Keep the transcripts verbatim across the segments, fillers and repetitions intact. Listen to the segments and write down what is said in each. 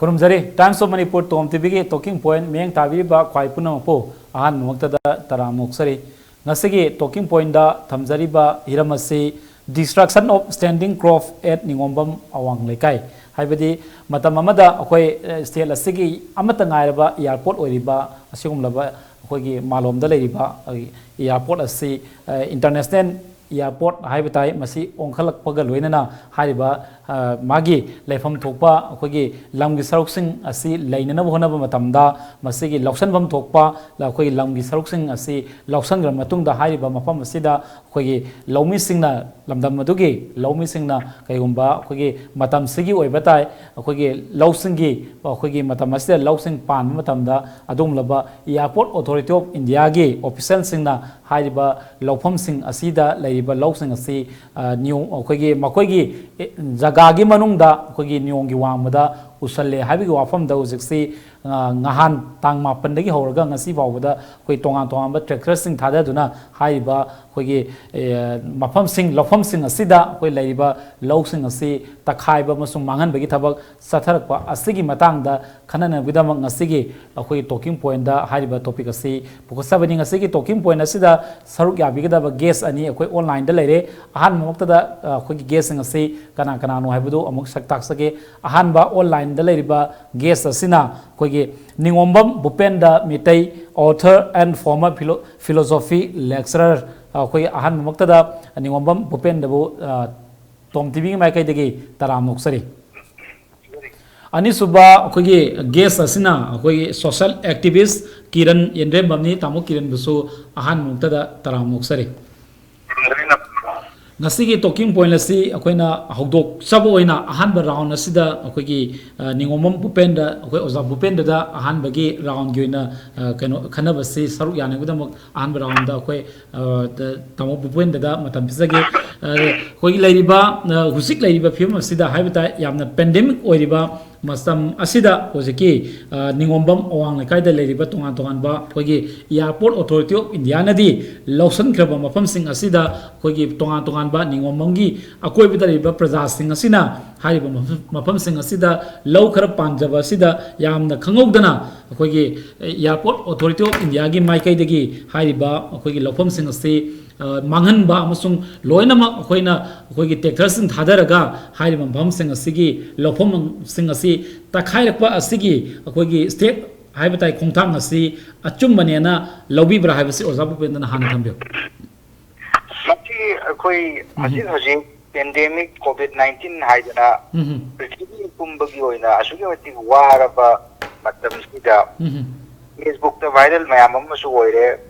ꯈꯨꯔꯨꯝꯖꯔꯤ꯫ Times of Manipur Tom ꯇꯤꯚꯤꯒꯤ talking point ꯃꯤꯠꯌꯦꯡ ꯇꯥꯕꯤꯔꯤꯕ ꯈ꯭ꯋꯥꯏ ꯄꯨꯝꯅꯃꯛꯄꯨ ꯑꯍꯥꯟꯕꯃꯛꯇꯗ ꯇꯔꯥꯝꯅ ꯑꯣꯛꯆꯔꯤ꯫ ꯉꯁꯤꯒꯤ talking pointꯗ ꯊꯝꯖꯔꯤꯕ ꯍꯤꯔꯝ ꯑꯁꯤ Destruction of Standing Crop at ꯅꯤꯉꯣꯝꯕꯝ ꯑꯋꯥꯡ ꯂꯩꯀꯥꯏ, ꯍꯥꯏꯕꯗꯤ ꯃꯇꯝ ꯑꯃꯗ ꯑꯩꯈꯣꯏ, ꯑ, state ꯑꯁꯤꯒꯤ ꯑꯃꯠꯇ ꯉꯥꯏꯔꯕ airport ꯑꯣꯏꯔꯤꯕ ꯑꯁꯤꯒꯨꯝꯂꯕ ꯑꯩꯈꯣꯏꯒꯤ ꯃꯥꯂꯣꯝꯗ ꯂꯩꯔꯤꯕ, ꯑ, airport ꯑꯁꯤ, ꯑ, international airport ꯍꯥꯏꯕ ꯇꯥꯏ꯫ ꯃꯁꯤ ꯑꯣꯟꯈꯠꯂꯛꯄꯒ ꯂꯣꯏꯅꯅ ꯍꯥꯏꯔꯤꯕ, ꯑ, ꯃꯥꯒꯤ ꯂꯩꯐꯝ ꯊꯣꯛꯄ ꯑꯩꯈꯣꯏꯒꯤ ꯂꯝꯒꯤ ꯁꯔꯨꯛꯁꯤꯡ ꯑꯁꯤ ꯂꯩꯅꯅꯕ ꯍꯣꯠꯅꯕ ꯃꯇꯝꯗ ꯃꯁꯤꯒꯤ ꯂꯧꯁꯤꯟꯐꯝ ꯊꯣꯛꯄ ꯑꯩꯈꯣꯏꯒꯤ ꯂꯝꯒꯤ ꯁꯔꯨꯛꯁꯤꯡ ꯑꯁꯤ ꯂꯧꯁꯤꯟꯈ꯭ꯔ ꯃꯇꯨꯡꯗ ꯍꯥꯏꯔꯤꯕ ꯃꯐꯝ ꯑꯁꯤꯗ ꯑꯩꯈꯣꯏꯒꯤ ꯂꯧꯃꯤꯁꯤꯡꯅ, ꯂꯝꯗꯝ ꯑꯗꯨꯒꯤ ꯂꯧꯃꯤꯁꯤꯡꯅ ꯀꯩꯒꯨꯝꯕ ꯑꯩꯈꯣꯏꯒꯤ ꯃꯇꯝꯁꯤꯒꯤ ꯑꯣꯏꯕ ꯇꯥꯏ, ꯑꯩꯈꯣꯏꯒꯤ ꯂꯧꯁꯤꯡꯒꯤ, ꯑꯩꯈꯣꯏꯒꯤ ꯃꯇꯝ ꯑꯁꯤꯗ ꯂꯧꯁꯤꯡ ꯄꯥꯟꯕ ꯃꯇꯝꯗ ꯑꯗꯨꯒꯨꯝꯂꯕ Airport Authority of Indiaꯒꯤ officialꯁꯤꯡꯅ ꯍꯥꯏꯔꯤꯕ ꯂꯧꯐꯝꯁꯤꯡ ꯑꯁꯤꯗ ꯂꯩꯔꯤꯕ ꯂꯧꯁꯤꯡ ꯑꯁꯤ, ꯑ, ꯅꯤꯌꯣꯝ, ꯑꯩꯈꯣꯏꯒꯤ ꯃꯈꯣꯏꯒꯤ, ꯑꯦ, ꯖꯒꯥꯒꯤ ꯃꯅꯨꯡꯗ ꯑꯩꯈꯣꯏꯒꯤ ꯅꯤꯌꯣꯝꯒꯤ ꯋꯥꯡꯃꯗ ꯎꯁꯜꯂꯦ ꯍꯥꯏꯕꯒꯤ ꯋꯥꯐꯝꯗ ꯍꯧꯖꯤꯛꯁꯤ, ꯑ, ꯉꯍꯥꯟ ꯇꯥꯡ ꯃꯥꯄꯟꯗꯒꯤ ꯍꯧꯔꯒ ꯉꯁꯤ ꯐꯥꯎꯕꯗ ꯑꯩꯈꯣꯏ ꯇꯣꯉꯥꯟ ꯇꯣꯉꯥꯟꯕ tractorꯁꯤꯡ ꯊꯥꯗꯗꯨꯅ ꯍꯥꯏꯔꯤꯕ ꯑꯩꯈꯣꯏꯒꯤ, ꯑꯦ, ꯃꯐꯝꯁꯤꯡ, ꯂꯧꯐꯝꯁꯤꯡ ꯑꯁꯤꯗ ꯑꯩꯈꯣꯏ ꯂꯩꯔꯤꯕ ꯂꯧꯁꯤꯡ ꯑꯁꯤ ꯇꯛꯈꯥꯏꯕ ꯑꯃꯁꯨꯡ ꯃꯥꯡꯍꯟꯕꯒꯤ ꯊꯕꯛ ꯆꯠꯊꯔꯛꯄ ꯑꯁꯤꯒꯤ ꯃꯇꯥꯡꯗ ꯈꯟꯅꯅꯕꯒꯤꯗꯃꯛ ꯉꯁꯤꯒꯤ ꯑꯩꯈꯣꯏꯒꯤ talking pointꯗ ꯍꯥꯏꯔꯤꯕ topic ꯑꯁꯤ ꯄꯨꯈꯠꯆꯕꯅꯤ꯫ ꯉꯁꯤꯒꯤ talking point ꯑꯁꯤꯗ ꯁꯔꯨꯛ ꯌꯥꯕꯤꯒꯗꯕ guest ꯑꯅꯤ ꯑꯩꯈꯣꯏ onlineꯗ ꯂꯩꯔꯦ꯫ ꯑꯍꯥꯟꯕꯃꯛꯇꯗ, ꯑ, ꯑꯩꯈꯣꯏꯒꯤ guestꯁꯤꯡ ꯑꯁꯤ ꯀꯅꯥ ꯀꯅꯥꯅꯣ ꯍꯥꯏꯕꯗꯨ ꯑꯃꯨꯛ ꯁꯛ ꯇꯥꯛꯆꯒꯦ꯫ ꯑꯍꯥꯟꯕ onlineꯗ ꯂꯩꯔꯤꯕ guest ꯑꯁꯤꯅ ꯑꯩꯈꯣꯏꯒꯤ ꯅꯤꯉꯣꯝꯕꯝ ꯚꯨꯄꯦꯟꯗ Meitei, author and former philo-, philosophy lecturer꯫ ꯑꯩꯈꯣꯏꯒꯤ ꯑꯍꯥꯟꯕꯃꯛꯇꯗ ꯅꯤꯉꯣꯝꯕꯝ ꯚꯨꯄꯦꯟꯗꯕꯨ, ꯑ, ꯇꯣꯝ ꯇꯤꯚꯤꯒꯤ ꯃꯥꯏꯀꯩꯗꯒꯤ ꯇꯔꯥꯝꯅ ꯑꯣꯛꯆꯔꯤ꯫ ꯑꯅꯤꯁꯨꯕ ꯑꯩꯈꯣꯏꯒꯤ guest ꯑꯁꯤꯅ ꯑꯩꯈꯣꯏꯒꯤ social activist ꯀꯤꯔꯟ ꯌꯦꯟꯗ꯭ꯔꯦꯝꯕꯝꯅꯤ꯫ ꯇꯥꯃꯣ ꯀꯤꯔꯟꯕꯨꯁꯨ ꯑꯍꯥꯟꯕꯃꯛꯇꯗ ꯇꯔꯥꯝꯅ ꯑꯣꯛꯆꯔꯤ꯫ ꯉꯁꯤꯒꯤ talking point ꯑꯁꯤ ꯑꯩꯈꯣꯏꯅ ꯍꯧꯗꯣꯛꯆꯕ ꯑꯣꯏꯅ ꯑꯍꯥꯟꯕ round ꯑꯁꯤꯗ ꯑꯩꯈꯣꯏꯒꯤ, ꯑ, ꯅꯤꯉꯣꯝꯕꯝ ꯚꯨꯄꯦꯟꯗ, ꯑꯩꯈꯣꯏ ꯑꯣꯖꯥ ꯚꯨꯄꯦꯟꯗꯗ ꯑꯍꯥꯟꯕꯒꯤ roundꯒꯤ ꯑꯣꯏꯅ, ꯑ, ꯀꯩꯅꯣ, ꯈꯟꯅꯕꯁꯤ ꯁꯔꯨꯛ ꯌꯥꯅꯕꯒꯤꯗꯃꯛ ꯑꯍꯥꯟꯕ roundꯗ ꯑꯩꯈꯣꯏ, ꯑ, ꯇ-, ꯇꯥꯃꯣ ꯚꯨꯄꯦꯟꯗꯗ ꯃꯇꯝ ꯄꯤꯖꯒꯦ꯫ ꯑ, ꯑꯩꯈꯣꯏꯒꯤ ꯂꯩꯔꯤꯕ, ꯑ, ꯍꯧꯖꯤꯛ ꯂꯩꯔꯤꯕ ꯐꯤꯕꯝ ꯑꯁꯤꯗ ꯍꯥꯏꯕ ꯇꯥꯏ, ꯌꯥꯝꯅ pandemic ꯑꯣꯏꯔꯤꯕ ꯃꯇꯝ ꯑꯁꯤꯗ ꯍꯧꯖꯤꯛꯀꯤ, ꯑ, ꯅꯤꯉꯣꯝꯕꯝ ꯑꯋꯥꯡ ꯂꯩꯀꯥꯏꯗ ꯂꯩꯔꯤꯕ ꯇꯣꯉꯥꯟ ꯇꯣꯉꯥꯟꯕ ꯑꯩꯈꯣꯏꯒꯤ Airport Authority of Indiaꯅꯗꯤ ꯂꯧꯁꯤꯟꯈ꯭ꯔꯕ ꯃꯐꯝꯁꯤꯡ ꯑꯁꯤꯗ ꯑꯩꯈꯣꯏꯒꯤ ꯇꯣꯉꯥꯟ ꯇꯣꯉꯥꯟꯕ ꯅꯤꯉꯣꯝꯕꯝꯒꯤ ꯑꯀꯣꯏꯕꯗ ꯂꯩꯔꯤꯕ ꯄ꯭ꯔꯖꯥꯁꯤꯡ ꯑꯁꯤꯅ ꯍꯥꯏꯔꯤꯕ ꯃꯐꯝ, ꯃꯐꯝꯁꯤꯡ ꯑꯁꯤꯗ ꯂꯧ ꯈꯔ ꯄꯥꯟꯖꯕ ꯑꯁꯤꯗ ꯌꯥꯝꯅ ꯈꯪꯍꯧꯗꯅ ꯑꯩꯈꯣꯏꯒꯤ Airport Authority of Indiaꯒꯤ ꯃꯥꯏꯀꯩꯗꯒꯤ ꯍꯥꯏꯔꯤꯕ ꯑꯩꯈꯣꯏꯒꯤ ꯂꯧꯐꯝꯁꯤꯡ ꯑꯁꯤ, ꯑ, ꯃꯥꯡꯍꯟꯕ ꯑꯃꯁꯨꯡ ꯂꯣꯏꯅꯃꯛ ꯑꯩꯈꯣꯏꯅ ꯑꯩꯈꯣꯏꯒꯤ tractorꯁꯤꯡ ꯊꯥꯗꯔꯒ ꯍꯥꯏꯔꯤꯕ ꯃꯐꯝꯁꯤꯡ ꯑꯁꯤꯒꯤ ꯂꯧꯐꯝꯁꯤꯡ ꯑꯁꯤ ꯇꯛꯈꯥꯏꯔꯛꯄ ꯑꯁꯤꯒꯤ ꯑꯩꯈꯣꯏꯒꯤ step ꯍꯥꯏꯕ ꯇꯥꯏ, ꯈꯣꯡꯊꯥꯡ ꯑꯁꯤ ꯑꯆꯨꯝꯕꯅꯦꯅ ꯂꯧꯕꯤꯕ꯭ꯔꯥ ꯍꯥꯏꯕꯁꯤ ꯑꯣꯖꯥ ꯚꯨꯄꯦꯟꯗ꯭ꯔꯅ ꯍꯥꯟꯅ ꯊꯝꯕꯤꯌꯨ꯫ ꯃꯁꯤ ꯑꯩꯈꯣꯏ ꯎꯝ꯫ ꯍꯧꯖꯤꯛ ꯍꯧꯖꯤꯛ pandemic COVID nineteen ꯍꯥꯏꯗꯅ ꯎꯝ꯫ ꯄ꯭ꯔꯤꯊꯤꯕꯤ ꯄꯨꯝꯕꯒꯤ ꯑꯣꯏꯅ ꯑꯁꯨꯛꯀꯤ ꯃꯇꯤꯛ ꯋꯥꯔꯕ ꯃꯇꯝꯁꯤꯗ ꯎꯝ꯫ Facebookꯇ viral ꯃꯌꯥꯝ ꯑꯃꯁꯨ ꯑꯣꯏꯔꯦ,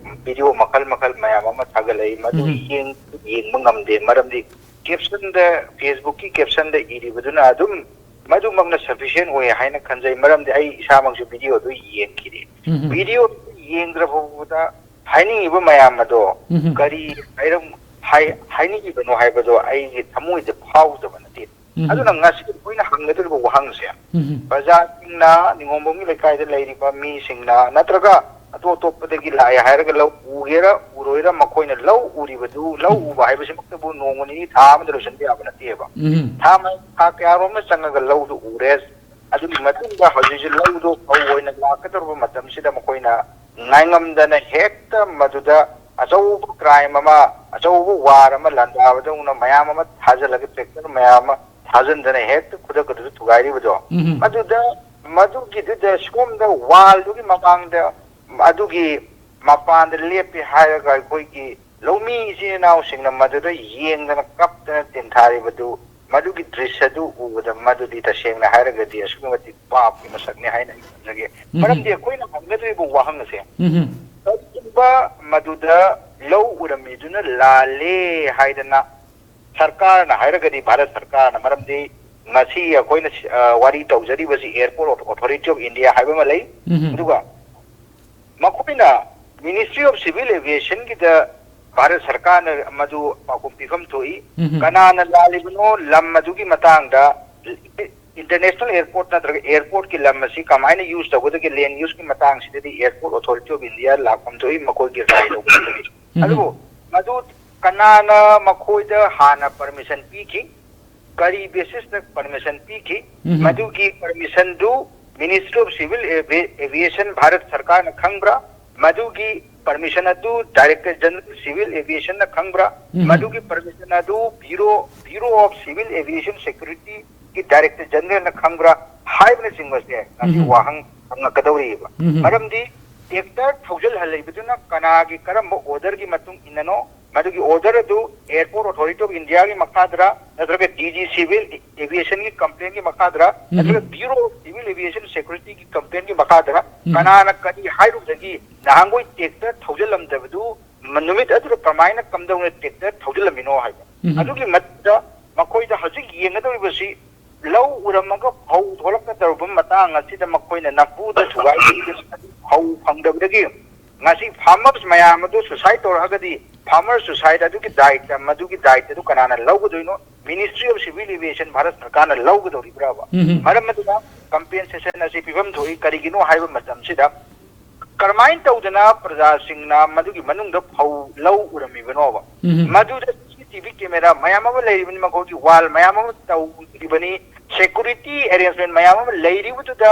video ꯃꯈꯜ ꯃꯈꯜ ꯃꯌꯥꯝ ꯑꯃ ꯊꯥꯒꯠꯂꯛꯏ, ꯃꯗꯨ ꯎꯝ꯫ ꯌꯦꯡ-, ꯌꯦꯡꯕ ꯉꯝꯗꯦ꯫ ꯃꯔꯝꯗꯤ captionꯗ, Facebookꯀꯤ captionꯗ ꯏꯔꯤꯕꯗꯨꯅ ꯑꯗꯨꯝ ꯃꯗꯨꯃꯛꯅ sufficient ꯑꯣꯏ ꯍꯥꯏꯅ ꯈꯟꯖꯩ, ꯃꯔꯝꯗꯤ ꯑꯩ ꯏꯁꯥꯃꯛꯁꯨ videoꯗꯨ ꯌꯦꯡꯈꯤꯗꯦ꯫ ꯎꯝ꯫ Video ꯌꯦꯡꯗ꯭ꯔ ꯐꯥꯎꯕꯗ ꯍꯥꯏꯅꯤꯡꯉꯤꯕ ꯃꯌꯥꯝ ꯑꯗꯣ ꯎꯝ꯫ ꯀꯔꯤ ꯍꯥꯏꯔꯝ-, ꯍꯥꯏ-, ꯍꯥꯏꯅꯤꯡꯉꯤꯕꯅꯣ ꯍꯥꯏꯕꯗꯣ ꯑꯩꯒꯤ ꯊꯃꯣꯏꯗ ꯐꯥꯎꯗꯕ ꯅꯠꯇꯦ꯫ ꯎꯝ꯫ ꯑꯗꯨꯅ ꯉꯁꯤ ꯑꯩꯈꯣꯏꯅ ꯍꯪꯒꯗꯧꯔꯤꯕ ꯋꯥꯍꯪꯁꯦ, ꯎꯝ꯫ ꯄ꯭ꯔꯖꯥꯁꯤꯡꯅ, ꯅꯤꯉꯣꯝꯕꯝꯒꯤ ꯂꯩꯀꯥꯏꯗ ꯂꯩꯔꯤꯕ ꯃꯤꯁꯤꯡꯅ, ꯅꯠꯇ꯭ꯔꯒ ꯑꯇꯣꯞ ꯑꯇꯣꯞꯄꯗꯒꯤ ꯂꯥꯛꯑꯦ ꯍꯥꯏꯔꯒ ꯂꯧ ꯎꯒꯦꯔꯥ ꯎꯔꯣꯏꯔꯥ, ꯃꯈꯣꯏꯅ ꯂꯧ ꯎꯔꯤꯕꯗꯨ, ꯂꯧ ꯎꯕ ꯍꯥꯏꯕꯁꯤꯃꯛꯇꯕꯨ ꯅꯣꯡꯃ ꯅꯤꯅꯤ ꯊꯥ ꯑꯃꯗ ꯂꯣꯏꯁꯤꯟꯕ ꯌꯥꯕ ꯅꯠꯇꯦꯕ꯫ ꯎꯝ꯫ ꯊꯥ ꯃ-, ꯊꯥ ꯀꯌꯥꯔꯣꯝꯅ ꯆꯪꯉꯒ ꯂꯧꯗꯨ ꯎꯔꯦ꯫ ꯑꯗꯨꯒꯤ ꯃꯇꯨꯡꯗ ꯍꯧꯖꯤꯛ ꯍꯧꯖꯤꯛ ꯂꯧꯗꯨ ꯐꯧ ꯑꯣꯏꯅ ꯂꯥꯛꯀꯗꯧꯔꯕ ꯃꯇꯝꯁꯤꯗ ꯃꯈꯣꯏꯅ ꯉꯥꯏꯉꯝꯗꯅ ꯍꯦꯛꯇ ꯃꯗꯨꯗ ꯑꯆꯧꯕ crime ꯑꯃ, ꯑꯆꯧꯕ war ꯑꯃ ꯂꯥꯟꯗꯥꯕꯗꯧꯅ ꯃꯌꯥꯝ ꯑꯃ ꯊꯥꯖꯤꯜꯂꯒ, tractor ꯃꯌꯥꯝ ꯑꯃ ꯊꯥꯖꯤꯟꯗꯅ ꯍꯦꯛꯇ ꯈꯨꯗꯛ ꯑꯗꯨꯗ ꯊꯨꯒꯥꯏꯔꯤꯕꯗꯣ, ꯎꯝ꯫ ꯃꯗꯨꯗ, ꯃꯗꯨꯒꯤꯗꯨꯗ ꯁꯣꯝꯗ wallꯗꯨꯒꯤ ꯃꯃꯥꯡꯗ ꯑꯗꯨꯒꯤ ꯃꯄꯥꯟꯗ ꯂꯦꯞꯄꯦ ꯍꯥꯏꯔꯒ ꯑꯩꯈꯣꯏꯒꯤ ꯂꯧꯃꯤ ꯏꯆꯤꯟ ꯏꯅꯥꯎꯁꯤꯡꯅ ꯃꯗꯨꯗ ꯌꯦꯡꯗꯅ ꯀꯞꯇꯅ ꯇꯦꯟꯊꯥꯔꯤꯕꯗꯨ, ꯃꯗꯨꯒꯤ ꯗ꯭ꯔꯤꯁ꯭ꯌꯗꯨ ꯎꯕꯗ ꯃꯗꯨꯗꯤ ꯇꯁꯦꯡꯅ ꯍꯥꯏꯔꯒꯗꯤ ꯑꯁꯨꯛꯀꯤ ꯃꯇꯤꯛ ꯄꯥꯞꯀꯤ ꯃꯁꯛꯅꯤ ꯍꯥꯏꯅ ꯑꯩ ꯈꯟꯖꯒꯦ꯫ ꯎꯝ꯫ ꯃꯔꯝꯗꯤ ꯑꯩꯈꯣꯏꯅ ꯍꯪꯒꯗꯧꯔꯤꯕ ꯋꯥꯍꯪ ꯑꯁꯦ, ꯎꯝ꯫ ꯀꯔꯤꯒꯨꯝꯕ ꯃꯗꯨꯗ ꯂꯧ ꯎꯔꯝꯃꯤꯗꯨꯅ ꯂꯥꯜꯂꯦ ꯍꯥꯏꯗꯅ ꯁꯔꯀꯥꯔꯅ ꯍꯥꯏꯔꯒꯗꯤ, ꯚꯥꯔꯠ ꯁꯔꯀꯥꯔꯅ, ꯃꯔꯝꯗꯤ ꯉꯁꯤ ꯑꯩꯈꯣꯏꯅ, ꯑ, ꯋꯥꯔꯤ ꯇꯧꯖꯔꯤꯕꯁꯤ Airport Authority of India ꯍꯥꯏꯕ ꯑꯃ ꯂꯩ, ꯎꯝ꯫ ꯑꯗꯨꯒ ꯃꯈꯣꯏꯅ Ministry of Civil Aviationꯒꯤꯗ ꯚꯥꯔꯠ ꯁꯔꯀꯥꯔꯅ ꯃꯗꯨ ꯄꯥꯎꯈꯨꯝ ꯄꯤꯐꯝ ꯊꯣꯛꯏ꯫ ꯎꯝ꯫ ꯀꯅꯥꯅ ꯂꯥꯜꯂꯤꯕꯅꯣ ꯂꯝ ꯑꯗꯨꯒꯤ ꯃꯇꯥꯡꯗ international airport ꯅꯠꯇ꯭ꯔꯒ airport ꯀꯤ ꯂꯝ ꯑꯁꯤ ꯀꯃꯥꯏꯅ use ꯇꯧꯒꯗꯒꯦ, land use ꯀꯤ ꯃꯇꯥꯡꯁꯤꯗꯗꯤ Airport Authority of India ꯂꯥꯛꯐꯝ ꯊꯣꯛꯏ, ꯃꯈꯣꯏꯒꯤ ꯔꯥꯏ ꯂꯧꯒꯗꯕꯅꯤ꯫ ꯎꯝ꯫ ꯑꯗꯨꯕꯨ ꯃꯗꯨ ꯀꯅꯥꯅ ꯃꯈꯣꯏꯗ ꯍꯥꯟꯅ permission ꯄꯤꯈꯤ, ꯀꯔꯤ basis ꯇ permission ꯄꯤꯈꯤ, ꯎꯝ꯫ ꯃꯗꯨꯒꯤ permission do Ministry of Civil Avi-, Aviation Bharat ꯁꯔꯀꯥꯔꯅ ꯈꯪꯕ꯭ꯔꯥ? ꯃꯗꯨꯒꯤ permission ꯑꯗꯨ Director General Civil Aviation ꯅ ꯈꯪꯕ꯭ꯔꯥ? ꯎꯝ꯫ ꯃꯗꯨꯒꯤ permission ꯑꯗꯨ Bureau, Bureau of Civil Aviation Security ꯒꯤ Director General ꯅ ꯈꯪꯕ꯭ꯔꯥ ꯍꯥꯏꯕꯅꯆꯤꯡꯕꯁꯦ ꯉꯁꯤ ꯎꯝ꯫ ꯋꯥꯍꯪ ꯍꯪꯉꯛꯀꯗꯧꯔꯤꯕ꯫ ꯎꯝ꯫ ꯃꯔꯝꯗꯤ ꯇꯦꯛꯇꯔ ꯊꯧꯖꯤꯜꯍꯜꯂꯤꯕꯗꯨꯅ ꯀꯅꯥꯒꯤ ꯀꯔꯝꯕ order ꯒꯤ ꯃꯇꯨꯡ ꯏꯟꯅꯅꯣ? ꯃꯗꯨꯒꯤ order ꯑꯗꯨ Airport Authority of India ꯒꯤ ꯃꯈꯥꯗꯔ, ꯅꯠꯇ꯭ꯔꯒ D G Civil Aviation ꯒꯤ complaint ꯒꯤ ꯃꯈꯥꯗꯔ, ꯎꯝ꯫ ꯅꯠꯇ꯭ꯔꯒ Bureau of Civil Aviation Security ꯒꯤ complaint ꯒꯤ ꯃꯈꯥꯗꯔ, ꯎꯝ꯫ ꯀꯅꯥꯅ ꯀꯔꯤ ꯍꯥꯏꯔꯨꯕꯗꯒꯤ ꯅꯍꯥꯟꯈꯣꯏ ꯇꯦꯛꯇꯔ ꯊꯧꯖꯤꯜꯂꯝꯗꯕꯗꯨ ꯃ-, ꯅꯨꯃꯤꯠ ꯑꯗꯨꯗ ꯀꯃꯥꯏꯅ ꯀꯝꯗꯧꯅ ꯇꯦꯛꯇꯔ ꯊꯧꯖꯤꯜꯂꯝꯃꯤꯅꯣ ꯍꯥꯏꯕ꯫ ꯎꯝ꯫ ꯑꯗꯨꯒꯤ ꯃꯇꯨꯡꯗ ꯃꯈꯣꯏꯗ ꯍꯧꯖꯤꯛ ꯌꯦꯡꯒꯗꯧꯔꯤꯕꯁꯤ ꯂꯧ ꯎꯔꯝꯃꯒ ꯐꯧ ꯊꯣꯛꯂꯛꯀꯗꯧꯔꯕ ꯃꯇꯥꯡ ꯑꯁꯤꯗ ꯃꯈꯣꯏꯅ ꯅꯝꯐꯨꯗ ꯊꯨꯒꯥꯏ, ꯐꯧ ꯐꯪꯗꯕꯗꯒꯤ ꯉꯁꯤ farmers ꯃꯌꯥꯝ ꯑꯗꯨ suicide ꯇꯧꯔꯛꯑꯒꯗꯤ farmer suicide ꯑꯗꯨꯒꯤ ꯗꯥꯏꯇ, ꯃꯗꯨꯒꯤ ꯗꯥꯏꯇ ꯑꯗꯨ ꯀꯅꯥꯅ ꯂꯧꯒꯗꯣꯏꯅꯣ? Ministry of Civil Aviation Bharat ꯁꯔꯀꯥꯔꯅ ꯂꯧꯒꯗꯧꯔꯤꯕ꯭ꯔꯥꯕ? ꯎꯝ꯫ ꯃꯔꯝ ꯑꯗꯨꯅ compensation ꯑꯁꯤ ꯄꯤꯐꯝ ꯊꯣꯛꯏ꯫ ꯀꯔꯤꯒꯤꯅꯣ ꯍꯥꯏꯕ ꯃꯇꯝꯁꯤꯗ ꯀꯔꯝꯍꯥꯏꯅ ꯇꯧꯗꯅ ꯄ꯭ꯔꯖꯥꯁꯤꯡꯅ ꯃꯗꯨꯒꯤ ꯃꯅꯨꯡꯗ ꯐꯧ ꯂꯧ ꯎꯔꯝꯃꯤꯕꯅꯣꯕ? ꯎꯝ꯫ ꯃꯗꯨꯗ C C T V camera ꯃꯌꯥꯝ ꯑꯃ ꯂꯩꯔꯤꯕꯅꯤ, ꯃꯈꯣꯏꯒꯤ wall ꯃꯌꯥꯝ ꯑꯃ ꯇꯧꯔꯤꯕꯅꯤ, security arrangement ꯃꯌꯥꯝ ꯑꯃ ꯂꯩꯔꯤꯕꯗꯨꯗ,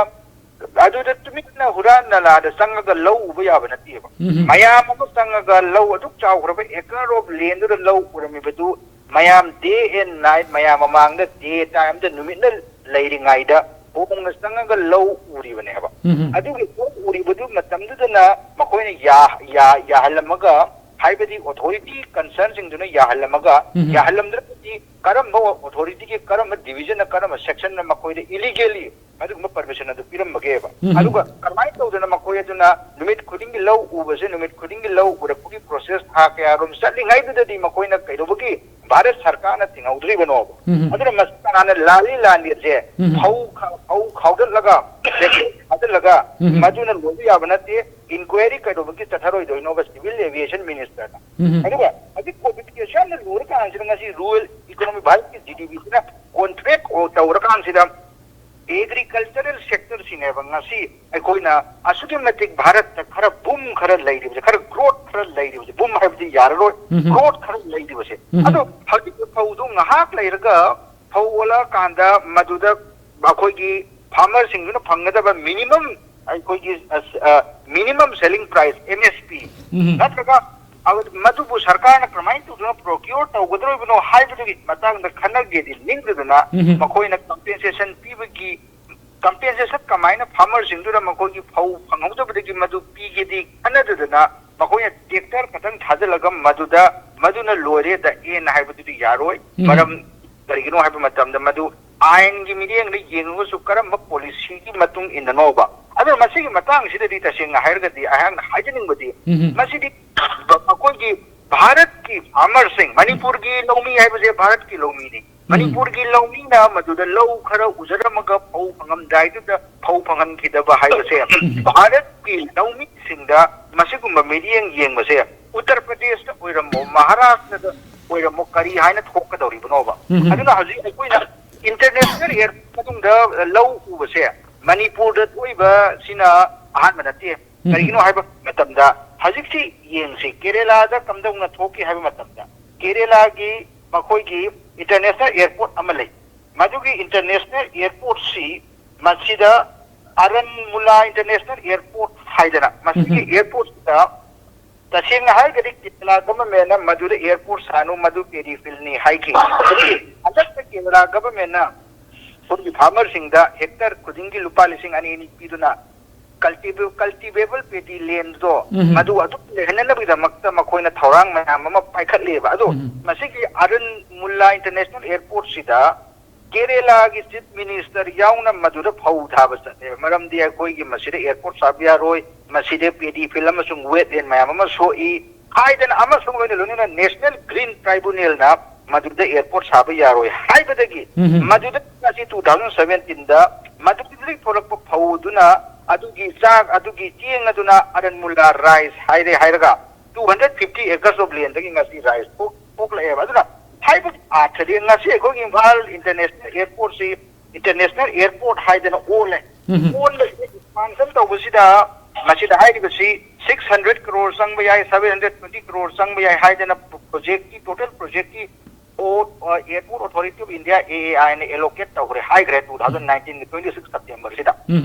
ꯑꯗꯨꯗ ꯇꯨꯃꯤꯟꯅ ꯍꯨꯔꯥꯟ ꯅꯂꯥꯗ ꯆꯪꯉꯒ ꯂꯧ ꯎꯕ ꯌꯥꯕ ꯅꯠꯇꯦꯕ꯫ ꯎꯝ꯫ ꯃꯌꯥꯝ ꯑꯃ ꯆꯪꯉꯒ ꯂꯧ ꯑꯗꯨꯛ ꯆꯥꯎꯈ꯭ꯔꯕ acre of land ꯗꯨꯗ ꯂꯧ ꯎꯔꯝꯃꯤꯕꯗꯨ ꯃꯌꯥꯝ day and night, ꯃꯌꯥꯝ ꯃꯃꯥꯡꯗ day time ꯗ ꯅꯨꯃꯤꯠꯅ ꯂꯩꯔꯤꯉꯩꯗ ꯈꯣꯡꯅ ꯆꯪꯉꯒ ꯂꯧ ꯎꯔꯤꯕꯅꯦꯕ꯫ ꯎꯝ꯫ ꯑꯗꯨꯒꯤ ꯂꯧ ꯎꯔꯤꯕꯗꯨ ꯃꯇꯝꯗꯨꯗꯅ ꯃꯈꯣꯏꯅ ꯌꯥ-, ꯌꯥ-, ꯌꯥꯍꯜꯂꯝꯃꯒ, ꯍꯥꯏꯕꯗꯤ authority concern ꯁꯤꯡꯗꯨꯅ ꯌꯥꯍꯜꯂꯝꯃꯒ, ꯎꯝ꯫ ꯌꯥꯍꯜꯂꯝꯗ꯭ꯔꯒꯗꯤ ꯀꯔꯝꯕ authority ꯒꯤ ꯀꯔꯝꯕ division ꯅ, ꯀꯔꯝꯕ section ꯅ ꯃꯈꯣꯏꯗ illegally ꯑꯗꯨꯒꯨꯝꯕ permission ꯑꯗꯨ ꯄꯤꯔꯝꯕꯒꯦꯕ? ꯎꯝ꯫ ꯑꯗꯨꯒ ꯀꯃꯥꯏꯅ ꯇꯧꯗꯅ ꯃꯈꯣꯏ ꯑꯗꯨꯅ ꯅꯨꯃꯤꯠ ꯈꯨꯗꯤꯡꯒꯤ ꯂꯧ ꯎꯕꯁꯦ, ꯅꯨꯃꯤꯠ ꯈꯨꯗꯤꯡꯒꯤ ꯂꯧ ꯎꯔꯛꯄꯒꯤ process ꯊꯥ ꯀꯌꯥꯔꯣꯝ ꯆꯠꯂꯤꯉꯩꯗꯨꯗꯗꯤ ꯃꯈꯣꯏꯅ ꯀꯩꯗꯧꯕꯒꯤ ꯚꯥꯔꯠ ꯁꯔꯀꯥꯔꯅ ꯊꯤꯡꯍꯧꯗ꯭ꯔꯤꯕꯅꯣꯕ? ꯎꯝ꯫ ꯑꯗꯨꯅ ꯃꯁꯤ ꯀꯅꯥꯅ ꯂꯥꯜꯂꯤ ꯂꯥꯟꯗꯦꯁꯦ ꯎꯝ꯫ ꯐꯧ ꯈ-, ꯐꯧ ꯈꯥꯎꯗꯠꯂꯒ, ꯆꯦꯛꯁꯤꯟ ꯊꯥꯗꯠꯂꯒ ꯎꯝ꯫ ꯃꯗꯨꯅ ꯂꯣꯏꯕ ꯌꯥꯕ ꯅꯠꯇꯦ꯫ Inquiry ꯀꯩꯗꯧꯕꯒꯤ ꯆꯠꯊꯔꯣꯏꯗꯣꯏꯅꯣꯕ civil aviation minister ꯅ? ꯎꯝ꯫ ꯑꯗꯨꯒ ꯍꯧꯖꯤꯛ COVID ꯀꯤ ꯑꯁꯨꯛ ꯌꯥꯝꯅ ꯂꯨꯔꯀꯥꯟꯁꯤꯗ ꯉꯁꯤ rural economy, ꯚꯥꯔꯠꯀꯤ G D P ꯁꯤꯅ contract ꯇꯧꯔꯀꯥꯟꯁꯤꯗ ꯑꯦꯒ꯭ꯔꯤꯀꯜꯆꯔꯦꯜ ꯁꯦꯛꯇꯔꯁꯤꯅꯦꯕ ꯉꯁꯤ ꯑꯩꯈꯣꯏꯅ ꯑꯁꯨꯛꯀꯤ ꯃꯇꯤꯛ ꯚꯥꯔꯠꯇ ꯈꯔ ꯕꯨꯝ ꯈꯔ ꯂꯩꯔꯤꯕꯁꯦ, ꯈꯔ ꯒ꯭ꯔꯣꯠ ꯈꯔ ꯂꯩꯔꯤꯕꯁꯦ, ꯕꯨꯝ ꯍꯥꯏꯕꯗꯤ ꯌꯥꯔꯔꯣꯏ, ꯎꯝ꯫ ꯒ꯭ꯔꯣꯠ ꯈꯔ ꯂꯩꯔꯤꯕꯁꯦ꯫ ꯎꯝ꯫ ꯑꯗꯣ ꯍꯧꯖꯤꯛꯀꯤ ꯐꯧꯗꯨ ꯉꯥꯏꯍꯥꯛ ꯂꯩꯔꯒ ꯐꯧ ꯑꯣꯜꯂꯛꯑꯀꯥꯟꯗ ꯃꯗꯨꯗ ꯑꯩꯈꯣꯏꯒꯤ ꯐꯥꯔꯃꯔꯁꯤꯡꯗꯨꯅ ꯐꯪꯒꯗꯕ ꯃꯤꯅꯤꯃꯝ, ꯑꯩꯈꯣꯏꯒꯤ, ꯑ, ꯑ, minimum selling price, M S P, ꯎꯝ꯫ ꯅꯠꯇ꯭ꯔꯒ ꯑ-, ꯃꯗꯨꯕꯨ ꯁꯔꯀꯥꯔꯅ ꯀꯃꯥꯏꯅ ꯇꯧꯗꯨꯅ ꯄ꯭ꯔꯣꯀ꯭ꯌꯣꯔ ꯇꯧꯒꯗꯧꯔꯤꯕꯅꯣ ꯍꯥꯏꯕꯗꯨꯒꯤ ꯃꯇꯥꯡꯗ ꯈꯟꯅꯒꯦꯗꯤ ꯅꯤꯡꯗꯗꯅ, ꯎꯝ꯫ ꯃꯈꯣꯏꯅ ꯀꯝꯄꯦꯟꯁꯦꯁꯟ ꯄꯤꯕꯒꯤ, ꯀꯝꯄꯦꯟꯁꯦꯁꯟ ꯀꯃꯥꯏꯅ ꯐꯥꯔꯃꯔꯁꯤꯡꯗꯨꯗ ꯃꯈꯣꯏꯒꯤ ꯐꯧ ꯐꯪꯍꯧꯗꯕꯗꯒꯤ ꯃꯗꯨ ꯄꯤꯒꯦꯗꯤ ꯈꯟꯅꯗꯗꯅ, ꯃꯈꯣꯏꯅ ꯇ꯭ꯔꯦꯛꯇꯔ ꯈꯛꯇꯪ ꯊꯥꯖꯤꯜꯂꯒ ꯃꯗꯨꯗ ꯃꯗꯨꯅ ꯂꯣꯏꯔꯦ, ꯗ ꯑꯦꯟ ꯍꯥꯏꯕꯗꯨꯗꯤ ꯌꯥꯔꯣꯏ꯫ ꯎꯝ꯫ ꯃꯔꯝ ꯀꯔꯤꯒꯤꯅꯣ ꯍꯥꯏꯕ ꯃꯇꯝꯗ ꯃꯗꯨ ꯑꯥꯏꯟꯒꯤ ꯃꯤꯠꯌꯦꯡꯗ ꯌꯦꯡꯉꯒꯁꯨ ꯀꯔꯝꯕ ꯄꯣꯂꯤꯁꯤꯒꯤ ꯃꯇꯨꯡ ꯏꯟꯅꯅꯣꯕ꯫ ꯑꯗꯨꯅ ꯃꯁꯤꯒꯤ ꯃꯇꯥꯡꯁꯤꯗꯗꯤ ꯇꯁꯦꯡꯅ ꯍꯥꯏꯔꯒꯗꯤ ꯑꯩꯍꯥꯛꯅ ꯍꯥꯏꯖꯅꯤꯡꯕꯗꯤ, ꯎꯝ꯫ ꯃꯁꯤꯗꯤ ꯑꯩꯈꯣꯏꯒꯤ ꯚꯥꯔꯠꯀꯤ ꯐꯥꯔꯃꯔꯁꯤꯡ, ꯃꯅꯤꯄꯨꯔꯒꯤ ꯂꯧꯃꯤ ꯍꯥꯏꯕꯁꯦ ꯚꯥꯔꯠꯀꯤ ꯂꯧꯃꯤꯅꯤ꯫ ꯎꯝ꯫ ꯃꯅꯤꯄꯨꯔꯒꯤ ꯂꯧꯃꯤꯅ ꯃꯗꯨꯗ ꯂꯧ ꯈꯔ ꯎꯖꯔꯝꯃꯒ ꯐꯧ ꯐꯪꯉꯝꯗꯥꯏꯗꯨꯗ ꯐꯧ ꯐꯪꯍꯟꯈꯤꯗꯕ ꯍꯥꯏꯕꯁꯦ, ꯎꯝ꯫ ꯚꯥꯔꯠꯀꯤ ꯂꯧꯃꯤꯁꯤꯡꯗ ꯃꯁꯤꯒꯨꯝꯕ ꯃꯤꯠꯌꯦꯡ ꯌꯦꯡꯕꯁꯦ ꯎꯠꯇꯔ ꯄ꯭ꯔꯗꯦꯁꯇ ꯑꯣꯏꯔꯝꯃꯣ, ꯃꯍꯥꯔꯥꯁꯇ꯭ꯔꯗ ꯑꯣꯏꯔꯝꯃꯣ, ꯀꯔꯤ ꯍꯥꯏꯅ ꯊꯣꯛꯀꯗꯧꯔꯤꯕꯅꯣꯕ? ꯎꯝ꯫ ꯑꯗꯨꯅ ꯍꯧꯖꯤꯛ ꯑꯩꯈꯣꯏꯅ ꯏꯟꯇꯔꯅꯦꯁꯅꯦꯜ ꯑꯦꯌꯔꯄꯣꯔꯠ ꯃꯅꯨꯡꯗ ꯂꯧ ꯎꯕꯁꯦ ꯃꯅꯤꯄꯨꯔꯗ ꯊꯣꯛꯏꯕ ꯁꯤꯅ ꯑꯍꯥꯟꯕ ꯅꯠꯇꯦ꯫ ꯎꯝ꯫ ꯀꯔꯤꯒꯤꯅꯣ ꯍꯥꯏꯕ ꯃꯇꯝꯗ ꯍꯧꯖꯤꯛꯁꯤ ꯌꯦꯡꯁꯤ, ꯀꯦꯔꯦꯂꯥꯗ ꯀꯝꯗꯧꯅ ꯊꯣꯛꯈꯤ ꯍꯥꯏꯕ ꯃꯇꯝꯗ ꯀꯦꯔꯦꯂꯥꯒꯤ ꯃꯈꯣꯏꯒꯤ ꯏꯟꯇꯔꯅꯦꯁꯅꯦꯜ ꯑꯦꯌꯔꯄꯣꯔꯠ ꯑꯃ ꯂꯩ꯫ ꯃꯗꯨꯒꯤ ꯏꯟꯇꯔꯅꯦꯁꯅꯦꯜ ꯑꯦꯌꯔꯄꯣꯔꯠꯁꯤ ꯃꯁꯤꯗ ꯑꯔꯟ ꯃꯨꯂꯥ ꯏꯟꯇꯔꯅꯦꯁꯅꯦꯜ ꯑꯦꯌꯔꯄꯣꯔꯠ ꯍꯥꯏꯗꯅ ꯃꯁꯤꯒꯤ ꯎꯝ꯫ ꯑꯦꯌꯔꯄꯣꯔꯠꯁꯤꯗ ꯇꯁꯦꯡꯅ ꯍꯥꯏꯔꯒꯗꯤ ꯀꯦꯔꯦꯂꯥ ꯒꯚꯔꯟꯃꯦꯟꯅ ꯃꯗꯨꯗ ꯑꯦꯌꯔꯄꯣꯔꯠ ꯁꯥꯅꯨ, ꯃꯗꯨ ꯄꯦꯗꯤ ꯐꯤꯜꯅꯤ ꯍꯥꯏꯈꯤ꯫ ꯍꯟꯗꯛꯇ ꯀꯦꯔꯦꯂꯥ ꯒꯚꯔꯟꯃꯦꯟꯅ ꯑꯩꯈꯣꯏꯒꯤ ꯐꯥꯔꯃꯔꯁꯤꯡꯗ ꯍꯦꯛꯇꯔ ꯈꯨꯗꯤꯡꯒꯤ ꯂꯨꯄꯥ ꯂꯤꯁꯤꯡ ꯑꯅꯤ ꯑꯅꯤ ꯄꯤꯗꯨꯅ ꯀꯜꯇꯤꯚꯦ-, ꯀꯜꯇꯤꯚꯦꯕꯜ ꯄꯦꯗꯤ ꯂꯦꯟꯗꯣ ꯎꯝ꯫ ꯃꯗꯨ ꯑꯗꯨꯝ ꯂꯩꯍꯟꯅꯅꯕꯒꯤꯗꯃꯛꯇ ꯃꯈꯣꯏꯅ ꯊꯧꯔꯥꯡ ꯃꯌꯥꯝ ꯑꯃ ꯄꯥꯏꯈꯠꯂꯦꯕ꯫ ꯑꯗꯣ ꯎꯝ꯫ ꯃꯁꯤꯒꯤ ꯑꯔꯨꯟ ꯃꯨꯜꯂꯥ ꯏꯟꯇꯔꯅꯦꯁꯅꯦꯜ ꯑꯦꯌꯔꯄꯣꯔꯠꯁꯤꯗ ꯀꯦꯔꯦꯂꯥꯒꯤ ꯆꯤꯐ ꯃꯤꯅꯤꯁꯇꯔ ꯌꯥꯎꯅ ꯃꯗꯨꯗ ꯐꯧ ꯊꯥꯕ ꯆꯠꯂꯦꯕ꯫ ꯃꯔꯝꯗꯤ ꯑꯩꯈꯣꯏꯒꯤ ꯃꯁꯤꯗ ꯑꯦꯌꯔꯄꯣꯔꯠ ꯁꯥꯕ ꯌꯥꯔꯣꯏ, ꯃꯁꯤꯗ ꯄꯦꯗꯤ ꯐꯤꯜ ꯑꯃꯁꯨꯡ ꯋꯦꯠꯂꯦꯟ ꯃꯌꯥꯝ ꯑꯃ ꯁꯣꯛꯏ ꯍꯥꯏꯗꯅ, ꯑꯃꯁꯨꯡ ꯂꯣꯏꯅ ꯂꯣꯏꯅꯅ ꯅꯦꯁꯅꯦꯜ ꯒ꯭ꯔꯤꯟ ꯇ꯭ꯔꯥꯏꯕꯨꯅꯦꯜꯅ ꯃꯗꯨꯗ ꯑꯦꯌꯔꯄꯣꯔꯠ ꯁꯥꯕ ꯌꯥꯔꯣꯏ ꯍꯥꯏꯕꯗꯒꯤ ꯎꯝ꯫ ꯃꯗꯨꯗ ꯉꯁꯤ ꯇꯨ ꯊꯥꯎꯖꯟ ꯁꯚꯦꯟꯇꯤꯟꯗ ꯃꯗꯨꯗꯒꯤ ꯊꯣꯛꯂꯛꯄ ꯐꯧ ꯑꯗꯨꯅ, ꯑꯗꯨꯒꯤ ꯆꯥꯛ, ꯑꯗꯨꯒꯤ ꯆꯦꯡ ꯑꯗꯨꯅ ꯑꯔꯟ ꯃꯨꯜꯂꯥ ꯔꯥꯏꯁ ꯍꯥꯏꯔꯦ ꯍꯥꯏꯔꯒ two hundred fifty acres of ꯂꯦꯟꯗꯒꯤ ꯉꯁꯤ ꯔꯥꯏꯁ ꯊꯣꯛ-, ꯊꯣꯛꯂꯛꯑꯦꯕ꯫ ꯑꯗꯨꯅ ꯍꯥꯏꯕꯒꯤ ꯑꯥꯔꯊꯗꯤ ꯉꯁꯤ ꯑꯩꯈꯣꯏꯒꯤ ꯏꯝꯐꯥꯜ ꯏꯟꯇꯔꯅꯦꯁꯅꯦꯜ ꯑꯦꯌꯔꯄꯣꯔꯠꯁꯤ international airport ꯍꯥꯏꯗꯅ ꯑꯣꯜꯂꯦ꯫ ꯑꯣꯟꯕꯁꯤꯗ expansion ꯇꯧꯕꯁꯤꯗ ꯃꯁꯤꯗ ꯍꯥꯏꯔꯤꯕꯁꯤ six hundred crore ꯆꯪꯕ ꯌꯥꯏ, seven hundred twenty crore ꯆꯪꯕ ꯌꯥꯏ ꯍꯥꯏꯗꯅ project ꯀꯤ, total project ꯀꯤ airport authority of India, A A ꯑꯥꯏꯅ allocate ꯇꯧꯈ꯭ꯔꯦ ꯍꯥꯏꯈ꯭ꯔꯦ two thousand nineteen ꯒꯤ twenty six September ꯁꯤꯗ꯫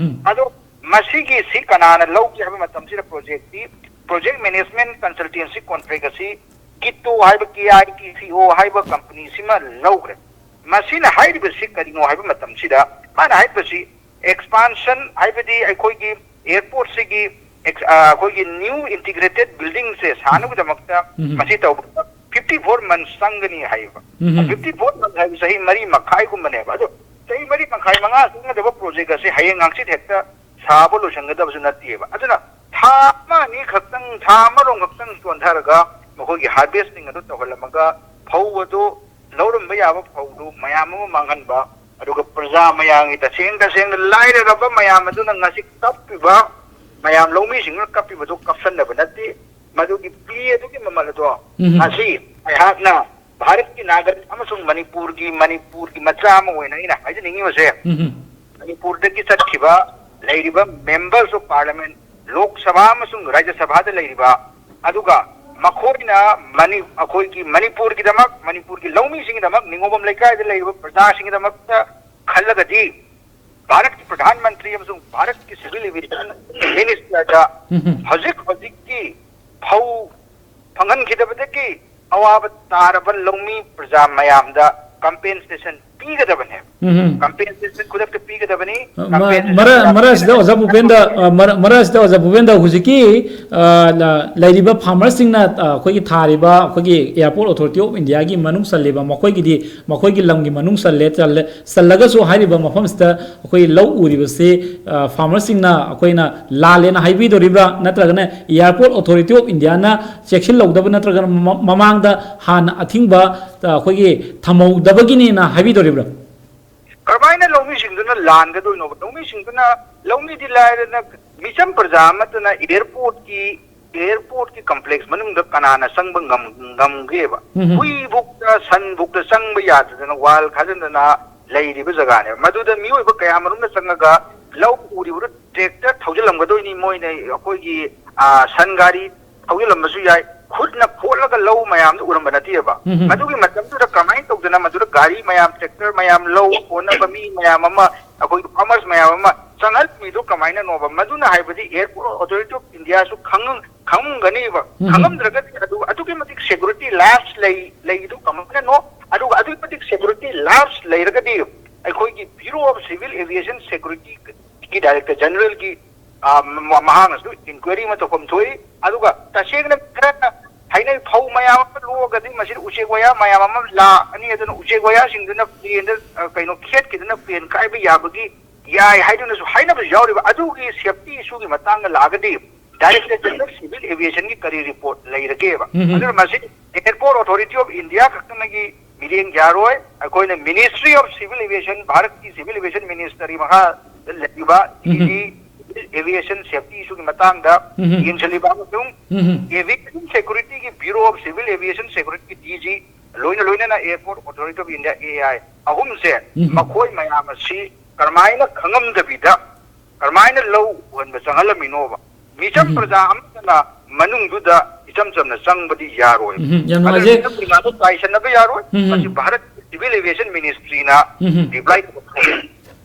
ꯑꯗꯣ ꯃꯁꯤꯒꯤ ꯁꯤ ꯀꯅꯥꯅ ꯂꯧꯒꯦ ꯍꯥꯏꯕ ꯃꯇꯝꯁꯤꯗ project T project management consultancy contract ꯑꯁꯤ ꯀꯤꯇꯣ ꯍꯥꯏꯕ, ꯀꯦ ꯑꯥꯏ ꯇꯤ ꯁꯤ ꯑꯣ ꯍꯥꯏꯕ company ꯁꯤꯃ ꯂꯧꯈ꯭ꯔꯦ꯫ ꯃꯁꯤꯅ ꯍꯥꯏꯔꯤꯕꯁꯤ ꯀꯔꯤꯅꯣ ꯍꯥꯏꯕ ꯃꯇꯝꯁꯤꯗ, ꯃꯥꯅ ꯍꯥꯏꯔꯤꯕꯁꯤ expansion ꯍꯥꯏꯕꯗꯤ ꯑꯩꯈꯣꯏꯒꯤ airport ꯁꯤꯒꯤ ex- ꯑ, ꯑꯩꯈꯣꯏꯒꯤ new integrated building ꯁꯦ ꯁꯥꯅꯕꯒꯤꯗꯃꯛꯇ ꯃꯁꯤ ꯇꯧꯕꯗ fifty four months ꯆꯪꯒꯅꯤ ꯍꯥꯏꯌꯦꯕ꯫ Fifty four months ꯍꯥꯏꯕ ꯆꯍꯤ ꯃꯔꯤ ꯃꯈꯥꯏꯒꯨꯝꯕꯅꯦꯕ꯫ ꯑꯗꯣ ꯆꯍꯤ ꯃꯔꯤ ꯃꯈꯥꯏ, ꯃꯉꯥ ꯆꯪꯒꯗꯕ project ꯑꯁꯤ ꯍꯌꯦꯡ ꯍꯪꯆꯤꯠ ꯍꯦꯛꯇ ꯁꯥꯕ ꯂꯣꯏꯁꯤꯟꯒꯗꯕꯁꯨ ꯅꯠꯇꯦꯕ꯫ ꯑꯗꯨꯅ ꯊꯥ ꯑꯃ ꯑꯅꯤ ꯈꯛꯇꯪ, ꯊꯥ ꯑꯃꯔꯣꯝ ꯈꯛꯇꯪ ꯆꯣꯟꯊꯔꯒ ꯃꯈꯣꯏꯒꯤ harvesting ꯑꯗꯨ ꯇꯧꯍꯜꯂꯝꯃꯒ ꯐꯧ ꯑꯗꯨ ꯂꯧꯔꯝꯕ ꯌꯥꯕ ꯐꯧꯗꯨ ꯃꯌꯥꯝ ꯑꯃ ꯃꯥꯡꯍꯟꯕ, ꯑꯗꯨꯒ ꯄ꯭ꯔꯖꯥ ꯃꯌꯥꯝꯒꯤ ꯇꯁꯦꯡ ꯇꯁꯦꯡꯅ ꯂꯥꯏꯔꯔꯕ ꯃꯌꯥꯝ ꯑꯗꯨꯅ ꯉꯁꯤ ꯀꯞꯄꯤꯕ ꯃꯌꯥꯝ, ꯂꯧꯃꯤꯁꯤꯡꯗꯨꯅ ꯀꯞꯄꯤꯕꯗꯨ ꯀꯞꯁꯟꯅꯕ ꯅꯠꯇꯦ꯫ ꯃꯗꯨꯒꯤ ꯄꯤ ꯑꯗꯨꯒꯤ ꯃꯃꯜ ꯑꯗꯣ ꯉꯁꯤ ꯑꯩꯍꯥꯛꯅ ꯚꯥꯔꯠꯀꯤ ꯅꯥꯒꯔꯤꯛ ꯑꯃꯁꯨꯡ ꯃꯅꯤꯄꯨꯔꯒꯤ, ꯃꯅꯤꯄꯨꯔꯒꯤ ꯃꯆꯥ ꯑꯃ ꯑꯣꯏꯅ ꯑꯩꯅ ꯍꯥꯏꯖꯅꯤꯡꯉꯤꯕꯁꯦ, ꯃꯅꯤꯄꯨꯔꯗꯒꯤ ꯆꯠꯈꯤꯕ ꯂꯩꯔꯤꯕ members of parliament, Lok Sabha ꯑꯃꯁꯨꯡ ꯔꯥꯖ꯭ꯌ ꯁꯚꯥꯗ ꯂꯩꯔꯤꯕ, ꯑꯗꯨꯒ ꯃꯈꯣꯏꯅ ꯃꯅꯤ-, ꯑꯩꯈꯣꯏꯒꯤ ꯃꯅꯤꯄꯨꯔꯒꯤꯗꯃꯛ, ꯃꯅꯤꯄꯨꯔꯒꯤ ꯂꯧꯃꯤꯁꯤꯡꯒꯤꯗꯃꯛ, ꯅꯤꯉꯣꯝꯕꯝ ꯂꯩꯀꯥꯏꯗ ꯂꯩꯔꯤꯕ ꯄ꯭ꯔꯖꯥꯁꯤꯡꯒꯤꯗꯃꯛꯇ ꯈꯜꯂꯒꯗꯤ ꯚꯥꯔꯠꯀꯤ ꯄ꯭ꯔꯙꯥꯟ ꯃꯟꯇ꯭ꯔꯤ ꯑꯃꯁꯨꯡ ꯚꯥꯔꯠꯀꯤ civil aviation ministerꯗ ꯍꯧꯖꯤꯛ ꯍꯧꯖꯤꯛꯀꯤ ꯐꯧ ꯐꯪꯍꯟꯈꯤꯗꯕꯗꯒꯤ ꯑꯋꯥꯕ ꯇꯥꯔꯕ ꯂꯧꯃꯤ ꯄ꯭ꯔꯖꯥ ꯃꯌꯥꯝꯗ compensation ꯄꯤꯒꯗꯕꯅꯦ꯫ Compensation ꯈꯨꯗꯛꯇ ꯄꯤꯒꯗꯕꯅꯤ꯫ ꯃꯔꯛ ꯑꯁꯤꯗ ꯑꯣꯖꯥ ꯚꯨꯄꯦꯟꯗ, ꯃꯔꯛ ꯑꯁꯤꯗ ꯑꯣꯖꯥ ꯚꯨꯄꯦꯟꯗ, ꯍꯧꯖꯤꯛꯀꯤ ꯂꯩꯔꯤꯕ farmerꯁꯤꯡꯅ ꯑꯩꯈꯣꯏꯒꯤ ꯊꯥꯔꯤꯕ, ꯑꯩꯈꯣꯏꯒꯤ airport authority of Indiaꯒꯤ ꯃꯅꯨꯡ ꯆꯜꯂꯤꯕ, ꯃꯈꯣꯏꯒꯤꯗꯤ ꯃꯈꯣꯏꯒꯤ ꯂꯝꯒꯤ ꯃꯅꯨꯡ ꯆꯜꯂꯦ, ꯆꯜꯂꯦ, ꯆꯜꯂꯒꯁꯨ ꯍꯥꯏꯔꯤꯕ ꯃꯐꯝꯁꯤꯗ ꯑꯩꯈꯣꯏ ꯂꯧ ꯎꯔꯤꯕꯁꯤ farmerꯁꯤꯡꯅ ꯑꯩꯈꯣꯏꯅ ꯂꯥꯜꯂꯦꯅ ꯍꯥꯏꯕꯤꯗꯣꯔꯤꯕ꯭ꯔꯥ, ꯅꯠꯇ꯭ꯔꯒꯅ airport authority of Indiaꯅ ꯆꯦꯛꯁꯤꯜꯍꯧꯗꯕ, ꯅꯠꯇ꯭ꯔꯒꯅ ꯃꯃꯥꯡꯗ ꯍꯥꯟꯅ ꯑꯊꯤꯡꯕ ꯑꯩꯈꯣꯏꯒꯤ ꯊꯝꯍꯧꯗꯕꯒꯤꯅꯦꯅ ꯍꯥꯏꯕꯤꯗꯣꯔꯤꯕ꯭ꯔꯥ? ꯀꯔꯝꯍꯥꯏꯅ ꯂꯧꯃꯤꯁꯤꯡꯗꯨꯅ ꯂꯥꯟꯒꯗꯣꯏꯅꯣꯕ? ꯂꯧꯃꯤꯁꯤꯡꯗꯨꯅ, ꯂꯧꯃꯤꯗꯤ ꯂꯥꯏꯔꯅ, ꯃꯤꯆꯝ ꯄ꯭ꯔꯖꯥ ꯑꯃꯠꯇꯅ airportꯀꯤ, airportꯀꯤ complex ꯃꯅꯨꯡꯗ ꯀꯅꯥꯅ ꯆꯪꯕ ꯉꯝ-, ꯉꯝꯒꯦꯕ? ꯍꯨꯏꯕꯨꯛꯇ, ꯁꯟꯕꯨꯛꯇ ꯆꯪꯕ ꯌꯥꯗꯗꯅ, wall ꯈꯥꯖꯤꯟꯗꯅ, ꯂꯩꯔꯤꯕ ꯖꯒꯥꯅꯦꯕ꯫ ꯃꯗꯨꯗ ꯃꯤꯑꯣꯏꯕ ꯀꯌꯥ ꯃꯔꯨꯝꯅ ꯆꯪꯉꯒ ꯂꯧ ꯎꯔꯤꯕꯗꯨ ꯇ꯭ꯔꯦꯛꯇꯔ ꯊꯧꯖꯤꯜꯂꯝꯒꯗꯣꯏꯅꯤ, ꯃꯣꯏꯅ ꯑꯩꯈꯣꯏꯒꯤ, ꯑ, ꯁꯟ ꯒꯥꯔꯤ ꯊꯧꯖꯤꯜꯂꯝꯕꯁꯨ ꯌꯥꯏ, ꯈꯨꯠꯅ ꯈꯣꯠꯂꯒ ꯂꯧ ꯃꯌꯥꯝꯗꯨ ꯎꯔꯝꯕ ꯅꯠꯇꯦꯕ꯫ ꯎꯝ, ꯎꯝ꯫ ꯃꯗꯨꯒꯤ ꯃꯇꯝꯗꯨꯗ ꯀꯃꯥꯏꯅ ꯇꯧꯗꯅ ꯃꯗꯨꯗ ꯒꯥꯔꯤ ꯃꯌꯥꯝ, ꯇ꯭ꯔꯦꯛꯇꯔ ꯃꯌꯥꯝ, ꯂꯧ ꯀꯣꯟꯅꯕ ꯃꯤ ꯃꯌꯥꯝ ꯑꯃ, ꯑꯩꯈꯣꯏꯒꯤ ꯐꯥꯔꯃꯔꯁ ꯃꯌꯥꯝ ꯑꯃ ꯆꯪꯍꯜꯂꯝꯃꯤꯗꯣ ꯀꯃꯥꯏꯅꯅꯣꯕ? ꯃꯗꯨꯅ ꯍꯥꯏꯕꯗꯤ Airport Authority of Indiaꯁꯨ ꯈꯪꯉꯝ-, ꯈꯪꯉꯝꯒꯅꯤꯕ꯫ ꯎꯝ, ꯎꯝ꯫ ꯈꯪꯉꯝꯗ꯭ꯔꯒꯗꯤ ꯑꯗꯨ, ꯑꯗꯨꯛꯀꯤ ꯃꯇꯤꯛ ꯁꯦꯀ꯭ꯌꯨꯔꯤꯇꯤ ꯂꯥꯞꯁ ꯂꯩ, ꯂꯩꯗꯨ ꯀꯃꯥꯏꯅꯅꯣ? ꯑꯗꯨꯒ ꯑꯗꯨꯛꯀꯤ ꯃꯇꯤꯛ ꯁꯦꯀ꯭ꯌꯨꯔꯤꯇꯤ ꯂꯥꯞꯁ ꯂꯩꯔꯒꯗꯤ ꯑꯩꯈꯣꯏꯒꯤ Bureau of Civil Aviation Securityꯒꯤ ꯗꯥꯏꯔꯦꯛꯇꯔ ꯖꯦꯅꯔꯦꯜꯒꯤ, ꯑ, ꯃ-, ꯃꯍꯥꯛꯅꯁꯨ ꯏꯟꯀ꯭ꯋꯥꯏꯔꯤ ꯑꯃ ꯇꯧꯐꯝ ꯊꯣꯛꯏ꯫ ꯑꯗꯨꯒ ꯇꯁꯦꯡꯅ ꯈꯔ ꯍꯥꯏꯅꯩ, ꯐꯧ ꯃꯌꯥꯝ ꯑꯃ ꯂꯣꯛꯑꯒꯗꯤ ꯃꯁꯤꯗ ꯎꯆꯦꯛ ꯋꯥꯌꯥ ꯃꯌꯥꯝ ꯑꯃ ꯂꯥꯛꯑꯅꯤ, ꯑꯗꯨꯅ ꯎꯆꯦꯛ ꯋꯥꯌꯥꯁꯤꯡꯗꯨꯅ ꯄ꯭ꯂꯦꯟꯗ, ꯑ, ꯀꯩꯅꯣ, ꯈꯦꯠꯈꯤꯗꯅ ꯄ꯭ꯂꯦꯟ ꯀꯥꯏꯕ ꯌꯥꯕꯒꯤ ꯌꯥꯏ ꯍꯥꯏꯗꯨꯅꯁꯨ ꯍꯥꯏꯅꯕꯁꯨ ꯌꯥꯎꯔꯤꯕ꯫ ꯑꯗꯨꯒꯤ ꯁꯦꯐꯇꯤ ꯏꯁꯨꯒꯤ ꯃꯇꯥꯡꯗ ꯂꯥꯛꯑꯒꯗꯤ ꯗꯥꯏꯔꯦꯛꯇꯔ ꯖꯦꯅꯔꯦꯜ ꯁꯤꯚꯤꯜ ꯑꯦꯚꯤꯌꯦꯁꯟꯒꯤ ꯀꯔꯤ ꯔꯤꯄꯣꯔꯠ ꯂꯩꯔꯒꯦꯕ? ꯎꯝ, ꯎꯝ꯫ ꯑꯗꯨꯅ ꯃꯁꯤ Airport Authority of India ꯈꯛꯇꯅꯒꯤ ꯃꯤꯠꯌꯦꯡ ꯌꯥꯔꯣꯏ꯫ ꯑꯩꯈꯣꯏꯅ Ministry of Civil Aviation, ꯚꯥꯔꯠꯀꯤ ꯁꯤꯚꯤꯜ ꯑꯦꯚꯤꯌꯦꯁꯟ ꯃꯤꯅꯤꯁꯇꯔꯤ ꯃꯈꯥꯗ ꯂꯩꯔꯤꯕ ꯎꯝ, ꯎꯝ꯫ ꯗꯤꯖꯤ ꯑꯦꯚꯤꯌꯦꯁꯟ ꯁꯦꯐꯇꯤ ꯏꯁꯨꯒꯤ ꯃꯇꯥꯡꯗ ꯎꯝ, ꯎꯝ꯫ ꯌꯦꯡꯁꯤꯜꯂꯤꯕ ꯑꯃꯁꯨꯡ ꯎꯝ, ꯎꯝ꯫ ꯑꯦꯚꯤꯌꯦꯁꯟ ꯁꯦꯀ꯭ꯌꯨꯔꯤꯇꯤꯒꯤ Bureau of Civil Aviation Security, D G, ꯂꯣꯏꯅ ꯂꯣꯏꯅꯅ Airport Authority of India, A I, ꯑꯍꯨꯝꯁꯦ, ꯎꯝ, ꯎꯝ꯫ ꯃꯈꯣꯏ ꯃꯌꯥꯝ ꯑꯁꯤ ꯀꯔꯝꯍꯥꯏꯅ ꯈꯪꯉꯝꯗꯕꯤꯗ ꯀꯔꯝꯍꯥꯏꯅ ꯂꯧ ꯎꯍꯟꯕ ꯆꯪꯍꯜꯂꯝꯃꯤꯅꯣꯕ? ꯃꯤꯆꯝ ꯎꯝ꯫ ꯄ꯭ꯔꯖꯥ ꯑꯃꯠꯇꯅ ꯃꯅꯨꯡꯗꯨꯗ ꯏꯆꯝ ꯆꯝꯅ ꯆꯪꯕꯗꯤ ꯌꯥꯔꯣꯏ꯫ ꯎꯝ, ꯌꯥꯝ ꯑꯗꯨꯅ ꯅꯨꯡꯉꯥꯏꯖꯩ꯫ ꯃꯤꯆꯝ ꯄ꯭ꯔꯖꯥꯗꯣ ꯆꯥꯏꯁꯟꯅꯕ ꯌꯥꯔꯣꯏ꯫ ꯎꯝ꯫ ꯃꯁꯤ ꯚꯥꯔꯠ ꯁꯤꯚꯤꯜ ꯑꯦꯚꯤꯌꯦꯁꯟ ꯃꯤꯅꯤꯁꯇ꯭ꯔꯤꯅ ꯎꯝ꯫ ꯔꯤꯄ꯭ꯂꯥꯏ ꯇꯧꯕ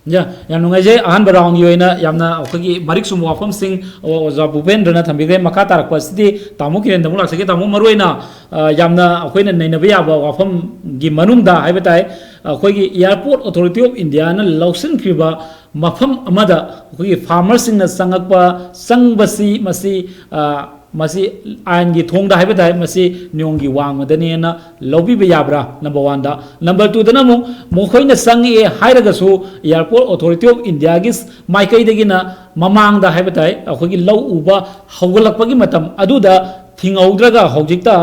ꯌꯥ, ꯌꯥꯝ ꯅꯨꯡꯉꯥꯏꯖꯩ꯫ ꯑꯍꯥꯟꯕ ꯔꯥꯎꯟꯒꯤ ꯑꯣꯏꯅ ꯌꯥꯝꯅ ꯑꯩꯈꯣꯏꯒꯤ ꯃꯔꯤꯛ ꯆꯨꯝꯕ ꯋꯥꯐꯝꯁꯤꯡ ꯑꯣꯖꯥ ꯚꯨꯄꯦꯟꯗ꯭ꯔꯅ ꯊꯝꯕꯤꯈ꯭ꯔꯦ꯫ ꯃꯈꯥ ꯇꯥꯔꯛꯄ ꯑꯁꯤꯗꯤ ꯇꯥꯃꯣ ꯀꯤꯔꯦꯟꯗ ꯑꯃꯨꯛ ꯂꯥꯛꯆꯒꯦ꯫ ꯇꯥꯃꯣ, ꯃꯔꯨꯑꯣꯏꯅ, ꯑ, ꯌꯥꯝꯅ ꯑꯩꯈꯣꯏꯅ ꯅꯩꯅꯕ ꯌꯥꯕ ꯋꯥꯐꯝꯒꯤ ꯃꯅꯨꯡꯗ ꯍꯥꯏꯕ ꯇꯥꯏ, ꯑꯩꯈꯣꯏꯒꯤ Airport Authority of Indiaꯅ ꯂꯧꯁꯤꯟꯈ꯭ꯔꯤꯕ ꯃꯐꯝ ꯑꯃꯗ ꯑꯩꯈꯣꯏꯒꯤ ꯐꯥꯔꯃꯔꯁꯤꯡꯅ ꯆꯪꯉꯛꯄ, ꯆꯪꯕꯁꯤ ꯃꯁꯤ, ꯑ, ꯃꯁꯤ ꯑꯥꯏꯟꯒꯤ ꯊꯣꯡꯗ ꯍꯥꯏꯕ ꯇꯥꯏ, ꯃꯁꯤ ꯅꯤꯌꯣꯝꯒꯤ ꯋꯥꯡꯃꯗꯅꯦꯅ ꯂꯧꯕꯤꯕ ꯌꯥꯕ꯭ꯔꯥ? ꯅꯝꯕꯔ ꯋꯥꯟꯗ꯫ ꯅꯝꯕꯔ ꯇꯨꯗꯅ ꯑꯃꯨꯛ ꯃꯈꯣꯏꯅ ꯆꯪꯉꯛꯑꯦ ꯍꯥꯏꯔꯒꯁꯨ Airport Authority of Indiaꯒꯤ ꯃꯥꯏꯀꯩꯗꯒꯤꯅ ꯃꯃꯥꯡꯗ ꯍꯥꯏꯕ ꯇꯥꯏ, ꯑꯩꯈꯣꯏꯒꯤ ꯂꯧ ꯎꯕ ꯍꯧꯒꯠꯂꯛꯄꯒꯤ ꯃꯇꯝ ꯑꯗꯨꯗ ꯊꯤꯡꯍꯧꯗ꯭ꯔꯒ ꯍꯧꯖꯤꯛꯇ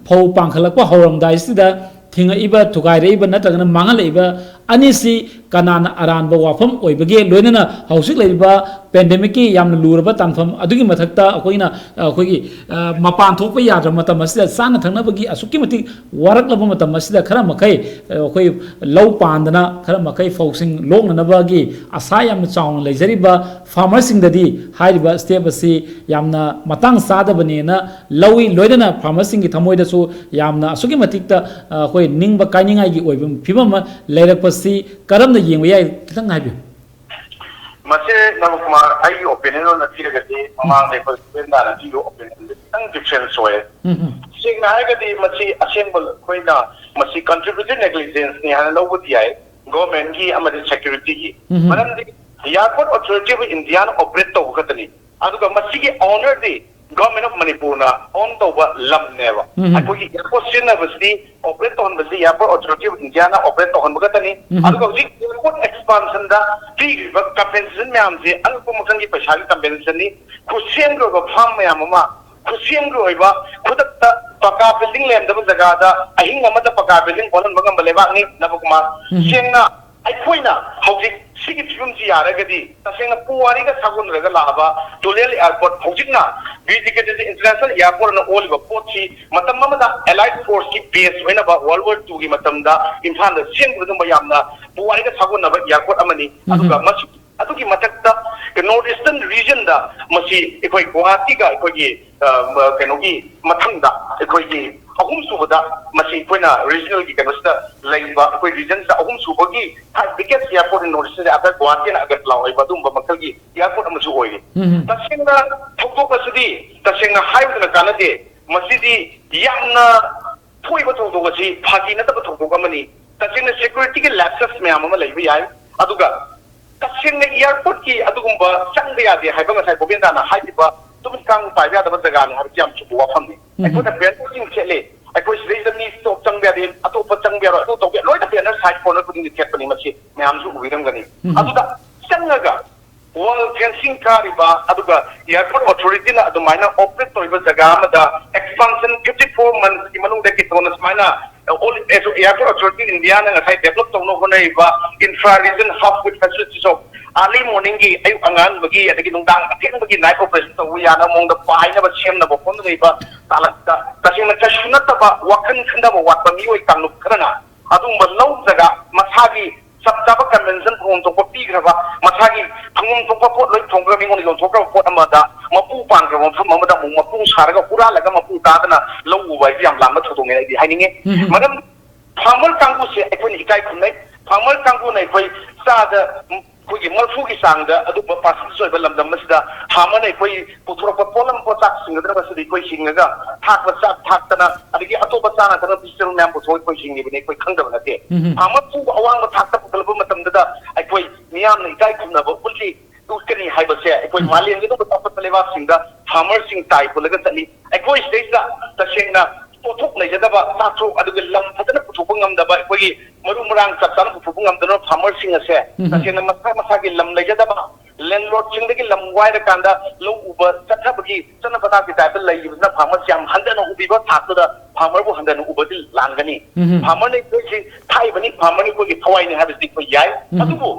ꯐꯧ ꯄꯥꯡꯈꯠꯂꯛꯄ ꯍꯧꯔꯝꯗꯥꯏꯁꯤꯗ ꯊꯤꯡꯉꯛꯏꯕ, ꯊꯨꯒꯥꯏꯔꯛꯏꯕ ꯅꯠꯇ꯭ꯔꯒꯅ ꯃꯥꯡꯍꯜꯂꯛꯏꯕ ꯑꯅꯤꯁꯤ ꯀꯅꯥꯅ ꯑꯔꯥꯟꯕ ꯋꯥꯐꯝ ꯑꯣꯏꯕꯒꯦ, ꯂꯣꯏꯅꯅ ꯍꯧꯖꯤꯛ ꯂꯩꯔꯤꯕ ꯄꯦꯟꯗꯦꯃꯤꯛꯀꯤ ꯌꯥꯝꯅ ꯂꯨꯔꯕ ꯇꯥꯟꯐꯝ ꯑꯗꯨꯒꯤ ꯃꯊꯛꯇ ꯑꯩꯈꯣꯏꯅ, ꯑꯩꯈꯣꯏꯒꯤ, ꯑ, ꯃꯄꯥꯟ ꯊꯣꯛꯄ ꯌꯥꯗ꯭ꯔꯕ ꯃꯇꯝ ꯑꯁꯤꯗ ꯆꯥꯅ ꯊꯛꯅꯕꯒꯤ ꯑꯁꯨꯛꯀꯤ ꯃꯇꯤꯛ ꯋꯥꯔꯛꯂꯕ ꯃꯇꯝ ꯑꯁꯤꯗ ꯈꯔ ꯃꯈꯩ, ꯑ, ꯑꯩꯈꯣꯏ ꯂꯧ ꯄꯥꯟꯗꯅ ꯈꯔ ꯃꯈꯩ ꯐꯧꯁꯤꯡ ꯂꯣꯛꯅꯅꯕꯒꯤ ꯑꯁꯥ ꯌꯥꯝꯅ ꯆꯥꯎꯅ ꯂꯩꯖꯔꯤꯕ ꯐꯥꯔꯃꯔꯁꯤꯡꯗꯗꯤ ꯍꯥꯏꯔꯤꯕ ꯁ꯭ꯇꯦꯞ ꯑꯁꯤ ꯌꯥꯝꯅ ꯃꯇꯥꯡ ꯆꯥꯗꯕꯅꯦꯅ ꯂꯧꯏ꯫ ꯂꯣꯏꯅꯅ ꯐꯥꯔꯃꯔꯁꯤꯡꯒꯤ ꯊꯃꯣꯏꯗꯁꯨ ꯌꯥꯝꯅ ꯑꯁꯨꯛꯀꯤ ꯃꯇꯤꯛꯇ, ꯑ, ꯑꯩꯈꯣꯏ ꯅꯤꯡꯕ ꯀꯥꯏꯅꯤꯡꯉꯥꯏꯒꯤ ꯑꯣꯏꯕ ꯐꯤꯕꯝ ꯑꯃ ꯂꯩꯔꯛꯄꯁꯤ ꯀꯔꯝꯅ ꯌꯦꯡꯕ ꯌꯥꯏ? ꯈꯤꯇꯪ ꯍꯥꯏꯕꯤꯌꯨ꯫ ꯃꯁꯤ, ꯅꯕꯀꯨꯃꯥꯔ, ꯑꯩꯒꯤ ꯑꯣꯄꯤꯅꯤꯌꯟ ꯑꯣꯏꯅ ꯊꯤꯔꯒꯗꯤ, ꯃꯃꯥꯡꯗ ꯑꯩꯈꯣꯏ ꯁꯨꯕꯦꯟꯗꯥꯅ ꯊꯤꯕ ꯑꯣꯄꯤꯅꯤꯌꯟꯗ ꯈꯤꯇꯪ ꯗꯤꯐ꯭ꯔꯦꯟꯁ ꯑꯣꯏꯌꯦ꯫ ꯎꯝ, ꯎꯝ꯫ ꯁꯦꯡꯅ ꯍꯥꯏꯔꯒꯗꯤ, ꯃꯁꯤ ꯑꯁꯦꯡꯕ ꯑꯩꯈꯣꯏꯅ ꯃꯁꯤ ꯀꯟꯇ꯭ꯔꯤꯕ꯭ꯌꯨꯇꯔ ꯅꯦꯒ꯭ꯂꯤꯖꯦꯟꯁꯅꯤ ꯍꯥꯏꯅ ꯂꯧꯕꯗꯤ ꯌꯥꯏ, ꯒꯣꯔꯃꯦꯟꯒꯤ ꯑꯃꯗꯤ ꯁꯦꯀ꯭ꯌꯨꯔꯤꯇꯤꯒꯤ꯫ ꯎꯝ, ꯎꯝ꯫ ꯃꯔꯝꯗꯤ Airport Authority of Indiaꯅ operate ꯇꯧꯕ ꯈꯛꯇꯅꯤ꯫ ꯑꯗꯨꯒ ꯃꯁꯤꯒꯤ ownerꯗꯤ Government of Manipurꯅ own ꯇꯧꯕ ꯂꯝꯅꯦꯕ꯫ ꯎꯝ, ꯎꯝ꯫ ꯑꯩꯈꯣꯏꯒꯤ airport ꯁꯤꯖꯤꯟꯅꯕꯁꯤ operate ꯇꯧꯍꯟꯕꯁꯤ Airport Authority of Indiaꯅ operate ꯇꯧꯍꯟꯕ ꯈꯛꯇꯅꯤ꯫ ꯎꯝ, ꯎꯝ꯫ ꯑꯗꯨꯒ ꯍꯧꯖꯤꯛ airport expansionꯗ ꯄꯤꯔꯤꯕ compensation ꯃꯌꯥꯝꯁꯦ ꯑꯉꯛꯄ ꯃꯈꯜꯒꯤ ꯄꯩꯁꯥꯒꯤ compensationꯅꯤ꯫ ꯈꯨꯠꯁꯦꯝꯒꯤ ꯑꯣꯏꯕ farm ꯃꯌꯥꯝ ꯑꯃ, ꯈꯨꯠꯁꯦꯝꯒꯤ ꯑꯣꯏꯕ ꯈꯨꯗꯛꯇ ꯄꯀꯥ building ꯂꯩꯔꯝꯗꯕ ꯖꯒꯥꯗ ꯑꯍꯤꯡ ꯑꯃꯗ ꯄꯀꯥ building ꯑꯣꯜꯍꯟꯕ ꯉꯝꯕ ꯂꯩꯕꯥꯛꯅꯤ, ꯅꯕꯀꯨꯃꯥꯔ꯫ ꯎꯝ꯫ ꯁꯦꯡꯅ ꯑꯩꯈꯣꯏꯅ ꯍꯧꯖꯤꯛ ꯁꯤꯒꯤ ꯐꯤꯕꯝꯁꯤ ꯌꯥꯔꯒꯗꯤ, ꯇꯁꯦꯡꯅ ꯄꯨꯋꯥꯔꯤꯒ ꯁꯥꯒꯣꯟꯅꯔꯒ ꯂꯥꯛꯑꯕ ꯇꯨꯂꯦꯜ airport, ꯍꯧꯖꯤꯛꯅ ꯕꯤꯔ ꯇꯤꯀꯦꯟꯗ꯭ꯔꯖꯤꯠ international airportꯅ ꯑꯣꯜꯂꯤꯕ ꯄꯣꯠꯁꯤ, ꯃꯇꯝ ꯑꯃꯗ Allied Forceꯀꯤ base ꯑꯣꯏꯅꯕ World War twoꯒꯤ ꯃꯇꯝꯗ ꯏꯝꯐꯥꯜꯗ ꯁꯦꯝꯈꯤꯕ ꯑꯗꯨꯒꯨꯝꯕ ꯌꯥꯝꯅ ꯄꯨꯋꯥꯔꯤꯒ ꯁꯥꯒꯣꯟꯅꯕ airport ꯑꯃꯅꯤ꯫ ꯎꯝ꯫ ꯑꯗꯨꯒ ꯃꯁꯤ, ꯑꯗꯨꯒꯤ ꯃꯊꯛꯇ North Eastern regionꯗ ꯃꯁꯤ ꯑꯩꯈꯣꯏ ꯒꯨꯋꯥꯍꯥꯇꯤꯒ ꯑꯩꯈꯣꯏꯒꯤ, ꯑ, ꯀꯩꯅꯣꯒꯤ ꯃꯊꯪꯗ ꯑꯩꯈꯣꯏꯒꯤ ꯑꯍꯨꯝꯁꯨꯕꯗ ꯃꯁꯤ ꯑꯩꯈꯣꯏꯅ regionalꯒꯤ ꯀꯩꯅꯣꯁꯤꯗ ꯂꯩꯔꯤꯕ ꯑꯩꯈꯣꯏ regionꯁꯤꯗ ꯑꯍꯨꯝꯁꯨꯕꯒꯤ biggest airport in North East after ꯒꯨꯋꯥꯍꯥꯇꯤꯅ Agartala ꯑꯣꯏꯕ ꯑꯗꯨꯒꯨꯝꯕ ꯃꯈꯜꯒꯤ airport ꯑꯃꯁꯨ ꯑꯣꯏꯔꯤ꯫ ꯎꯝ꯫ ꯇꯁꯦꯡꯅ ꯊꯧꯗꯣꯛ ꯑꯁꯤꯗꯤ ꯇꯁꯦꯡꯅ ꯍꯥꯏꯕꯗꯨꯅ ꯀꯥꯟꯅꯗꯦ꯫ ꯃꯁꯤꯗꯤ ꯌꯥꯝꯅ ꯊꯣꯛꯏꯕ ꯊꯧꯗꯣꯛ ꯑꯁꯤ ꯐꯥꯒꯤ ꯅꯠꯇꯕ ꯊꯧꯗꯣꯛ ꯑꯃꯅꯤ꯫ ꯇꯁꯦꯡꯅ securityꯒꯤ lapses ꯃꯌꯥꯝ ꯑꯃ ꯂꯩꯕ ꯌꯥꯏ꯫ ꯑꯗꯨꯒ ꯇꯁꯦꯡꯅ airportꯀꯤ ꯑꯗꯨꯒꯨꯝꯕ ꯆꯪꯕ ꯌꯥꯗꯦ ꯍꯥꯏꯕ ꯉꯁꯥꯏ ꯒꯣꯕꯤꯟꯗꯥꯅ ꯍꯥꯏꯈꯤꯕ ꯇꯨꯃꯤꯠ ꯀꯥꯡ ꯄꯥꯏꯕ ꯌꯥꯗꯕ ꯖꯒꯥꯅꯤ ꯍꯥꯏꯕꯁꯤ ꯌꯥꯝ ꯆꯨꯝꯕ ꯋꯥꯐꯝꯅꯤ꯫ ꯎꯝ꯫ ꯑꯩꯈꯣꯏꯅ bannerꯁꯤꯡ ꯊꯦꯠꯂꯦ, ꯑꯩꯈꯣꯏ ꯁꯤꯗꯩꯁꯤꯗ ꯃꯤ stop ꯆꯪꯕ ꯌꯥꯗꯦ, ꯑꯇꯣꯞꯄ ꯆꯪꯕ ꯌꯥꯔꯣꯏ, ꯑꯗꯨ ꯇꯧꯕ ꯌꯥ-, ꯂꯣꯏꯅ banner side corner ꯈꯨꯗꯤꯡꯒꯤ ꯊꯦꯠꯄꯅꯤ꯫ ꯃꯁꯤ ꯃꯌꯥꯝꯁꯨ ꯎꯕꯤꯔꯝꯒꯅꯤ꯫ ꯎꯝ꯫ ꯑꯗꯨꯗ ꯆꯪꯉꯒ wall fencing ꯀꯥꯔꯤꯕ, ꯑꯗꯨꯒ airport authorityꯅ ꯑꯗꯨꯃꯥꯏꯅ operate ꯇꯧꯔꯤꯕ ꯖꯒꯥ ꯑꯃꯗ expansion fifty four monthsꯀꯤ ꯃꯅꯨꯡꯗ ꯀꯤꯇꯣꯟꯅ ꯁꯨꯃꯥꯏꯅ ꯑꯦꯌꯔꯄꯣꯔꯠ ꯑꯣꯊꯣꯔꯤꯇꯤ ꯏꯟꯗꯤꯌꯥꯅ ꯉꯁꯥꯏ ꯗꯦꯕꯂꯞ ꯇꯧꯅꯕ ꯍꯣꯠꯅꯔꯤꯕ intra-region hub with facilities of early morningꯒꯤ, ꯑꯌꯨꯛ ꯑꯉꯟꯕꯒꯤ ꯑꯗꯒꯤ ꯅꯨꯡꯗꯥꯡ ꯑꯊꯦꯡꯕꯒꯤ night operation ꯇꯧꯕ ꯌꯥꯅꯕ ꯃꯑꯣꯡꯗ ꯄꯥꯏꯅꯕ ꯁꯦꯝꯅꯕ ꯍꯣꯠꯅꯔꯤꯕ ꯇꯥꯂꯛꯇ, ꯇꯁꯦꯡꯅ ꯀꯩꯁꯨ ꯅꯠꯇꯕ ꯋꯥꯈꯜ ꯈꯟꯊꯕ ꯋꯥꯠꯄ ꯃꯤꯑꯣꯏ ꯀꯥꯡꯂꯨꯞ ꯈꯔꯅ ꯑꯗꯨꯒꯨꯝꯕ ꯂꯧ ꯖꯒꯥ ꯃꯁꯥꯒꯤ ꯆꯞ ꯆꯥꯕ ꯀꯟꯚꯦꯟꯁꯟ ꯐꯪꯐꯝ ꯊꯣꯛꯄ ꯄꯤꯈ꯭ꯔꯕ, ꯃꯁꯥꯒꯤ ꯐꯪꯐꯝ ꯊꯣꯛꯄ ꯄꯣꯠ ꯂꯣꯏ ꯊꯣꯡꯈ꯭ꯔ ꯃꯤꯉꯣꯟꯗ ꯌꯣꯟꯊꯣꯛꯈ꯭ꯔꯕ ꯄꯣꯠ ꯑꯃꯗ ꯃꯄꯨ ꯄꯥꯟꯈ꯭ꯔꯕ ꯃꯐꯝ ꯑꯃꯗ ꯑꯃꯨꯛ ꯃꯄꯨ ꯁꯥꯔꯒ ꯍꯨꯔꯥꯜꯂꯒ ꯃꯄꯨ ꯇꯥꯗꯅ ꯂꯧ ꯎꯕ ꯍꯥꯏꯁꯤ ꯌꯥꯝ ꯂꯥꯟꯕ ꯊꯧꯗꯣꯛꯅꯦ ꯑꯩꯗꯤ ꯍꯥꯏꯅꯤꯡꯉꯤ꯫ ꯎꯝ꯫ ꯃꯔꯝ ꯐꯥꯔꯃꯔ ꯀꯥꯡꯕꯨꯁꯦ ꯑꯩꯈꯣꯏꯅ ꯏꯀꯥꯏ ꯈꯨꯝꯅꯩ꯫ ꯐꯥꯔꯃꯔ ꯀꯥꯡꯕꯨꯅ ꯑꯩꯈꯣꯏ ꯆꯥꯗ, ꯎꯝ, ꯑꯩꯈꯣꯏꯒꯤ ꯃꯔꯐꯨꯒꯤ ꯆꯥꯡꯗ ꯑꯗꯨꯝꯕ ꯄꯥꯔꯁꯦꯟꯇꯦꯖ ꯑꯣꯏꯕ ꯂꯝꯗꯝ ꯑꯁꯤꯗ ꯐꯥꯔꯃꯔꯅ ꯑꯩꯈꯣꯏ ꯄꯨꯊꯣꯔꯛꯄ ꯄꯣꯠꯂꯝ ꯄꯣꯠꯆꯥꯛꯁꯤꯡ ꯑꯗꯨꯅ ꯉꯁꯤꯗꯤ ꯑꯩꯈꯣꯏ ꯍꯤꯡꯉꯒ ꯊꯥꯛꯄ ꯆꯥꯛ ꯊꯥꯛꯇꯅ ꯑꯗꯒꯤ ꯑꯇꯣꯞꯄ ꯆꯥꯅ ꯊꯛꯅꯕ ꯐꯤꯁꯨ ꯃꯌꯥꯝ ꯄꯨꯊꯣꯛꯑ ꯑꯩꯈꯣꯏ ꯍꯤꯡꯉꯤꯕꯅꯤ, ꯑꯩꯈꯣꯏ ꯈꯪꯗꯕ ꯅꯠꯇꯦ꯫ ꯎꯝ꯫ ꯐꯥꯔꯃꯔ ꯄꯨꯕ ꯑꯋꯥꯡꯕ ꯊꯥꯛꯇ ꯄꯨꯈꯠꯂꯛꯄ ꯃꯇꯝꯗꯨꯗ ꯑꯩꯈꯣꯏ ꯃꯤꯌꯥꯝꯅ ꯏꯀꯥꯏ ꯈꯨꯝꯅꯕ ꯎꯠꯂꯤ, ꯎꯠꯀꯅꯤ ꯍꯥꯏꯕꯁꯦ ꯑꯩꯈꯣꯏ ꯎꯝ꯫ ꯃꯥꯂꯦꯝꯒꯤ ꯑꯗꯨꯝꯕ ꯆꯥꯎꯈꯠꯄ ꯂꯩꯕꯥꯛꯁꯤꯡꯗ ꯐꯥꯔꯃꯔꯁꯤꯡ ꯇꯥꯏ ꯄꯨꯜꯂꯒ ꯆꯠꯂꯤ꯫ ꯑꯩꯈꯣꯏ ꯁꯤꯗꯩꯁꯤꯗ ꯇꯁꯦꯡꯅ ꯄꯣꯠꯊꯣꯛ ꯂꯩꯖꯗꯕ, ꯆꯥꯊꯣꯛ ꯑꯗꯨꯒ ꯂꯝ ꯐꯖꯅ ꯄꯨꯊꯣꯛꯄ ꯉꯝꯗꯕ, ꯑꯩꯈꯣꯏꯒꯤ ꯃꯔꯨ ꯃꯔꯥꯡ ꯆꯞ ꯆꯥꯅ ꯄꯨꯊꯣꯛꯄ ꯉꯝꯗꯅꯕ ꯐꯥꯔꯃꯔꯁꯤꯡ ꯑꯁꯦ ꯎꯝ꯫ ꯇꯁꯦꯡꯅ ꯃꯁꯥ ꯃꯁꯥꯒꯤ ꯂꯝ ꯂꯩꯖꯗꯕ, ꯂꯦꯟꯂꯣꯔꯗꯁꯤꯡꯗꯒꯤ ꯂꯝ ꯋꯥꯏꯔꯀꯥꯟꯗ ꯂꯧ ꯎꯕ ꯆꯠꯊꯕꯒꯤ ꯆꯠꯅ ꯄꯊꯥꯞꯀꯤ ꯇꯥꯏꯞꯇ ꯂꯩꯔꯤꯕꯁꯤꯅ ꯐꯥꯔꯃꯔꯁꯤ ꯌꯥꯝ ꯍꯟꯊꯅ ꯎꯕꯤꯕ ꯊꯥꯛꯇꯨꯗ ꯐꯥꯔꯃꯔꯕꯨ ꯍꯟꯊꯅ ꯎꯕꯗꯤ ꯂꯥꯟꯒꯅꯤ꯫ ꯎꯝ꯫ ꯐꯥꯔꯃꯔꯅ ꯑꯩꯈꯣꯏꯁꯤ ꯊꯥꯛꯏꯕꯅꯤ, ꯐꯥꯔꯃꯔꯅ ꯑꯩꯈꯣꯏꯒꯤ ꯊꯋꯥꯏꯅꯤ ꯍꯥꯏꯕꯁꯤꯗꯤ ꯑꯩꯈꯣꯏ ꯌꯥꯏ꯫ ꯎꯝ꯫ ꯑꯗꯨꯕꯨ